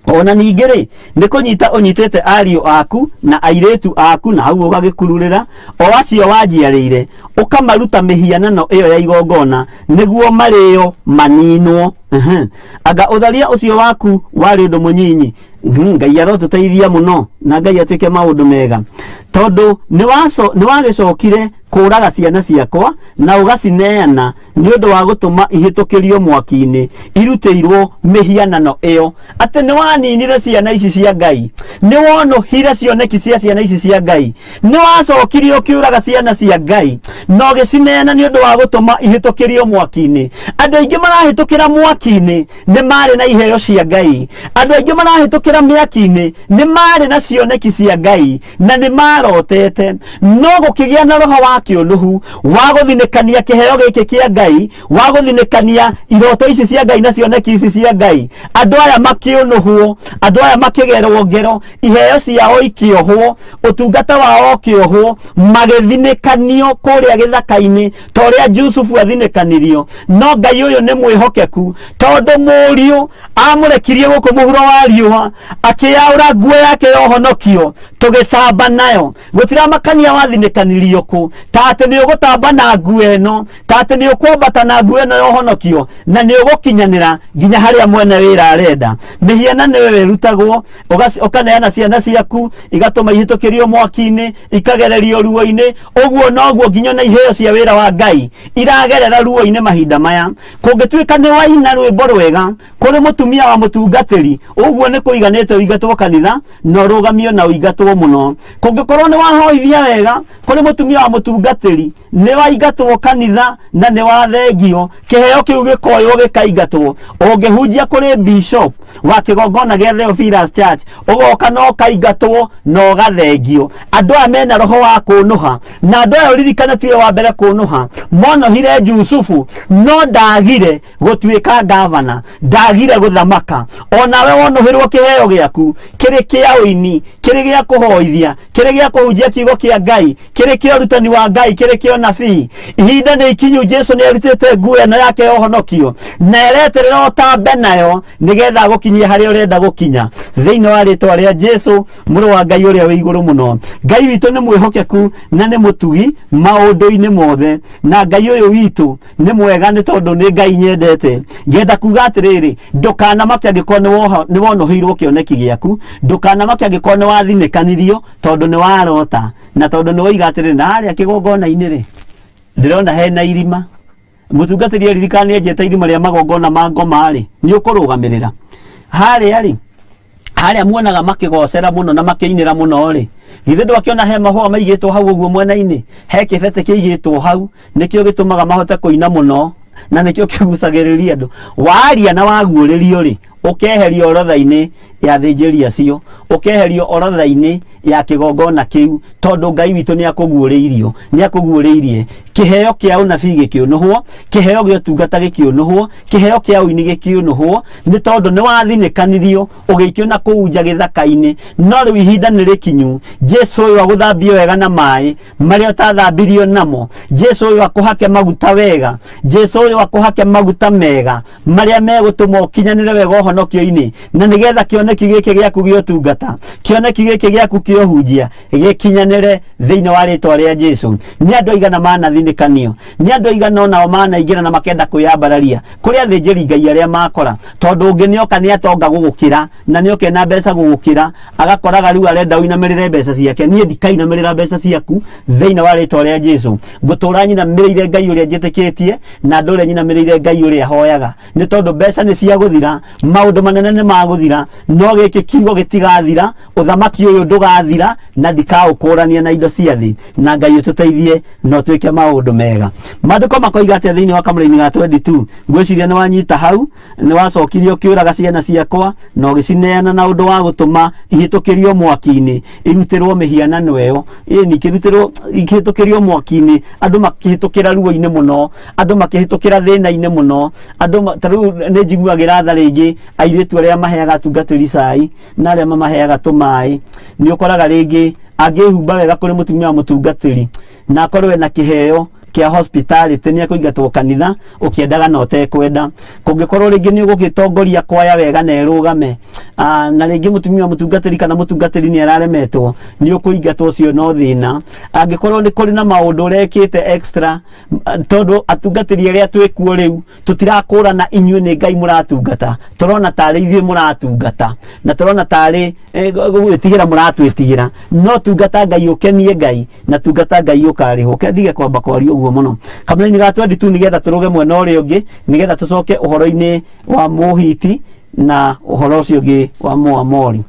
Ona ningĩ rĩ, nĩ kũnyita ũnyitĩte ariũ aku na airĩtu aku, na hau ũgagĩkururĩra o acio wanjiarĩire, ũkamaruta mĩhianano ĩyo ya igongona nĩguo marĩo maninwo. Anga ũtharia ũcio waku warĩ ũndũ mũnyinyi? Ngai arotũteithia mũno na Ngai atuĩke maũndũ mega, tondũ nĩ wagĩcokire kũũraga ciana ciakwa na ũgacineana nĩ ũndũ wa gũtũma ihĩtũkĩrio mwaki-inĩ irutĩirwo mĩhianano ĩyo. Atĩ nĩ waninire ciana ici cia Ngai, nĩ wonũhire cioneki cia ciana ici cia Ngai, nĩ wacokire ũkĩũraga ciana cia Ngai na ũgĩcineana nĩ ũndũ wa gũtũma ihĩtũkĩrio mwaki-inĩ. Andũ aingĩ marahĩtũkĩra mwaki-inĩ nĩ marĩ na iheo cia Ngai. Andũ aingĩ marahĩtũkĩra mĩaki-inĩ nĩ marĩ na cioneki cia Ngai na nĩ marotete, no gũkĩgĩa na roho wa kĩũnũhu wa gũthinĩkania kĩheo gĩkĩ kĩa Ngai, wa gũthinĩkania iroto ici cia Ngai na cioneki ici cia Ngai. Andũ aya makĩũnũhwo, andũ aya makĩgerwo ngero, iheo ciao ikĩohwo, ũtungata wao ũkĩohwo, magĩthinĩkanio kũrĩa gĩthaka-inĩ ta ũrĩa Jusufu athinĩkanirio. No Ngai ũyũ nĩ mwĩhokeku, tondũ mũriũ amũrekirie gũkũ mũhuro wa riũa, akĩyaũra nguo yake ya ũhonokio, tũgĩtamba nayo. Gũtiramakania wathinĩkanirio kũ, Ta atĩ nĩ ũgũtamba na nguo ĩno, ta atĩ nĩ ũkwambata na nguo ĩno ya ũhonokio, na nĩ ũgũkinyanĩra nginya harĩa mwene wĩra arenda. Mĩhianano ĩyo ĩrutagwo, ũkaneana ciana ciaku, igatũma ihĩtũkĩrio mwaki-inĩ, ikagererio ruo-inĩ. Ũguo noguo nginya na iheo cia wĩra wa Ngai iragerera ruo-inĩ mahinda maya. Kũngĩtuĩka nĩ waina rwĩmbo rwega kũrĩ mũtumia wa mũtungatĩri, ũguo nĩ kũiganĩte ũingatwo kanitha na ũrũgamio na ũingatwo mũno. Kũngĩkorwo nĩ wahoithia wega kũrĩ mũtumia wa mũtungatĩri, nĩ waingatwo kanitha na nĩ wathengio, kĩheo kĩu gĩkoywo gĩkaingatwo. Ũngĩhunjia kũrĩ bishop wa kĩgongona gĩa Theophilus Church, ũgoka na ũkaingatwo na ũgathengio. Andũ aya mena roho wa kũnũha, na andũ aya ũririkane tiwe wa mbere kũnũha. Monohire Jusufu, no ndagire gũtuĩka gavana, ndagire gũthamaka. Onawe wonohĩrwo kĩheo gĩaku, kĩrĩ kĩa ũini, kĩrĩ gĩa kũhoithia, kĩrĩ gĩa kũhunjia kiugo kĩa Ngai, kĩrĩ kĩa ũrutani wa Ngai, kĩrĩ kĩa ũnabii. Ihinda nĩ ikinyu, Jesu nĩ arutĩte nguo ĩno yake ya ũhonokio na ereterera ũtambe nayo nĩgetha agũkinyie harĩa ũrenda gũkinya, thĩinĩ wa rĩtwa rĩa Jesu mũrũ wa Ngai ũrĩa wĩ igũrũ mũno. Ngai witũ nĩ mwĩhokeku na nĩ mũtugi maũndũ-inĩ mothe, na Ngai ũyũ witũ nĩ mwega nĩ tondũ nĩ Ngai nyendete. Ngenda kuga atĩrĩrĩ, ndũkanamake angĩkorwo nĩ wonohĩirwo kĩoneki gĩaku, ndũkanamake angĩkorwo nĩ wathinĩkanirio tondũ nĩ warota, na tondũ nĩ woiga atĩrĩrĩ, na harĩa kĩgongona-inĩ rĩ, ndĩrona hena irima. Mũtungatĩri aririkana nĩ enjete irima rĩa magongona ma ngoma rĩ, nĩ ũkũrũgamĩrĩra harĩa rĩ, harĩa muonaga makĩgocera mũno na makĩinĩra mũno rĩ, githĩ ndwakĩona he mahũa maigĩtwo hau ũguo mwena-inĩ, he kĩbete kĩigĩtwo hau, nĩkĩo gĩtũmaga mahote kũina mũno na nĩkĩo kĩgucagĩrĩria andũ. Waria na waguũrĩrio rĩ, ũkeherio orodha-inĩ ya athĩnjĩri acio, ũkeherio orodha-inĩ ya kĩgongona kĩu, tondũ Ngai witũ nĩ akũguũrĩirio, nĩ akũguũrĩirie. Kĩheo kĩa ũnabii gĩkĩũnũhwo, kĩheo gĩa ũtungata gĩkĩũnũhwo, kĩheo kĩa ũini gĩkĩũnũhwo, nĩ tondũ nĩ wathinĩkanirio ũgĩikio na kũu nja gĩthaka-inĩ. No rĩu ihinda nĩ rĩkinyu, Jesu ũyũ agũthambie wega na maĩ marĩa ũtathambirio namo, Jesu ũyũ akũhake maguta wega, Jesu ũyũ akũhake maguta mega marĩa megũtũma ũkinyanĩre wega ũhonokio-inĩ, na nĩgetha kĩoneki gĩkĩ gĩaku gĩa ũtungata, kĩoneki gĩkĩ gĩaku kĩa ũhunjia gĩkinyanĩre thĩinĩ wa rĩtwa rĩa Jesu. Nĩ andũ aigana manathinĩkanio, nĩ andũ aigana onao manaingĩra na makenda kwĩyambararia kũrĩ athĩnjĩri Ngai arĩa makora, tondũ ũngĩ nĩoka nĩ atonga gũgũkĩra na nĩoka ena mbeca gũgũkĩra, agakoraga rĩu arenda ũinamĩrĩre mbeca ciake. Niĩ ndikainamĩrĩra mbeca ciaku thĩinĩ wa rĩtwa rĩa Jesu. Ngũtũra nyinamĩrĩire Ngai ũrĩa njĩtĩkĩtie na ndũre nyinamĩrĩire Ngai ũrĩa hoyaga, nĩ tondũ mbeca nĩ cia gũthira, maũndũ manene nĩ magũthira, no gĩkĩ kiugo gĩtigathira, ũthamaki ũyũ ndũgathira, na ndikaũkũrania na indo cia thĩ. Na Ngai ũtũteithie na ũtwĩke maũndũ mega. Maandĩko makoiga atĩa thĩinĩ wa kamũraini ga 22? Ngwĩciria nĩ wanyita hau, nĩ wacokirie ũkĩũraga ciana ciakwa na ũgĩcineana na ũndũ wa gũtũma ihĩtũkĩrio mwaki-inĩ, irutĩrwo mĩhianano ĩyo. Ĩni, ikĩrutĩrwo, ikĩhĩtũkĩrio mwaki-inĩ, andũ makĩhĩtũkĩra ruo-inĩ mũno, andũ makĩhĩtũkĩra thĩna-inĩ mũno, andũ ta rĩu nĩ njiguagĩra tha rĩngĩ airĩtu arĩa maheaga atungatĩri cai na arĩa mamaheaga tũmaĩ. Nĩ ũkoraga rĩngĩ angĩhumba wega kũrĩ mũtumia wa mũtungatĩri na akorwo ena kĩheo kĩa hospitality, nĩ ekũingatwo kanitha ũkĩendaga na ũtekwenda. Kũngĩkorwo rĩngĩ nĩ ũgũgĩtongoria kwaya wega na ĩrũgame, na rĩngĩ mũtumia wa mũtungatĩri kana mũtungatĩri nĩ araremetwo, nĩ ũkũingatwo, ũcio no thĩna. Angĩkorwo nĩ kũrĩ na maũndũ ũrekĩte extra, tondũ atungatĩri arĩa twĩkuo rĩu tũtirakũrana inyuĩ nĩ Ngai mũratungata, tũrona tarĩ ithuĩ mũratungata na tũrona tarĩ gwĩtigĩra mũratwĩtigĩra. No tungata Ngai ũkenie Ngai, na tungata Ngai ũkarĩhwo. Ke ndige kwamba kwaria ũguo mũno kamũraini ga 22, nĩgetha tũrũge mwena ũrĩa ũngĩ, nĩgetha tũcoke ũhoro-inĩ wa Mũhiti na ũhoro ũcio ũngĩ wa Mũamori.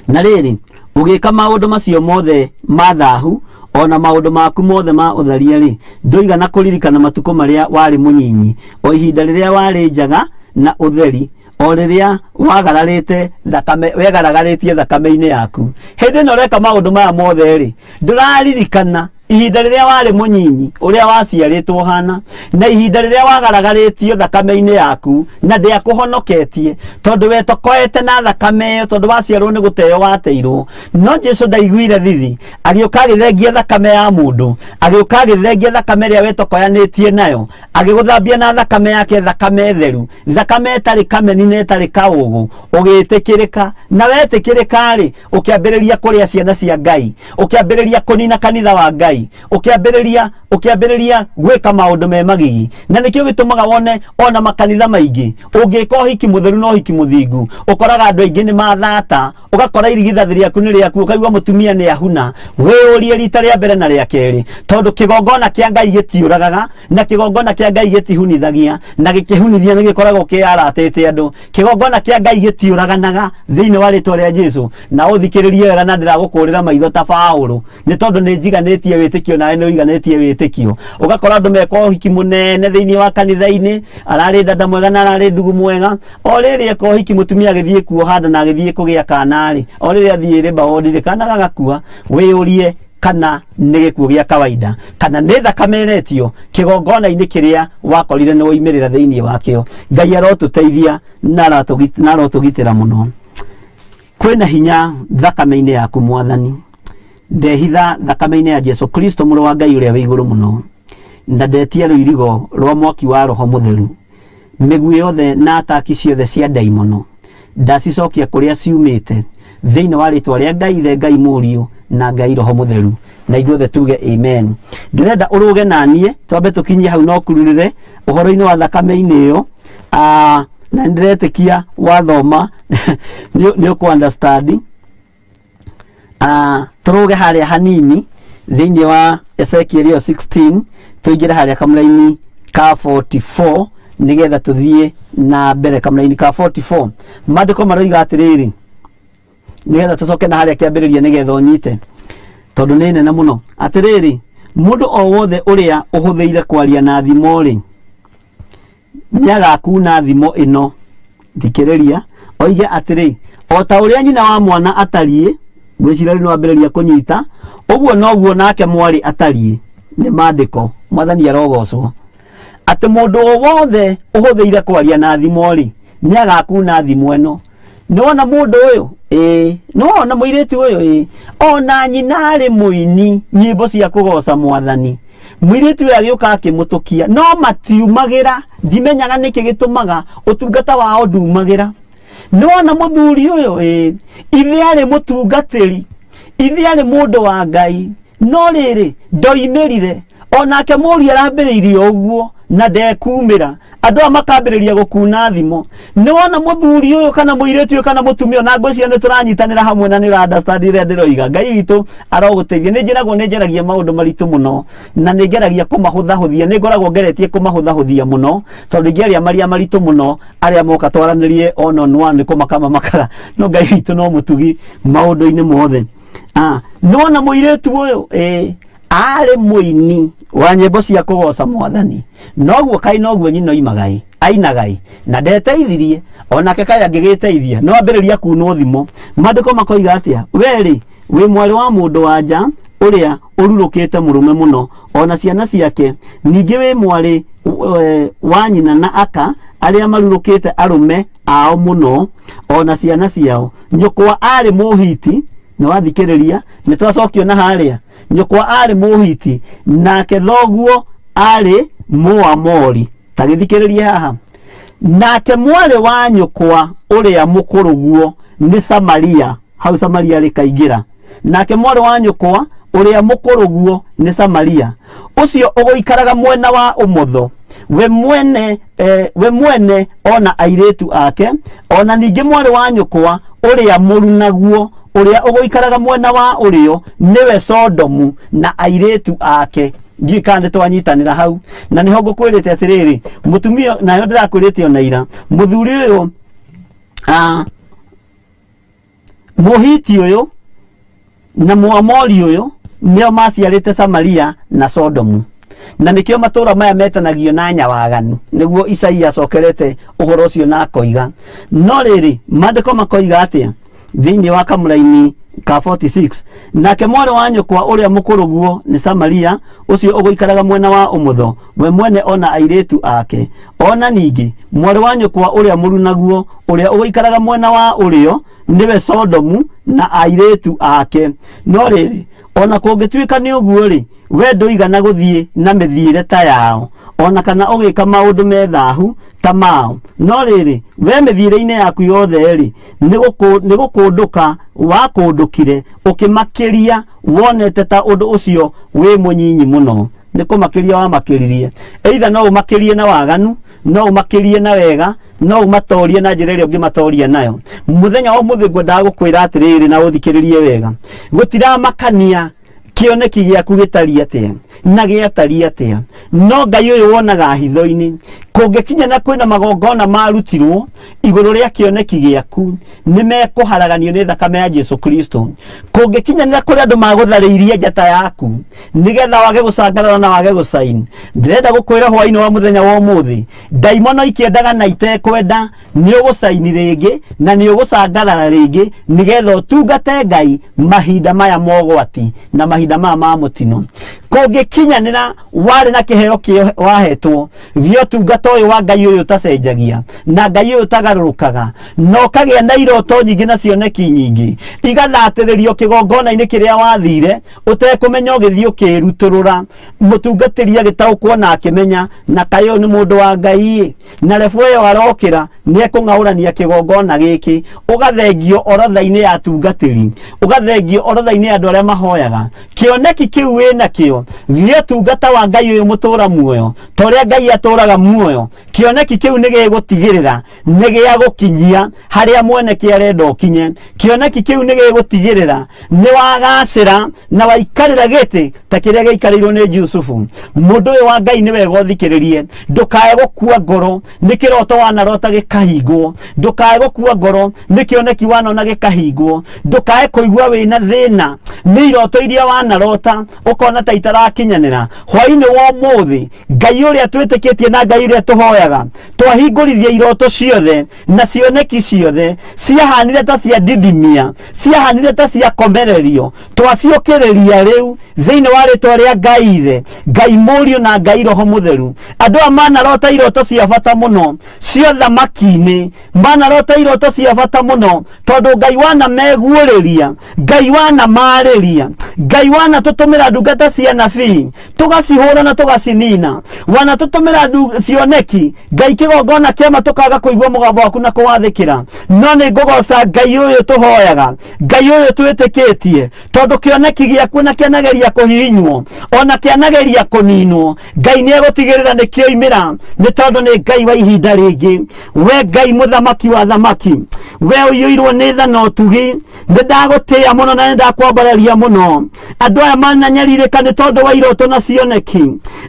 Na rĩrĩ, ũgĩka maũndũ macio mothe ma thahu, o na maũndũ maku mothe ma ũtharia-rĩ, ndũigana kũririkana matukũ marĩa warĩ mũnyinyi, o ihinda rĩrĩa warĩ njaga na ũtheri, o rĩrĩa wagararĩte thakame, wegaragarĩtie thakame-inĩ yaku. Hĩndĩ ĩno ũreka maũndũ maya mothe-rĩ, ndũraririkana ihinda rĩrĩa warĩ mũnyinyi, ũrĩa waciarĩtwo hana, na ihinda rĩrĩa wagaragarĩtio thakame-inĩ yaku na ndĩakũhonoketie, tondũ wetokoete na thakame ĩyo, tondũ waciarwo nĩ gũteo wateirwo. No Jesu ndaiguire thithi, agĩũka agĩthengia thakame ya mũndũ, agĩũka agĩthengia thakame ĩrĩa wetokoyanĩtie nayo, agĩgũthambia na thakame yake, thakame theru, thakame ĩtarĩ kameni na ĩtarĩ kaũgũ, ũgĩtĩkĩrĩka. Na wetĩkĩrĩka-rĩ, ũkĩambĩrĩria kũrĩa ciana cia Ngai, ũkĩambĩrĩria kũnina kanitha wa Ngai. Ngai, ũkĩambĩrĩria ũkĩambĩrĩria gwĩka maũndũ me magigi. Na nĩkĩo gĩtũmaga wone ona makanitha maingĩ ũngĩka ũhiki mũtheru na ũhiki mũthingu, ũkoraga andũ aingĩ nĩ mathata, ũgakora irigithathi rĩaku nĩ rĩaku, ũkaigua mũtumia nĩ ahuna. Wĩyũrie rita rĩa mbere na rĩa kerĩ, tondũ kĩgongona kĩa Ngai gĩtiũragaga, na kĩgongona kĩa Ngai gĩtihunithagia, na gĩkĩhunithia nĩ gĩkoragwo kĩaratĩte andũ. Kĩgongona kĩa Ngai gĩtiũraganaga thĩinĩ wa rĩtwa rĩa Jesu. Na ũthikĩrĩrie wega, na ndĩragũkũrĩra maitho ta Paũlũ, nĩ tondũ nĩ njiganĩtie wĩtĩkio, nawe nĩ ũiganĩtie wĩtĩkio. Ũgakora andũ meka ũhiki mũnene thĩinĩ wa kanitha-inĩ, ararĩ dada mwega na ararĩ ndugu mwega, o rĩrĩ eka ũhiki mũtumia agĩthiĩ kuoha nda na agĩthiĩ kũgĩa kana-rĩ, o rĩrĩ athiĩ rĩmba wondi-rĩ, kana gagakua. Wĩyũrie kana nĩ gĩkuũ gĩa kawaida kana nĩ thakame ĩretio kĩgongona-inĩ kĩrĩa wakorire nĩ woimĩrĩra thĩinĩ wakĩo. Ngai arotũteithia na arotũgitĩra mũno. Kwĩna hinya thakame-inĩ yaku Mwathani. Ndehitha thakame-inĩ ya Jesu Kristo mũrũ wa Ngai ũrĩa wĩ igũrũ mũno, na ndetia rũirigo rwa mwaki wa Roho Mũtheru. Mĩguĩ yothe na ataki ciothe cia ndaimono ndacicokia kũrĩa ciumĩte thĩinĩ wa rĩtwa rĩa Ngai Ithe, Ngai Mũriũ na Ngai Roho Mũtheru. Na ithuothe tuge amen. Ndĩrenda ũrũge na niĩ twambe tũkinyie hau no kururĩre ũhoro-inĩ wa thakame-inĩ ĩyo. Na nĩndĩretĩkia wathoma nĩ ũkũ understand. Tũrũge harĩa hanini thĩinĩ wa Ezekiel ĩyo 16, tũingĩre harĩa kamũraini ka 44 nĩgetha tũthiĩ na mbere. Kamũraini ka 44 maandĩko maroiga atĩrĩrĩ, nĩgetha tũcoke na harĩa kĩambĩrĩria nĩgetha ũnyite, tondũ nĩ nene mũno. Atĩrĩrĩ, mũndũ o wothe ũrĩa ũhũthĩire kwaria na thimo-rĩ, nĩagakuna thimo ĩno. Thikĩrĩria, oige atĩrĩ, o ta ũrĩa nyina wa mwana atariĩ, ngwĩciria rĩu nĩwambĩrĩria kũnyita, ũguo noguo nake mwarĩ atariĩ. Nĩ maandĩko, Mwathani arogocwo. Atĩ mũndũ o wothe ũhũthĩire kwaria na thimo-rĩ, nĩagakuna thimo ĩno. Nĩwona mũndũ ũyũ? Ĩĩ. Nĩwona mũirĩtu ũyũ? Ĩĩ. Ona nyina arĩ mũini nyĩmbo cia kũgoca Mwathani. Mũirĩtu ũyũ agĩũka akĩmũtũkia, no matiumagĩra. Ndimenyaga nĩkĩ gĩtũmaga ũtungata wao ndumagĩra. Nĩwona mũthuri ũyũ? Ĩĩ. Ithe arĩ mũtungatĩri, ithe arĩ mũndũ wa Ngai, no rĩrĩ ndoimĩrire. Onake mũriũ arambĩrĩirie ũguo na ndekumĩra. Andũ aya makambĩrĩria gũkuna thimo. Nĩwona mũthuri ũyũ kana mũirĩtu ũyũ kana mũtumia ũyũ, na ngwĩciria nĩ tũranyitanĩra hamwe na nĩ ũra understand ũrĩa ndĩroiga. Ngai witũ arogũteithia. Nĩ njĩragwo nĩ njaragia maũndũ maritũ mũno na nĩ ngeragia kũmahũthahũthia. Nĩ ngoragwo ngeretie kũmahũthahũthia mũno, tondũ ingĩaria maria maritũ mũno arĩa moka twaranĩrie one on one nĩ kũmaka mamakaga. No Ngai witũ no mũtugi maũndũ-inĩ mothe. Nĩwona mũirĩtu ũyũ? Ĩĩ, arĩ mũini wa nyĩmbo cia kũgoca Mwathani. Noguo kaĩ noguo nyina oimaga ĩ, ainaga ĩ, na ndeteithirie, onake kaĩ angĩgĩteithia. Nĩ wambĩrĩria kunwo thimo. Maandĩko makoiga atĩa? We-rĩ, wĩ mwarĩ wa mũndũ wa nja ũrĩa ũrurũkĩte mũrũme mũno, ona ciana ciake. Ningĩ wĩ mwarĩ wa nyina na aka arĩa marurũkĩte arũme ao mũno, ona ciana ciao. Nyũkwa arĩ Mũhiti, nĩ wathikĩrĩria, nĩ twacokio na harĩa. Nyũkwa arĩ Mũhiti, nake thoguo arĩ Mũamori. Ta gĩthikĩrĩrie haha. Nake mwarĩ wa nyũkwa ũrĩa mũkũrũguo nĩ Samaria. Hau Samaria rĩkaingĩra. Nake mwarĩ wa nyũkwa ũrĩa mũkũrũguo nĩ Samaria, ũcio ũgũikaraga mwena wa ũmotho, we mwene, we mwene ona airĩtu ake, ona ningĩ mwarĩ wa nyũkwa ũrĩa mũrunaguo ũrĩa ũgũikaraga mwena wa ũrĩo nĩwe Sodomu na airĩtu ake. Ndiũĩ kana nĩ twanyitanĩra hau. Na nĩho ngũkwĩrĩte atĩrĩrĩ, mũtumia, nayo ndĩrakwĩrĩte ona ira, mũthuri ũyũ, Mũhiti ũyũ na Mũamori ũyũ nĩo maciarĩte Samaria na Sodomu. Na nĩkĩo matũũra maya metanagio na nyawaganu, nĩguo Isaia acokerete ũhoro ũcio na akoiga. No rĩrĩ, maandĩko makoiga atĩa? Thĩinĩ wa kamũraini ka 46, nake mwarĩ wa nyũkwa ũrĩa mũkũrũguo nĩ Samaria, ũcio ũgũikaraga mwena wa ũmotho, we mwene ona airĩtu ake. Ona ningĩ mwarĩ wa nyũkwa ũrĩa mũrunaguo ũrĩa ũgũikaraga mwena wa ũrĩo nĩwe Sodomu na airĩtu ake. No rĩrĩ, ona kũngĩtuĩka nĩ ũguo-rĩ, we ndũigana gũthiĩ na mĩthiĩre ta yao, o na kana ũgĩka maũndũ me thahu ta mao. No rĩrĩ, we mĩthiĩre-inĩ yaku yothe-rĩ, nĩ gũkũndũka wakũndũkire, ũkĩmakĩria. Wonete ta ũndũ ũcio wĩ mũnyinyi mũno, nĩ kũmakĩria wamakĩririe. Either no ũmakĩrie na waganu, no ũmakĩrie na wega, no ũmatorie na njĩra ĩrĩa ũngĩmatoria nayo. Mũthenya wa ũmũthĩ ngwendaga gũkwĩra atĩrĩrĩ, na ũthikĩrĩrie wega, gũtiramakania kĩoneki gĩaku gĩtariĩ atĩa na gĩatariĩ atĩa, no Ngai ũyũ wonaga hitho-inĩ, kũngĩkinya na kwĩna magongona marutirwo igũrũ rĩa kĩoneki gĩaku, nĩ mekũharaganio nĩ thakame ya Jesu Kristo. Kũngĩkinyanĩra kũrĩ andũ magũtharĩirie njata yaku nĩgetha wage gũcangarara na wage gũcain, ndĩrenda gũkwĩra hwainĩ wa mũthenya wa ũmũthĩ, ndaimono ikĩendaga na itekwenda, nĩ ũgũcaini rĩngĩ na nĩ ũgũcangarara rĩngĩ, nĩgetha ũtungate Ngai mahinda maya mogwati na mahinda maya ma mũtino. Kũngĩkinyanĩra warĩ na kĩheo kĩo wahetwo gĩa ũtungata ũyũ wa Ngai ũyũ ũtacenjagia na Ngai ũyũ ũtagarũrũkaga, na ũkagĩa na iroto nyingĩ na cioneki nyingĩ igathatĩrĩrio kĩgongona-inĩ kĩrĩa wathire ũtekũmenya, ũgĩthiĩ ũkĩrutũrũra, mũtungatĩri agĩtaũkwo na akĩmenya na kaĩ ũyũ nĩ mũndũ wa Ngai, na rebu ĩyo arokĩra nĩ ekũng'aũrania kĩgongona gĩkĩ, ũgathengio orodha-inĩ ya atungatĩri, ũgathengio orodha-inĩ ya andũ arĩa mahoyaga. Kĩoneki kĩu wĩnakĩo gĩa ũtungata wa Ngai ũyũ mũtũra muoyo, ta ũrĩa Ngai atũraga muoyo, kĩoneki kĩu nĩ gĩgũtigĩrĩra nĩ gĩa gũkinyia harĩa mwene kĩarenda ũkinye. Kĩoneki kĩu nĩ gĩgũtigĩrĩra nĩ wagacĩra na waikarĩra gĩtĩ ta kĩrĩa gĩaikarĩirwo nĩ Jusufu. Mũndũ ũyũ wa Ngai, nĩ wega ũthikĩrĩrie, ndũkae gũkua ngoro nĩ kĩroto wanarota gĩkahingwo, ndũkae gũkua ngoro nĩ kĩoneki wanona gĩkahingwo, ndũkae kũigua wĩna thĩna nĩ iroto iria wanarota ũkona ta itarakinyanĩra. Hwainĩ wa ũmũthĩ, Ngai ũrĩa twĩtĩkĩtie na Ngai ũrĩa tũhoyaga, twahingũrithia iroto ciothe na cioneki ciothe ciahanire ta cia didimia, ciahanire ta ciakomererio, twaciũkĩrĩria rĩu thĩinĩ wa rĩtwa rĩa Ngai Ithe, Ngai Mũriũ na Ngai Roho Mũtheru. Andũ aya manarota iroto cia bata mũno cia thamaki-inĩ, manarota iroto cia bata mũno, tondũ Ngai wanameguũrĩria, Ngai wanamarĩria, Ngai wanatũtũmĩra ndungata cia nabii tũgacihũra na tũgacinina, wanatũtũmĩra cioneki Ngai kĩgongona kĩama tũkaga kũigua mũgambo waku na kũwathĩkĩra. No nĩ ngũgoca Ngai ũyũ tũhoyaga, Ngai ũyũ twĩtĩkĩtie, tondũ kĩoneki gĩaku na kĩanageria kũhihinywo ona kĩanageria kũninwo, Ngai nĩ egũtigĩrĩra nĩ kĩoimĩra, nĩ tondũ nĩ Ngai wa ihinda rĩngĩ. We Ngai mũthamaki wa thamaki, we ũiyũirwo nĩ tha na ũtugi, nĩ ndagũtĩĩa mũno na nĩ ndakwambararia mũno. Andũ aya mananyarirĩka nĩ tondũ wa iroto na cioneki.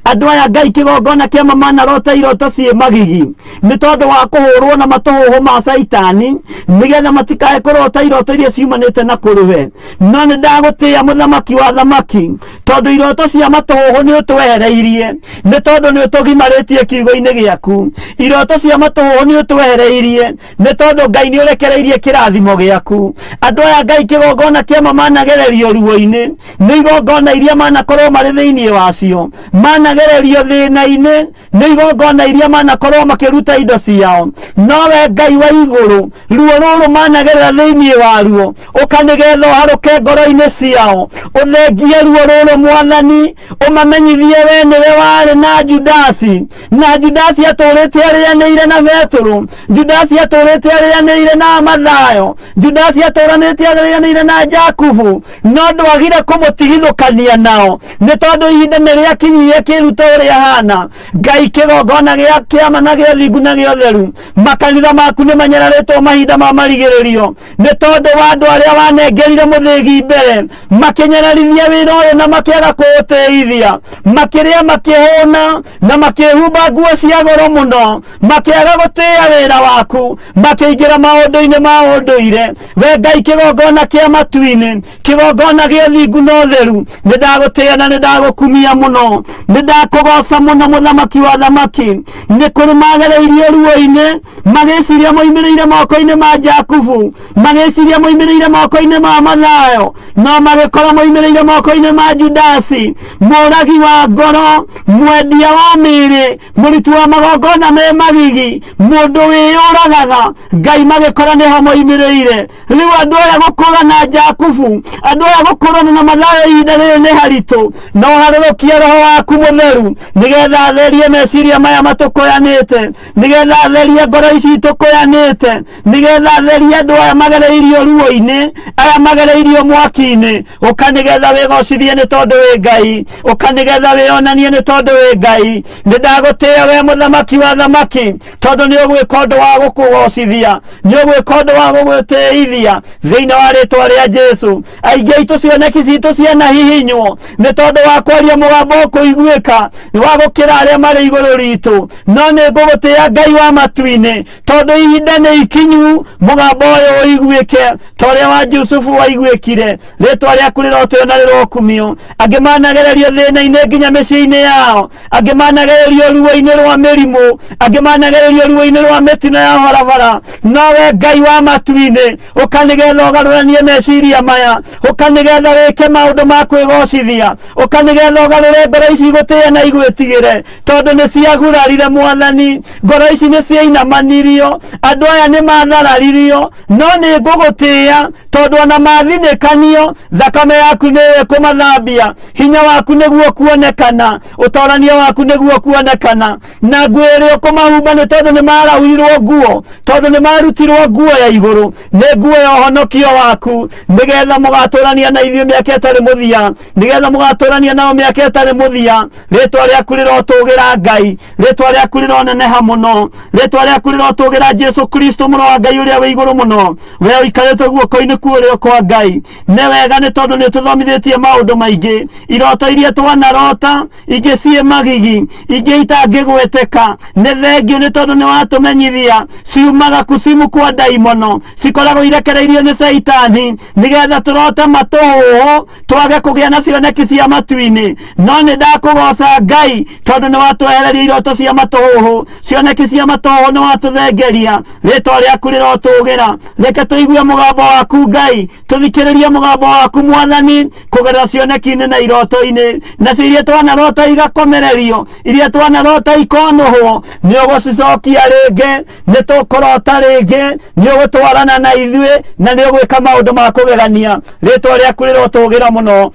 Andũ aya Ngai kĩgongona kĩama manarota iroto ciĩ magigi nĩ tondũ wa kũhũrwo na matũhũhũ ma Caitani, nĩgetha matikae kũrota iroto iria ciumanĩte na kũrĩ we. No nĩ ndagũtĩĩa mũthamaki wa thamaki, tondũ iroto cia matũhũhũ nĩ ũtwehereirie, nĩ tondũ nĩ ũtũgimarĩtie kiugo-inĩ gĩaku. Iroto cia matũhũhũ nĩ ũtwehereirie, nĩ tondũ Ngai nĩ ũrekereirie kĩrathimo gĩaku. Andũ aya Ngai kĩgongona kĩama managererio ruo-inĩ nĩ igongona iria manakorwo marĩ thĩinĩ wacio, managererio thĩna-inĩ nĩ igongona iria manakorwo makĩruta indo ciao, no we Ngai wa igũrũ, ruo rũrũ managerera thĩinĩ waruo, ũka nĩgetha ũharũke ngoro-inĩ ciao, ũthengie ruo rũrũ Mwathani, ũmamenyithie we nĩwe warĩ na Judasi, na Judasi atũrĩte arĩanĩire na Betũrũ, Judasi atũrĩte arĩanĩire na Mathayo, Judasi atũranĩte arĩanĩire na Jakubu, no ndwagire kũmũtigithũkania nao, nĩ tondũ ihinda nĩ rĩakinyirie kĩruta ũrĩa hana. Ngai kĩgongona gĩa kĩama na gĩa thingu na gĩa ũtheru, makanitha maku nĩ manyararĩtwo mahinda ma marigĩrĩrio, nĩ tondũ wa andũ arĩa wanengerire mũthĩgi mbere, makĩnyararithia wĩra ũyũ na makĩaga kũũtĩithia, makĩrĩa makĩhũna na makĩhumba nguo cia goro mũno, makĩaga gũtĩĩa wĩra waku, makĩingĩra maũndũ-inĩ ma ũndũire. We Ngai kĩgongona kĩa matu-inĩ, kĩgongona gĩa thingu na ũtheru, nĩ ndagũtĩĩa na nĩ ndagũkumia mũno, nĩ ndakũgoca mũno mũthamaki wa thamaki. Nĩ kũrĩ magereirio ruo-inĩ, magĩciria moimĩrĩire moko-inĩ ma Jakubu, magĩciria moimĩrĩire moko-inĩ ma Mathayo, no magĩkora moimĩrĩire moko-inĩ ma Judasi, mũragi wa ngoro, mwendia wa mĩĩrĩ, mũruti wa magongona me magigi, mũndũ wĩyũragaga. Ngai magĩkora nĩho moimĩrĩire. Rĩu andũ aya gũkũrana Jakubu, andũ aya gũkũrana na Mathayo, ihinda rĩrĩ nĩ haritũ, no harũrũkia roho waku mũtheru nĩgetha atherie meciria. meciria maya matũkũyanĩte, nĩgetha atherie ngoro ici itũkũyanĩte, nĩgetha atherie andũ aya magereirio ruo-inĩ, aya magereirio mwaki-inĩ. Ũka nĩgetha wĩgocithie nĩ tondũ wĩ Ngai, ũka nĩgetha wĩonanie nĩ tondũ wĩ Ngai. Nĩ ndagũtĩĩa we mũthamaki wa thamaki, tondũ nĩ ũgwĩka ũndũ wa gũkũgocithia, nĩ ũgwĩka ũndũ wa gũgũtĩithia thĩinĩ wa rĩtwa rĩa Jesu. Aingĩ aitũ cioneki citũ cianahihinywo nĩ tondũ wa kwaria mũgambo ũkũiguĩka wa gũkĩra arĩa marĩ igũrũ ritũ, no nĩ ngũgũtĩĩa Ngai wa matu-inĩ, tondũ ihinda nĩ ikinyu mũgambo ũyũ ũiguĩke ta ũrĩa wa Jusufu waiguĩkire. Rĩtwa rĩaku rĩrotĩo na rĩrokumio. Angĩ managererio thĩna-inĩ nginya mĩciĩ-inĩ yao, angĩ managererio ruo-inĩ rwa mĩrimũ, angĩ managererio ruo-inĩ rwa mĩtino ya barabara, nowe Ngai wa matu-inĩ, ũka nĩgetha ũgarũranie meciria maya, ũka nĩgetha wĩke maũndũ ma kwĩgocithia, ũka nĩgetha ũgarũre ngoro ici igũtĩe na igwĩtigĩre, tondũ nĩ ciagurarire Mwathani, ngoro ici nĩ ciainamanirio, andũ aya nĩ mathararirio, no nĩ ngũgũtĩĩa tondũ ona mathinĩkanio thakame yaku nĩyo ĩkũmathambia, hinya waku nĩguo kuonekana, ũtorania waku nĩguo kuonekana, na nguo ĩrĩa ũkũmahumba nĩ tondũ nĩ maraurirwo nguo, tondũ nĩ marutirwo nguo ya igũrũ, nĩ nguo ya ũhonokio waku, nĩgetha mũgatũrania na ithuĩ mĩaka ĩtarĩ mũthia, nĩgetha mũgatũrania nao mĩaka ĩtarĩ mũthia. Rĩtwa rĩaku rĩrotũgĩra Ngai, rĩtwa rĩaku rĩroneneha mũno, rĩtwa rĩaku rĩrotũgĩra Jesu Kristo mũrũ wa Ngai ũrĩa wĩ igũrũ mũno, we ũikarĩte guoko-inĩ kwa ũrĩo kwa Ngai. Nĩ wega nĩ tondũ nĩ ũtũthomithĩtie maũndũ maingĩ, iroto iria twanarota, ingĩ ciĩ magigi, ingĩ itangĩgweteka. Nĩ thengiũ nĩ tondũ nĩ watũmenyithia ciumaga kucimu kwa ndaimono, cikoragwo irekereirio nĩ Caitani nĩgetha tũrote matũhũhũ, twage kũgĩa na cioneki cia matu-inĩ. No nĩ ndakũgoca Ngai tondũ nĩ watwehereria iroto cia matũhũhũ, cioneki cia matũhũhũ nĩ watũthengeria. Rĩtwa rĩaku rĩrotũgĩra. Reke tũigue mũgambo waku Ngai, tũthikĩrĩrie mũgambo waku Mwathani kũgerera cioneki-inĩ na iroto-inĩ, nacio iria twanarota igakomererio, iria twanarota ikonũhwo, nĩ ũgũcicokia rĩngĩ, nĩ tũkũrota rĩngĩ, nĩ ũgũtwarana na ithuĩ na nĩ ũgwĩka maũndũ ma kũgegania. Rĩtwa rĩaku rĩrotũgĩra mũno.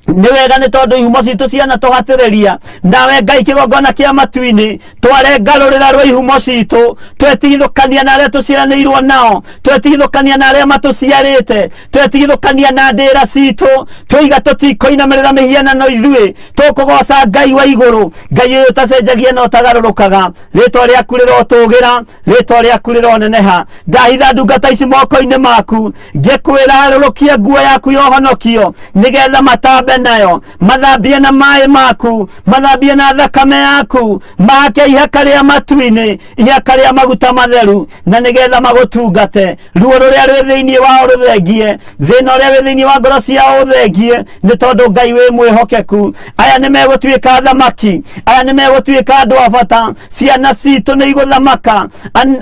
Nĩ wega nĩ tondũ ihumo citũ cianatũhatĩrĩria, nawe Ngai kĩgongona kĩa matu-inĩ twarenga rũrĩra rwa ihumo citũ, twetigithũkania na arĩa tũciaranĩirwo nao, twetigithũkania na arĩa matũciarĩte, twetigithũkania na ndĩra citũ, twoiga tũtikũinamĩrĩra mĩhianano ithuĩ, tũkũgoca Ngai wa igũrũ, Ngai ũyũ ũtacenjagia na ũtagarũrũkaga. Rĩtwa rĩaku rĩrotũgĩra, rĩtwa rĩaku rĩroneneha. Ndahitha ndungata ici moko-inĩ maku, ngĩkwĩra harũrũkia nguo yaku ya ũhonokio nĩgetha matambe nayo, mathambie na maĩ maku, mathambie na thakame yaku, mahake ihaka rĩa matu-inĩ, ihaka rĩa maguta matheru, na nĩgetha magũtungate. Ruo rũrĩa rwĩ thĩinĩ wao rũthengie, thĩna ũrĩa wĩ thĩinĩ wa ngoro ciao ũthengie, nĩ tondũ Ngai wĩ mwĩhokeku. Aya nĩ megũtuĩka thamaki, aya nĩ megũtuĩka andũ a bata, ciana citũ nĩ igũthamaka.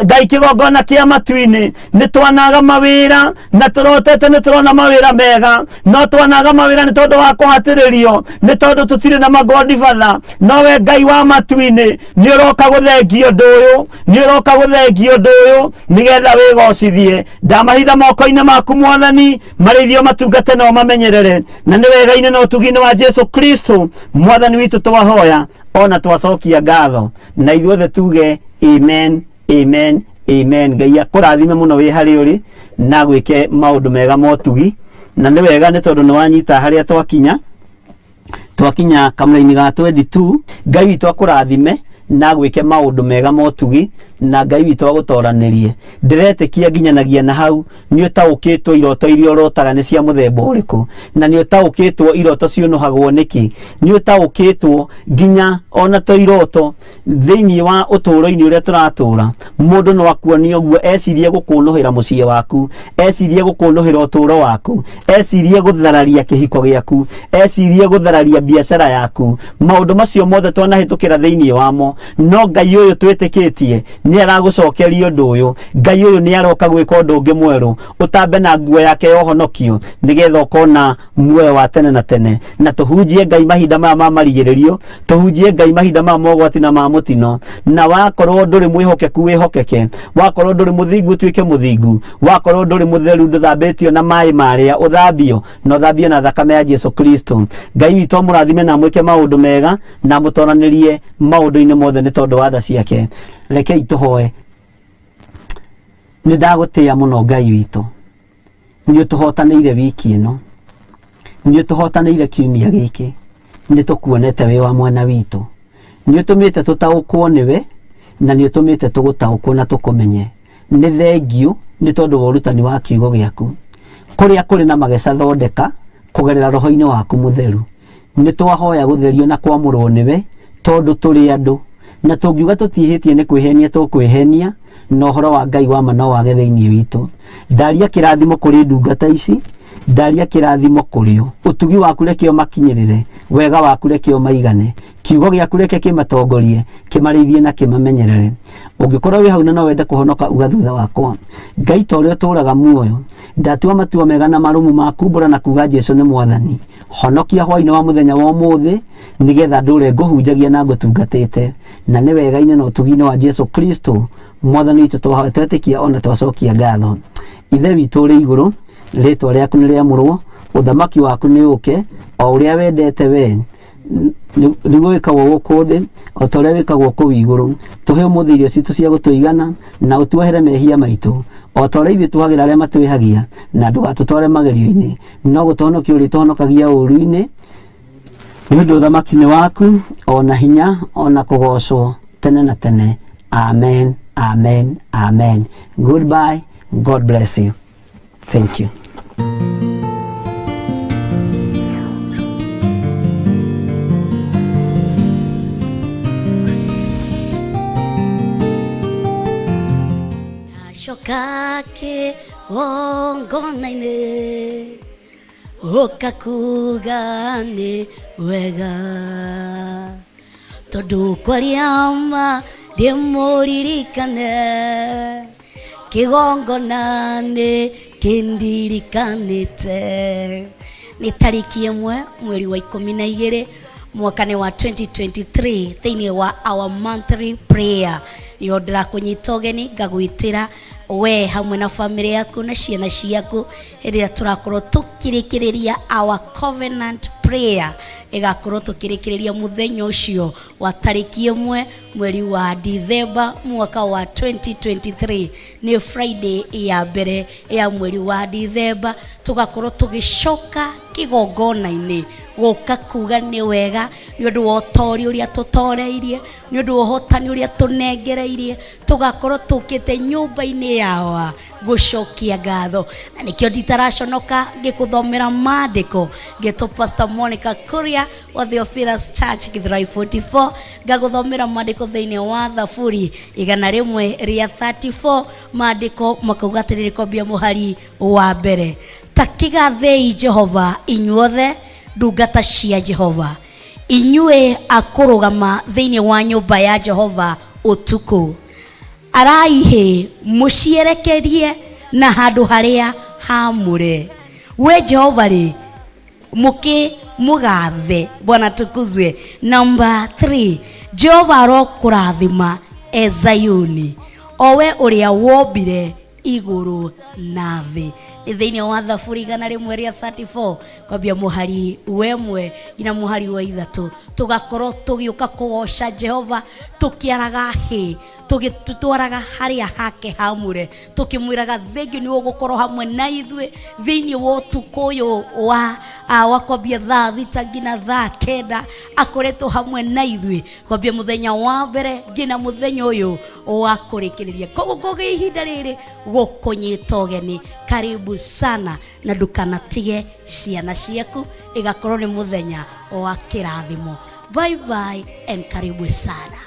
Ngai kĩgongona kĩa matu-inĩ, nĩ twanaga mawĩra na tũrotete nĩ tũrona mawĩra mega, no twanaga mawĩra nĩ tondũ wa kũhatĩrĩrio, nĩ tondũ tũtirĩ na magondibatha. Nowe Ngai wa matu-inĩ nĩ ũroka gũthengia ũndũ ũyũ, nĩ ũroka gũthengia ũndũ ũyũ nĩgetha wĩgocithie. Ndamahitha moko-inĩ maku Mwathani, marĩithio matungate na ũmamenyerere, na nĩ wega-inĩ na ũtugi-inĩ wa Jesu Kristo Mwathani witũ twahoya ona twacokia ngatho, na ithuothe tuge amen, amen, amen. Ngai akũrathime mũno wĩ harĩa ũrĩ na gwĩke maũndũ mega motugi, na nĩ wega nĩ tondũ nĩ wanyita harĩa twakinya, twakinya kamũraini ga 22. Ngai witũ akũrathime na gwĩke maũndũ mega motugi, na Ngai witũ agũtoranĩrie. Ndĩretĩkia nginyanagia na hau nĩ ũtaũkĩtwo iroto iria ũrotaga nĩ cia mũthemba ũrĩkũ, na nĩ ũtaũkĩtwo iroto ciũnũhagwo nĩkĩ, nĩ ũtaũkĩtwo nginya ona to iroto thĩinĩ wa ũtũũro-inĩ ũrĩa tũratũũra. Mũndũ no akuonie ũguo, ecirie gũkũnũhĩra mũciĩ waku, ecirie gũkũnũhĩra ũtũũro waku, ecirie gũthararia kĩhiko gĩaku, ecirie gũthararia biacara yaku. Maũndũ macio mothe twanahĩtũkĩra thĩinĩ wamo, no Ngai ũyũ twĩtĩkĩtie nĩ aragũcokeria ũndũ ũyũ. Ngai ũyũ nĩ aroka gwĩka ũndũ ũngĩ mwerũ, ũtambe na nguo yake ya ũhonokio nĩgetha ũkona muoyo wa tene na tene. Na tũhunjie Ngai mahinda maya ma marigĩrĩrio, tũhunjie Ngai mahinda maya ma ũgwati na ma mũtino. Na wakorwo ndũrĩ mwĩhokeku wĩhokeke, wakorwo ndũrĩ mũthingu ũtuĩke mũthingu, wakorwo ndũrĩ mũtheru ndũthambĩtio na maĩ marĩa ũthambio, na ũthambio na thakame ya Jesu Kristo. Ngai witũ amũrathime na amwĩke maũndũ mega na amũtoranĩrie maũndũ-inĩ mothe. mothe nĩ tondũ wa tha ciake. Rekei tũhoe. Nĩ ndagũtĩĩa mũno Ngai witũ, nĩ ũtũhotanĩire wiki ĩno, nĩ ũtũhotanĩire kiumia gĩkĩ, nĩ tũkuonete wĩ wa mwena witũ, nĩ ũtũmĩte tũtaũkwo nĩwe na nĩ ũtũmĩte tũgũtaũkwo na tũkũmenye. Nĩ thengiũ nĩ tondũ wa ũrutani wa kiugo gĩaku. Kũrĩa kũrĩ na mageca thondeka kũgerera roho-inĩ waku mũtheru. Nĩ twahoya gũtherio na kwamũrwo nĩwe tondũ tũrĩ andũ, na tũngiuga tũtiĩhĩtie nĩ kwĩhenia tũkwĩhenia, na ũhoro wa Ngai wa ma no wage thĩinĩ witũ. Ndaria kĩrathimo kũrĩ ndungata ici, ndaria kĩrathimo kũrĩ o. Ũtugi waku reke ũmakinyĩrĩre, wega waku reke ũmaigane, kiugo gĩaku reke kĩmatongorie, kĩmarĩithie na kĩmamenyerere. Ũngĩkorwo wĩ hau na no wende kũhonoka uga thutha wakwa, Ngai ta ũrĩa ũtũũraga muoyo, ndatua matua mega na marũmu ma kumbũra na kuga Jesu nĩ Mwathani. Honokia hwaĩ-inĩ wa mũthenya wa ũmũthĩ nĩgetha ndũre ngũhunjagia na ngũtungatĩte. Na nĩ wega-inĩ na ũtugi-inĩ wa Jesu Kristo Mwathani witũ twahoya twetĩkia ona twacokia ngatho. Ithe witũ ũrĩ igũrũ, rĩtwa rĩaku nĩ rĩamũrwo, ũthamaki waku nĩ ũke, o ũrĩa wendete we nĩguo wĩkagwo gũkũ thĩ o ta ũrĩa wĩkagwo kũu igũrũ. Tũhe ũmũthĩ irio citũ cia gũtũigana, na ũtuohere mehia maitũ o ta ũrĩa ithuĩ tuohagĩra arĩa matwĩhagia, na ndũgatũtware magerio-inĩ, no gũtũhonokia ũrĩtũhonokagia ũũru-inĩ, nĩ ũndũ ũthamaki nĩ waku, o na hinya, o na kũgoocwo tene na tene. Amen, amen, amen. Goodbye. God bless you. Thank you. Ndacoka kĩgongona-inĩ ũka kuga nĩ wega tondũ kwaria ma ndĩmũririkane kĩgongona nĩ kĩndirikanĩte. Nĩ tarĩki 1 mweri wa 12 mwaka nĩ wa 2023 thĩinĩ wa our monthly prayer nĩo ndĩrakũnyita ũgeni ngagwĩtĩra we hamwe na famĩlĩ yaku na ciana ciaku hĩndĩ ĩrĩa tũrakorwo tũkĩrĩkĩrĩria our covenant prayer ĩgakorwo tũkĩrĩkĩrĩria mũthenya ũcio wa tarĩki 1 mweri wa Dithemba mwaka wa 2023 nĩ Friday ya mbere ya mweri wa Dithemba tũgakorwo tũgĩcoka kĩgongona-inĩ gũka kuga nĩ wega nĩ ũndũ wa ũtori ũrĩa tũtoreirie, nĩ ũndũ wa ũhotani ũrĩa tũnengereirie, tũgakorwo tũkĩte nyũmba-inĩ yawa gũcokia ngatho. Na nĩkĩo nditaraconoka ngĩkũthomera maandĩko ngetwo Pastor Monica Kuria wa Theophilus Church Githurai 44, ngagũthomera maandĩko thĩinĩ wa Thaburi 134, maandĩko makauga atĩrĩrĩ kwambia mũhari wa mbere, ta kĩgathei Jehova inyuothe ndungata cia Jehova, inyuĩ akũrũgama thĩinĩ wa nyũmba ya Jehova ũtukũ, araihĩ mũcierekerie na handũ harĩa haamũre. We Jehova rĩ, mũkĩ mũgathe. Bwana tukuzwe. Number 3, Jehova arokũrathima e Zayuni, o we ũrĩa wombire igũrũ na thĩ. Nĩ thĩinĩ wa Thaburi 134 kwambia mũhari wa 1 nginya mũhari wa 3, tũgakorwo tũgĩũka kũgoca Jehova tũkĩaraga hĩ, tũgĩtwaraga harĩa hake hamũre, tũkĩmwĩraga thengiũ nĩ ũgũkorwo hamwe na ithuĩ thĩinĩ wa ũtukũ ũyũ wa kwambia thaa 6 nginya thaa 9, akoretwo hamwe na ithuĩ kwambia mũthenya wa mbere nginya mũthenya ũyũ wa kũrĩkĩrĩria. Koguo ngũgĩ ihinda rĩrĩ gũkũnyita ũgeni, karibu sana, na ndũkanatige ciana ciaku, ĩgakorwo nĩ mũthenya wa kĩrathimo. Bye bye and karibu sana.